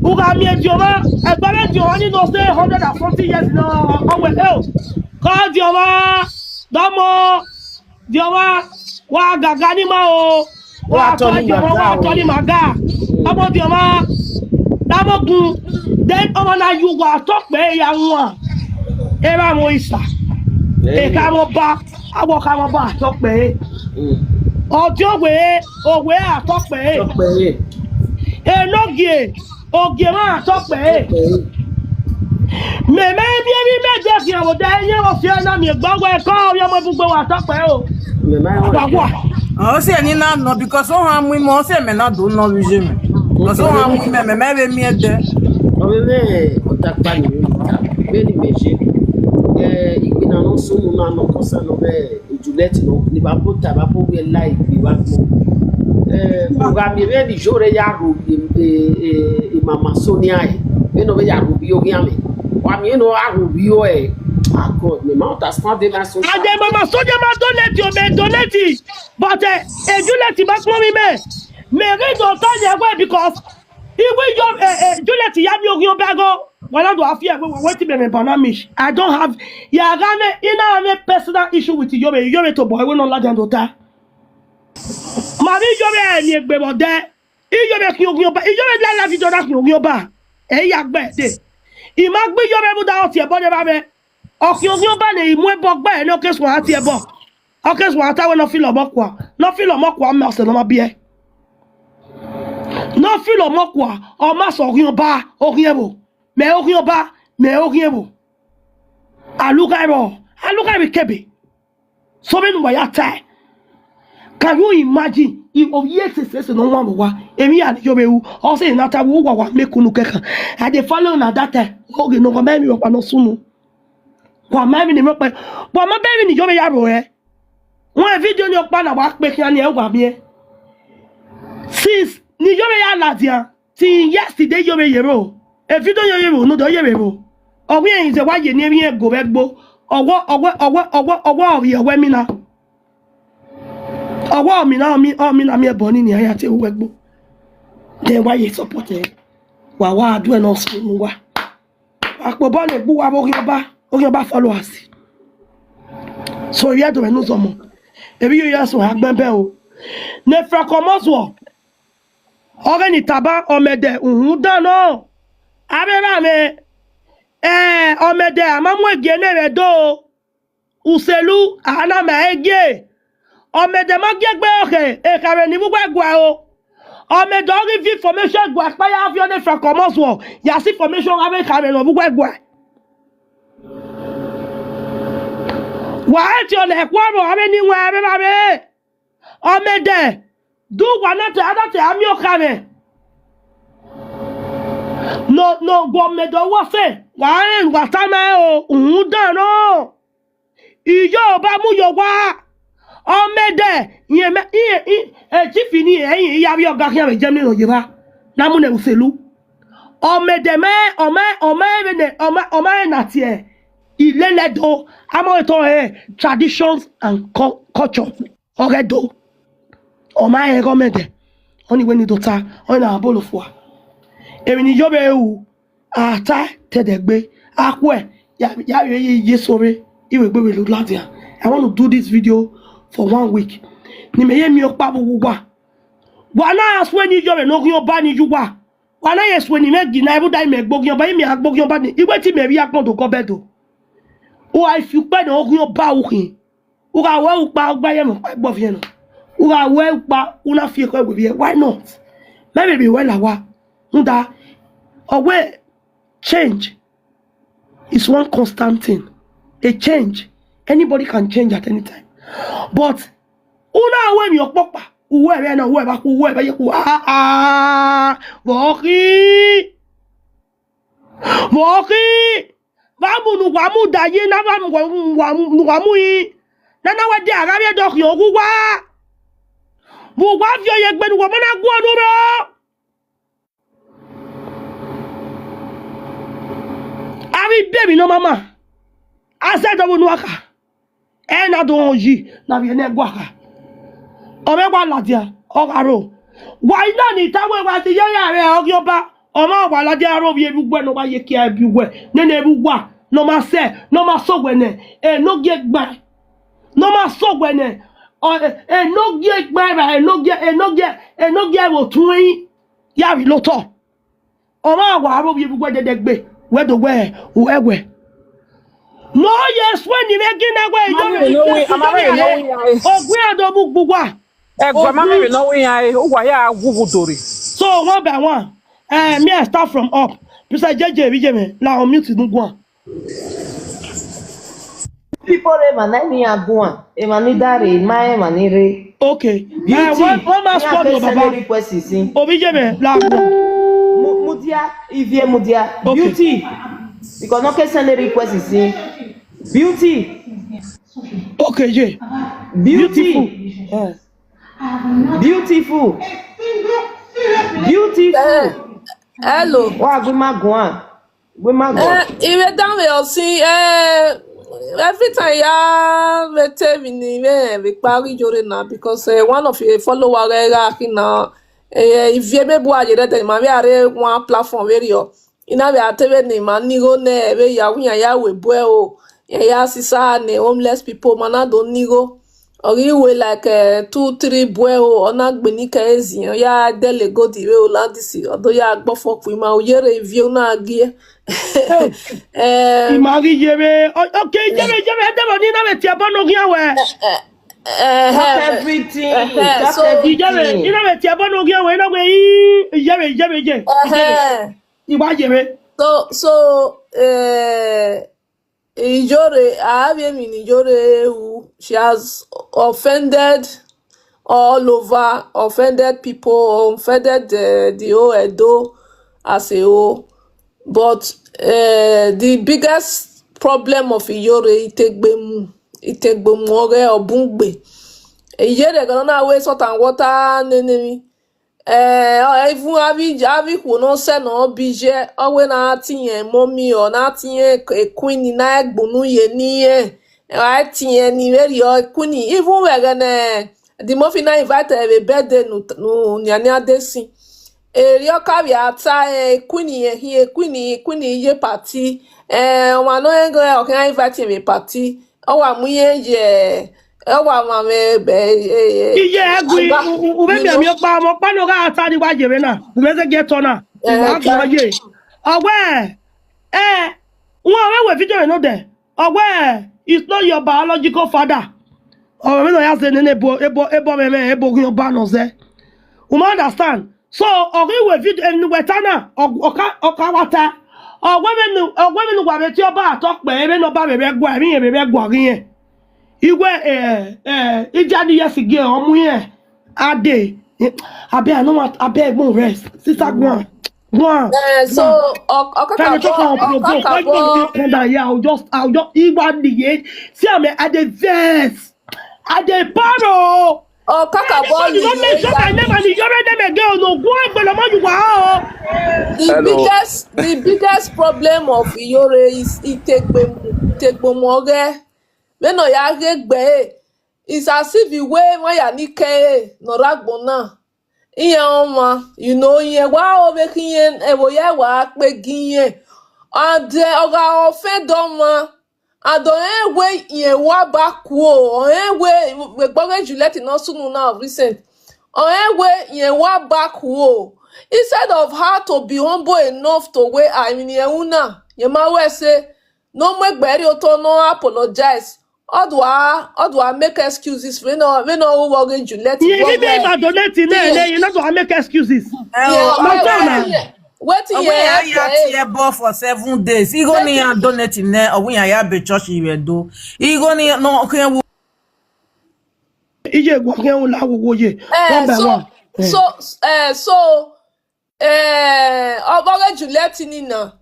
U gha miẹn Diọmwa, ẹgbẹe mwẹ Diọmwa ni nọ sẹ hundred and forty years nọ, ọ wẹ, eo, kọ Diọmwa, dọmọ, Diọmwa, wa gaga ni ma o, wa tọ ni ma ga, wa tọ ni ma ga. Ọmọ Diọmwa, dọmọ gun, then ọmọ na ye uwa tọkpẹ ẹre ya wan. Erha mwẹ isa, ekha mwẹ ọba, awọ kha mwẹ ọba tọkpẹ ẹre. Ọdiọn wẹ, owẹ a tọkpẹ ẹre. Tọkpẹ ẹre. Enogie, ogie mwa tọkpẹ ẹre. Tọkpẹ ẹre. Mẹ ma miẹn emwi mẹ de khian vbe odẹ, ẹyẹn vbe ọfiẹrẹ na miẹn gbe wẹ kọ, ovbi ọmọ bun gbe wa tọkpẹ ẹre o. Mẹ ma rẹn wa wa. Ọ sẹ ni na nọ, because ọ han mu imẹ, ọ sẹ mẹ na do nọ vbe iye mwẹ. Because ọ han mu imẹ, mẹ ma vbe miẹn ẹdẹ. Ọ vbe mwẹ ọtakpa ni vbe ta, vbene imẹ ye. Eh, igbinna ne ọ sunu na nọ, kọsa nọ vbe Juliet nọ, ni vbe abo ta, vbe abo wẹ la igbe vbe agbọn. Eh, u gha miẹn vbene Iyore ya rho ovbi, eh, eh, Mama Sonia ẹre, vbene ọ vbe ya rho ovbi oghian mwẹ. Wa miẹn ne ọ gha rho ovbi ọre, ah, God, mẹ ma understand vbene so. And then Mama Sonia ma donate, o, mẹ donate, but, eh, eh, Juliet ma kpọnmwẹ imẹ. Mẹ ghi do ta ye wẹ because I wẹ Iyo-, eh, eh, Juliet ya miẹn oghian ọba ẹghọ, wa na do a fi ẹvbo wẹ, wẹ te mẹ mwẹ Barnabas. I don't have, ya gha mwẹ, I na mwẹ personal issue with Iyore, Iyore tobọ, ẹvbo ne ọ ladian do ta. Ma vbe Iyore ni egbe vbe odẹ, Iyore khian oghian ọba, Iyore la la video na khian oghian ọba, ẹ i ya gbe ẹdẹ. I ma gbe Iyore rhunmwuda ọ tie ẹbọ ne evba mwẹ, ọ khian oghian ọba ne I mu ẹbọ gbe ẹre ne ọ ke suẹn a tie ẹbọ. Ọ ke suẹn a ta wẹ ne ọ filo ọmọ kua, ne ọ filo ọmọ kua, mẹ ọsẹ ne ọ ma biẹ. Ne ọ filo ọmọ kua, ọ ma sẹ oghian ọba, oghian ẹvbo. Mẹ oghian ọba, mẹ oghian ẹvbo. Alugha ẹvbo, alugha ẹvbo ikebe. So vbene uwa ya tae. Can you imagine? I, ovbi ẹse ẹse ẹse ne ọ wan vbe owa, emwi hia ne Iyore ru, ọ sẹ ne a ta wẹ uwa wa make unu kẹkan. I dey follow una that time. Oge ne ọ ma emwi rhọkpa ne ọ sunu. Wa ma emwi ne rhọkpa, wa ma bẹghe emwi ne Iyore ya ro rẹ. Wan video ni ọkpa na wa kpe khian ni ẹ wa miẹn. Since ne Iyore ya ladian, till yesterday Iyore ye vbo. E video Iyore vbo, ne odẹ Iyore vbo. Ọ wẹ irẹn zẹ wa ye ne emwi rẹn go vbe ẹgbo. Ọwọ, ọwọ, ọwọ, ọwọ, ọwọ, ọ vbiẹ ọwẹ mina. Ọwọ mina, ọ mi-, ọ mina miẹn ẹbọ ni nian ya tie vbe uwu ẹgbo. Then wa ye support ẹ. Wa wa duẹ ne ọ sunu uwa. Akpobọ ne egbe uwa vbe oghian ọba, oghian ọba followers. So, ivbi Ẹdo mwẹ ne uzọmọ. Emwi iyoyi eso a gbẹn bẹ o. Ne Frank Omozuo, ọghe ni taba, ọmẹdẹ uhunmwu dan nọ. Avbe erha mwẹ, eh, ọmẹdẹ a ma mu egie ne vbe Ẹdo. Uselu, a na ma ẹre gie. Ọmẹdẹ ma gie egbe ọkhẹ, ekhamẹ ni vbe uwu ẹguae o. Ọmẹdẹ ọ ghi viọ information gua ẹkpa ya viọ ne Frank Omozuo, ya sẹ information gha vbe ekhamẹ ne ọ vbe uwu ẹguae. Wa rẹn tie ọna ẹkhuamwẹ, avbe eni wẹn, avbe evba mwẹ. Ọmẹdẹ, do uwa na te, a na te a miẹn okha mwẹ. No, no, gu ọmẹdẹ ọwọse, wa rẹn, wa tama ẹre o, uhunmwu dan nọ. Iyoruba mu ye owa, ọmẹdẹ, irẹn mẹ, irẹn, i, e chief ni, ẹyin, I ya vbe ọga khian vbe Germany nọ ye evba, na mu nẹ vbe uselu. Ọmẹdẹ ma, ọ ma, ọ ma rẹn vbene, ọ ma, ọ ma rẹn na tie ilele Ẹdo, a ma rẹn otọ rẹn traditions and cul-, culture. Ọ ghẹ do, ọ ma rẹn ghe ọmẹdẹ, ọni wẹ ne I do ta, ọni na bolo fua. Emwi ne Iyoruba ru, a ta te ẹdẹ gbe, a khuẹ, ya, ya vbe ye, ye so rre, I vbe gbe vbe ladian. I want to do this video for one week. Ne imẹ ye miẹn ọkpa vbe uwu uwa. Wa na suẹn ni Iyoruba ne ọ ghian ọba ni ye uwa. Wa na ye suẹn ni mwẹ gi na, rhunmwuda imẹ gbe oghian ọba, imẹ a gbe oghian ọba ni, iwẹ te imẹ vbe agbọn do gọbẹ do. Uwa fi ukpẹ ne ọ ghian ọba ru khin. U gha wẹ ukpa, u gba ye mwẹ ukpa ẹgbọviẹn nọ. U gha wẹ ukpa, u na fi ekhọe werriẹ. Why not? Mẹ vbe rhie ruẹ la owa. Rhunmwuda, ọ wẹ change is one constant thing. A change, anybody can change at any time. But u na ru emwi ọkpọkpa, u ru ẹmwẹ na, u ru ẹmwẹ akhu, u ru ẹmwẹ yekhu, ah, ah, vbe ọ khin? Vbe ọ khin? Vbe a mu ne uwa mudia ye, ne a vbe mu uwa, uwa, ne uwa mu yi. Ne a na wẹ dia gha vbe dọ khian oghugha. Vbe uwa viọ ye egbe ne uwa ma na guan unu rrọọ. Avbe ibe emwi ne ọ ma ma, a zẹdẹ vbe unu a kha. Ẹ na do rẹn oyi ne a vbiẹ ne ẹguae kha. Ọ mwẹ wa ladian, ọ gha ro. Wa i na ni ta wẹ wa ti ye ya rre ọghe ọba, ọ ma wa ladian aro vbe evbi uwẹ ne ọ wa ye kia evbi uwẹ, nene evbi uwa ne ọ ma sẹ, ne ọ ma sẹ owẹ nẹ, enogie gbae, ne ọ ma sẹ owẹ nẹ, ọ, enogie gbae ra, enogie, enogie, enogie vbe otuẹn ya vbe lotọ. Ọ ma wa aro vbe evbi uwẹ dẹdẹ gbe, wẹ do wẹ, uwẹ wẹ. Ne ọ ye suẹn ni mwẹ gi na wẹ, I do vbe ni ke si do ya rẹ, ogun iran do mu gbe uwa. Ẹguẹ ma mwẹ vbe ne ọ wẹ iran re, uwa ya wu wu dore. So one by one, eh, me I start from up. Bisa jeje vbe ye mwẹ, la unmute nu guan. People re emwa na ni iran guan, emwa ni da rre, ma rẹn emwa ni rre. Okay. Eh, Beauty, one, one last iran word, ke no, send Baba. Request sin. Obi ye mwẹ, la guan. Mu-, mudia, ivie mudia. Okay. Beauty, because no ke send request sin. Beauty. Okay, yeah. Beauty. Beautiful. Eh. Beautiful. Beautiful. Eh, hello. Wa gbe ma guan. Gbe ma guan. Eh, I vbe danmwehọ sin, eh, every time I ya vbe te emwi ni vbe, vbe kpa ghi Iyore na, because, eh, one of your follower ghe gha khin na, eh, ivie mẹ bu a ye rẹdẹ, ma vbe a rre one platform vberriọ. I na vbe a te vbene ima ni igho nẹ, vbe ya wẹ iran ya ru ebu ẹro, iran ya sisa ne homeless people, ma na do ni igho. Ọ ghi wẹ like, eh, two, three ebu ẹro, ọ na gbe ni kẹ eziẹn, ọ ya dẹlegodi vbe Olandisi, ọ do ya gbe ọfọ ku ima, u yerre ivie u na gie. Eh, ima ghi ye vbe, o-, okay, ye vbe, ye vbe, ẹdẹrọ ni na vbe tie ẹbọ ne ọ khian wẹ. Eh, eh, Not eh, everything, eh, eh, not so, everything. Ye vbe, i na vbe tie ẹbọ ne ọ khian wẹ, i na wẹ, i, ye vbe, ye vbe, ye. Eh, eh. I wa ye vbe. So, so, eh, Iyore, I have a mean Iyore who she has offended all over, offended people, offended, uh, the whole Edo as a whole. But, uh, the biggest problem of Iyore, itegbemu, itegbemu ọghe ọbungbe. Iyore gana na we salt and water nene mi. Eh, ọ, even avbe, avbe ikhuo ne ọ sẹ ne ọ bi ye, ọ wẹ ne a tiẹn mummy, ọ na tiẹn queen na gbunu ye ne irẹn. Ọ tiẹn ni vberriọ queen, even vbe ẹghẹ ne the mummy na invite vbe birthday ne, ne nian nian de sin. Erriọ ka vbe a ta, eh, queen rẹn khin, queen, queen ye party. Eh, ọmwa ne ọ rẹn ghe ọ khian invite vbe party. Ọ wa mu irẹn ye, ọ wa mwamwẹ, eh, eh, eh, iye ẹgui, agba, u, u, u vbe you know. Miẹn ọkpa, ọmọ ọkpa ne ọ gha ta ni wa ye vbe na, u vbe ze gie tọ na, I wa, eh, guan ye. Ọ wẹ, eh, wọn vbe wẹ video vbe nodẹ. Ọ wẹ, it's not your biological father. Ọ wẹ vbene ọ ya zẹ nene ebo, ebo, ebo mwẹ, mwẹ, ebo ghi ọba nọ zẹ. U ma understand? So, ọ ghi wẹ video, emwi ne uwẹ ta na, ọ, ọ ka, ọ ka wa ta. Ọ wẹ vbene, ọ wẹ vbene uwa vbe tie ọba atọ kpẹ, vbene ọba vbe vbe gua, emwi irẹn vbe vbe gua ghi irẹn. Iwe, eh, eh, ija ni yes gie ọmu yẹn. Ade. Abeg, I no want, abeg, mo rest. Sister, go on. Go on. Eh, so, Okakabo, Okakabo. I'll just, I'll just, Iwa ni ye. See, I'm a, I dey vex. I dey paro. Okakabo, you don't make sure I never need your name again. No, go on, but I'm you are. The biggest, the biggest problem of Iyore is Itegbe, Itegbomo. Vbene ọ ya ghe gbe ẹre, it's as if iwe emwa ya ni kẹre ne ọ rre agbọn na. Iran ọmwa, you know, irẹn wa ho vbe khin irẹn, ẹvbo ya wa kpe gi irẹn. And eh, ọ gha offend ọmwa, and ọ rẹn wẹ irẹn wa ba kuo, ọ rẹn wẹ, vbe egbe ọghe Juliet ne ọ sunu na of recent, ọ rẹn wẹ irẹn wa ba kuo. Instead of her to be humble enough to wẹ a emwi ne irẹn ru na, irẹn ma wẹ sẹ, ne ọ mu egbe rhie otọ ne ọ apologize. Ọ do a, ọ do a make excuses vbene ọ, vbene ọ ru vbe ọghe Juliet. Iye vbe ma donate nẹ, nẹ, you no do a make excuses. Wetin Ọwẹ ya ya tie ẹbọ for seven days. Igho ne iran donate nẹ, ọwẹ iran ya be church vbe Ẹdo. Igho ne iran nọ khian wu. Iye wa khian wu la wo wo ye. One by one. So, eh, so, eh, ọ vbe ọghe Juliet ni na,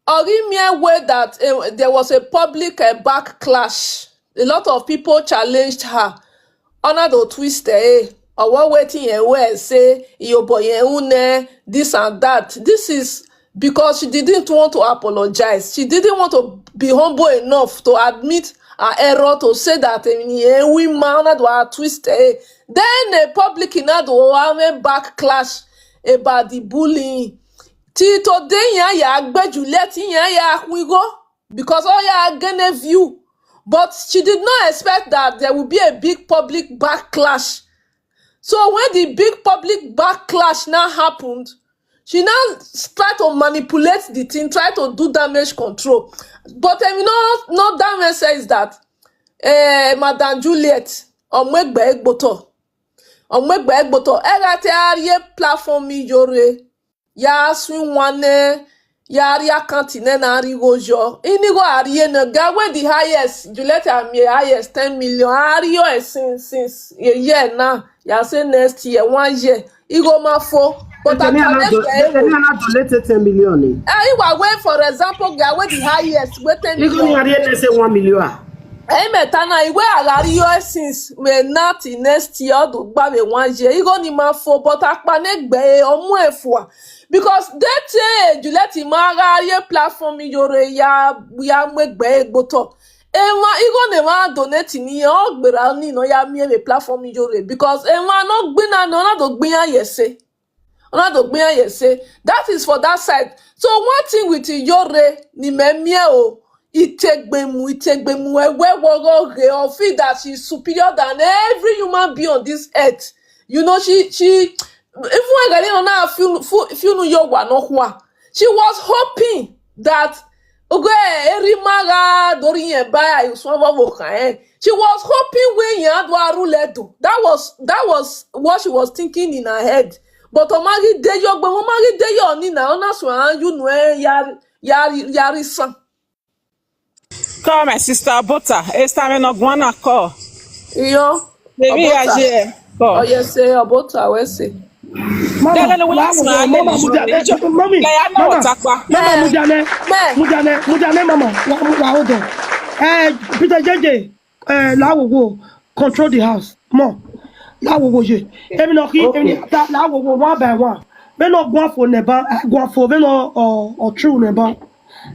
ọ ghi miẹn wẹ that eh, there was a public eh, backlash. A lot of people challenged her. Ọ na do twist ẹre. Ọ wẹ wetin irẹn wẹ sẹ, iyobọ irẹn ru nẹ, this and that. This is because she didn't want to apologize. She didn't want to be humble enough to admit her error, to say that emwi ne irẹn ru ima, ọ na do a twist ẹre. Then the public na do a mwẹ backlash about the bullying. Till today, iran ya gbe Juliet, iran ya khu igho because ọ ya gene view. But she did not expect that there will be a big public backlash. So when the big public backlash now happened, she now s- tried to manipulate the thing, tried to do damage control. But um, you know, no damage says that uh, Madam Juliet, Omegbe Egboto, Omegbe Egboto, ẹ gha te a rhie platform Iyore, ya su iwan nẹ, ya rhie account nẹ na rhie igho yọ. Inigho a rhie nẹ, ga wẹ the highest, Juliet a miẹn highest ten million, a rhie ẹre since, since a year now, ya say next year, one year, igho ma fo. But I can next year. They can donate ten million. Eh, I wa wait for example, ga wẹ the highest, wẹ ten million. Igho ni a rhie nẹ say one million. Ẹmwata na, iwe a gha rhie ẹre since vbe now till next year, ọ do gba vbe one year, igho ni ma fo, but akpa ne gbe ọ mu ẹn fua. Because they say Juliet ma gha rhie platform Iyore ya, ya mu egbe Egboto. Emwa, igho ne emwa donate ni, ọ gberra ni ne ọ ya miẹn vbe platform Iyore, because emwa ne ọ gbinna nẹ, ọ na do gbe iran ye ẹse. Ọ na do gbe iran ye ẹse. That is for that side. So one thing with Iyore ni mẹ miẹn o, itegbemu, itegbemu, ẹwẹ wọghọ ghe, ọ feel that she is superior than every human being on this earth. You know, she, she, even ẹghẹ ne ọ na fi unu, fi, fi unu ye owa nọkhua, she was hoping that Oge erha ima gha do rhie irẹn ba usun ọvbọvbokhan ẹn. She was hoping wẹ iran do a rule Ẹdo. That was, that was what she was thinking in her head. But ọ ma ghi de yọ, ọgbẹn ọ ma ghi de yọ ni na, ọ na suẹn ya unu ẹn ya, ya, ya rhie isan. Call my sister Obota. Esther, me no guan na call. Iyo. Baby, Obota. Aje, call. Oh, yes, say Obota, we say. Mama, Dele no, we mama, ask my mama, name, mama, Mujane, Ijo. Mami, Yaya, no, mama, Takwa. Mama, Eh. Mujane, Me. Mujane, Mujane, mama, wa, wa, hold on. Eh, Peter J J, eh, la wo wo, control the house. Mo, la wo wo ye. Emi no ki, emi Okay. ta, la wo wo one by one. Me no guan fo neba, eh, guan fo, me no, or, or true neba.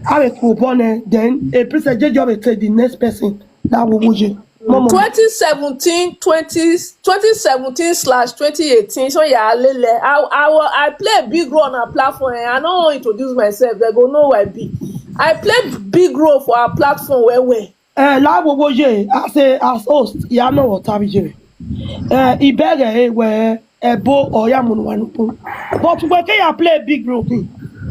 I will go born, eh, then, eh, Princess J J will take the next person. La wo wo ye. Mama. Twenty seventeen, twenty, twenty seventeen slash twenty eighteen, so yeah, lele. I, I, wa- I play a big role on our platform, eh. I don't want to introduce myself. They go know who I be. I play big role for our platform where we. Eh, la wo wo ye, as a, as host, ya no what I be ye. Eh, ibere e we, ebo, or ya munu wa nukun. But we ke ya play a big role.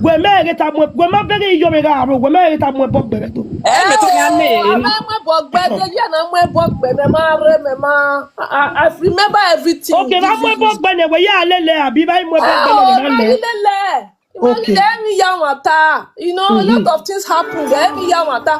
We me get a mo, we ma bere yo me ga ro, we me get a mo bo gbe to. Eh, me to ya me. Oh, I remember bo gbe, they ya na mo bo gbe, me ma re, me ma, I, I, I remember everything. Okay, na mo bo gbe ne we ya lele, abi ba mo bo gbe ne we ma lele. Okay. Every year water, you know, a lot of things happen. Every year water.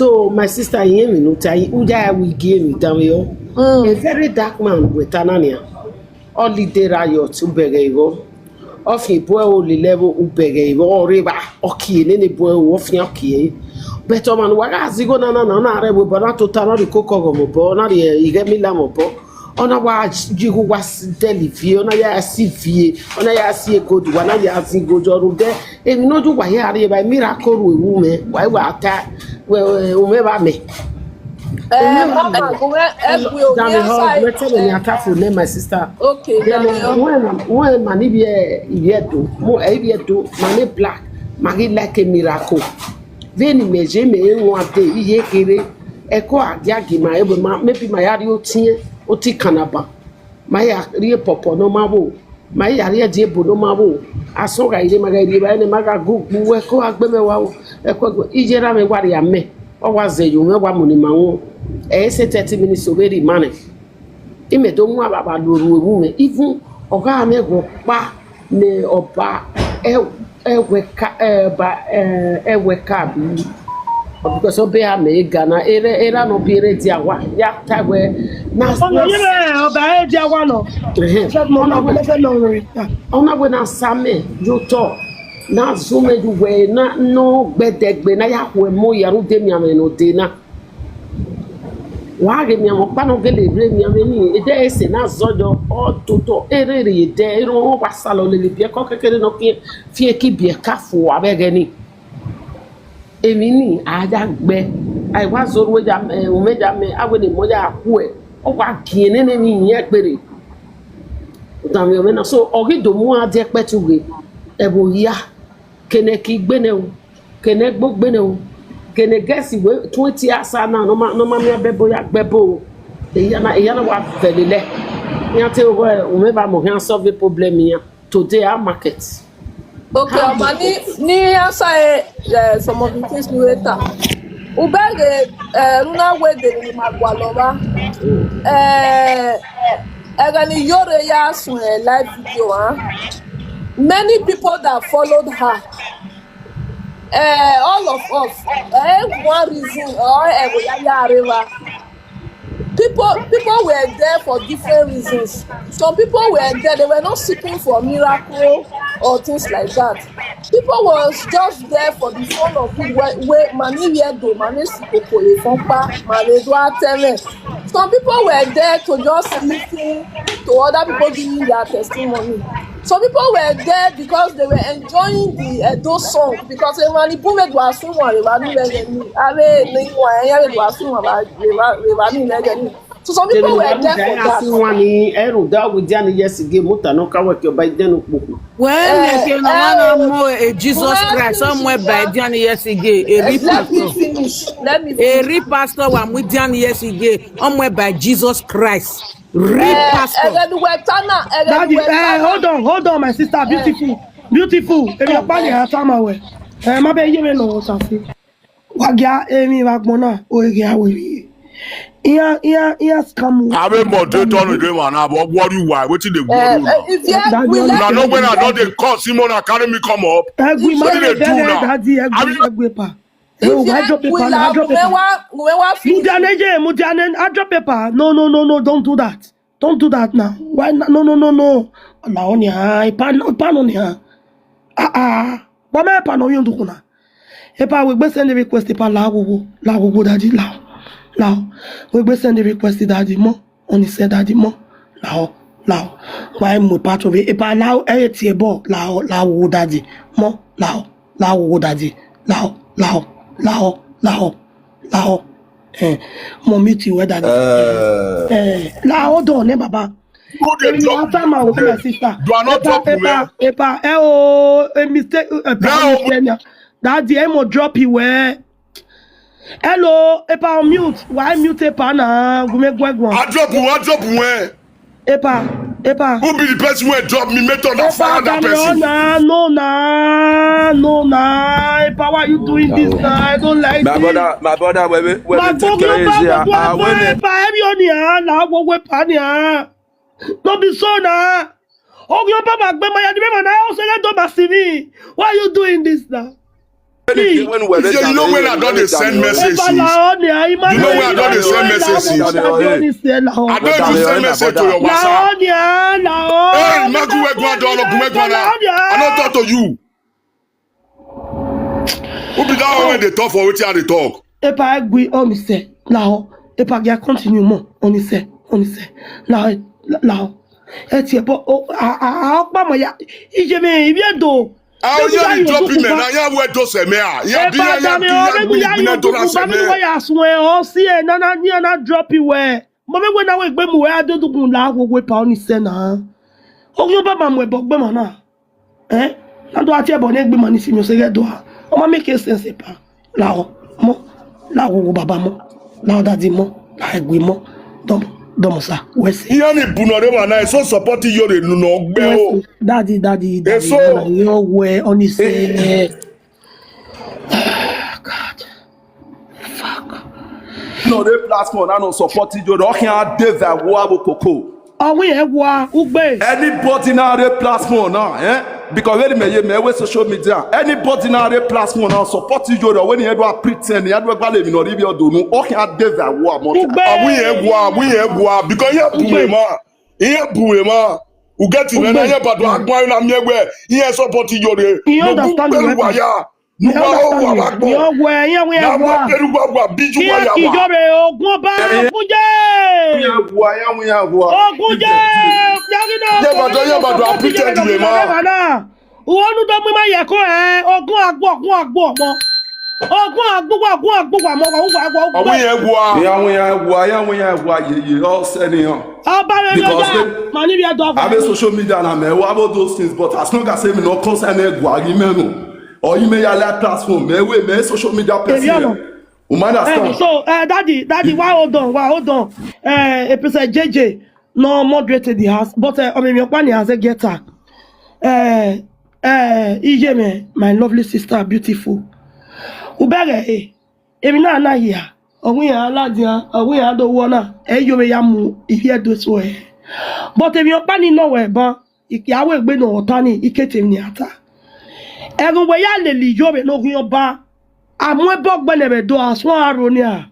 So my sister, I hear me no tie, uja ya we give me down here. A very dark man we ta na nia. Holiday riot ubẹghẹ igho. Ọ fian ebo ẹro lele ẹvbo ubẹghẹ igho, ọ rre evba, ọ kie nene ebo ẹro, ọ fian ọ kie. But ọmwa ne uwa gha zẹ igho na na na, ọ na rre ẹvbo obọ, ọ na tota, ọ na rhie ikoko ọghọ mwẹ obọ, ọ na rhie ighẹ mila mwẹ obọ. Ọ na wa ye igho wa s-, dẹlẹ ivie, ọ na ya si ivie, ọ na ya si gold, wa na ya zẹ gold, ọ rhunmwuda emwi ne ọ ye uwa hia rri evba, miracle ru ewu mwẹ, wa i wa ta, wẹ, wẹ, umwẹ vba mẹ. Eh, Mama, go where, eh, we, we Dami, answer hug, it. Wẹ tell me, eh, I can't for name my sister. Okay, then, Dami, eh, hug. When, when man, if you, if you do, mo, eh, if you do, man, black, man, he like a miracle. Vbene imẹ ye mẹ one day, iye kherhe, ẹko a dia gi ma, ebe ma, maybe ma ya rhie otiẹn, oti kanaba, ma ya rhie pọpọ ne ọ ma vbo, ma ya rhie ẹdin ebo ne ọ ma vbo, asọn gha rre, ma gha rhie evbare nẹ, ma gha gu gbu, ẹko a gbe mẹ wa o, ẹko gbe, iye ra mwẹ wa rria mẹ, ọ wa zẹ ye mwẹ, wa mu ne ima wọn, ẹ i sẹ thirty minutes, ọ vbe rri ima nẹ. Imẹ do wan vbe aro ru ewu mwẹ, even ọ gha mwẹ ghe ọkpa ne ọba ẹ-, ẹwẹ ka, ẹba, ẹ, ẹwẹ ka bi, because ọ be a mẹ ga na, erha, erha ne ọ biẹ rre dia wa, ya ta wẹ, na, ọmọ na, yẹrẹ ọba ẹ dia wa nọ. Ẹhẹn. Fẹ mọ, ọna wẹ, fẹ mọ rẹ. Ọna wẹ na sa mẹ ye otọ, na zun mẹ ye uwẹ na, nọ gbẹdẹgbẹ, na ya khuẹ mọ ya rhunmwuda emianmwẹ ne ọ dee na. Wa ghe miẹn ọmọ ọkpa ne ọ gele rre emianmwẹ ni, edẹ ẹse na zọyọ, ọ totọ, erere ye edẹ, erọnrọn wa salọ lele biẹ kọ kekere ne ọ fian, fian ki biẹ ka fo avbe ẹghẹ ni. Emwi ni a ya gbe, a i wa zẹ orhu ya mẹ, umẹ ya mẹ, a wẹ ne emọ ya khuẹ, ọ wa giẹn nene emwi iyẹn gberre. Udanmwẹ mwẹ na, so ọ ghi do mu a die ẹkpẹti ughe, ẹvbo hia, kene ki gbe nẹ o, kene gbe gbe nẹ o, kene guest wẹ twenty asa na, ne ọ ma, ne ọ ma miẹn abẹbo ya gbe ẹbo o. Eya na, eya na wa vẹ lelẹ. Iran te wẹ, umẹ vba mọ khian solve problem iran. Today, our market. Okay, ọma ni, ni answer, eh, eh, some of the things we later. Ubẹghe, eh, runa we de ni ma gualọ vba. Eh, ẹghẹ ne Iyore ya suẹn live video, huh? Many people that followed her, eh, all of us, eh, one reason or ẹvbo ya ya rre evba. People, people were there for different reasons. Some people were there, they were not seeking for miracle or things like that. People was just there for the fun of it, where, where mani hear do, mani si koko ye fun pa, mani do atẹmẹ. Some people were there to just listen to other people giving their testimony. Some people were there because they were enjoying the Edo song, because emwa ni bun vbe do asun wan vbe evba ni vbe ẹghẹ ni, avbe ne wan, iran vbe do asun wan vbe evba ni vbe ẹghẹ ni. So some people were there for that. One ni ẹrun da we dia ni yes ge mota no ka wẹ ke ọba idẹn ukpokpo. Wẹ mẹ ke no ma na mo e Jesus Christ, ọ mu ẹba ẹdia ni yes ge, a real pastor. Let me finish. Let me finish. A real pastor wa mu idia ni yes ge, ọ mu ẹba Jesus Christ. Real pastor. Ẹgẹ ni wẹ ta na, ẹgẹ ni wẹ ta na. Daddy, eh, hold on, hold on, my sister, beautiful, beautiful. Emi ọkpa ni a ta ma wẹ. Eh, ma bẹ ye me no ta fi. Wa gia emwi vbe agbọn na, o ghi a wẹ vbe. Iran, iran, iran scam. Avbe moderator ni de man na, but what do you why? Wetin dey worry una? If you Daddy, we una like know when I don dey call Simon and carry me come up. Ẹgui ma Wetin dey do una? Daddy, ẹgui, ẹgui pa. Eh, why drop paper? Why drop paper? Mudiane ye, Mudiane, I drop paper. No, no, no, no, don't do that. Don't do that now. Why? No, no, no, no, no. La onia, ipa, ipa no nia. Ah, ah. Wa mẹ ipa no yondukuna. Epa, we gbe send request, epa, la wowo, la wowo daddy, la, la. We gbe send request daddy mo, oni sẹ daddy mo, la, la. Wa mu part of it, epa, la, e tie ball, la, la wowo daddy mo, la, la wowo daddy, la, la, la, la, la. Eh, mo meet you daddy. Eh, la, hold on, eh, baba. Go dey drop. After my, my sister. Do I not drop you, man? Epa, epa, eh, oh, a mistake, eh, epa, mistake. Daddy, eh, mo drop you, eh. Hello, epa, on mute. Why mute epa na? Gume gwegwa. I drop you, I drop you, eh. Epa, epa. Who be the person wey drop me? Make thunder fire that person. No, na, no, na, no, na. Epa, why you doing this na? I don't like this. My brother, my brother, we, we, we take care easy. Ah, wait. Epa, every on here, na, wo, we, pa, na. No be so na. Oghi ọba ma gbe ma ya di me ma na, o sẹ ghe do ma si mi. Why you doing this na? Please. You know when I don dey send messages. You know when I don dey send messages. I don even send message to your WhatsApp. Hey, Magu, where go down, go where go now? I no talk to you. Who be that one wey dey talk for wetin I dey talk? Epa, egui, oni sẹ, lahọ. Epa, gia continue mo, oni sẹ, oni sẹ. Lahọ, lahọ. Eti epo, o, a, a, a, ọkpa ma ya, ije me, ibi edo. A, o ya ni drop him, na ya we do se me a. Ya bi ya, ya bi ya, ya bi ya, ya do na se me. Wa ya sun e, o si e, na, na, ni na drop iwe. Mo me wẹ na wẹ egbe mu wẹ a do dugun la wo wẹ epa oni sẹ na. Oghi ọba ma mu ẹbọ gbe ma na. Eh? Na do a tie ẹbọ ne egbe ma ni si mi osẹ ghẹ do a. Ọ ma make sense epa. La ọ mọ. La wo wo baba mọ. La ọ daddy mọ. La egbe mọ. Dọmọ, dọmọ sa. Wẹ sẹ. Iran ni bu nọ re ma na, so support yo re nu nọ gbe o. Daddy, daddy, daddy. Eso. Yo wẹ oni sẹ. God. Fuck. No, the platform, I no support you. Don't can't dey that war with cocoa. Ọ wẹ ẹ wa, ugbe. Anybody now the platform now, eh? Because when me, me with social media, anybody now the platform now support you. When you do a pretend, you do a bad, you know, if you do no, okay, I dey that war. Ugbe. Ọ wẹ ẹ wa, ọ wẹ ẹ wa. Because you have to, man. Iran bu emwa, u get him, na iran badu agbọn na miẹn wẹ iran support yo re. Iran understand you. Wa ya. Nu wa o wa ma gbọn. Iran wẹ, iran wẹ wa. Peru wa wa, biju wa ya wa. Iran ki yo re, ogun ọba, ogun je. Iran wa, iran wa, iran wa. Ogun je. Iran badu, iran badu, a pretend we ma. Uwẹ ọnu do mu ima ye ẹko rẹn, ogun agbo, ogun agbo ọmọ. Ogun agbo, ogun agbo ọmọ, wa, wa, wa, wa. Ọ wẹ iran wa. Iran wẹ iran wa, iran wẹ iran wa, ye, ye, ọ sẹ ne iran. Ọba rẹ lọ ya, ma ni vbe ẹdọ ọgua. Avbe social media na mẹ, wa all those things, but as long as me no concern me, gua gi me no. Or you may like platform, me we, me social media person. You might understand. Eh, so, eh, daddy, daddy, wa hold on, wa hold on. Eh, episode J J. No moderate the house, but, eh, ọmọ mi ọkpa ni has a get her. Eh, eh, iye me, my lovely sister, beautiful. Ubẹghe, eh, emwi na na hia, ọ wẹ iran ladian, ọ wẹ iran do wọ na, ẹ yo vbe ya mu ivie do so, eh. But emwi ọkpa ni nọ wẹ ban, I ya wẹ egbe ne ọ ta ni, I ke te emwi ne a ta. Ẹghẹ wẹ ya lele iyo vbe ne oghian ọba, a mu ẹbọ gbẹnnẹ vbe do, a suẹn aro nia.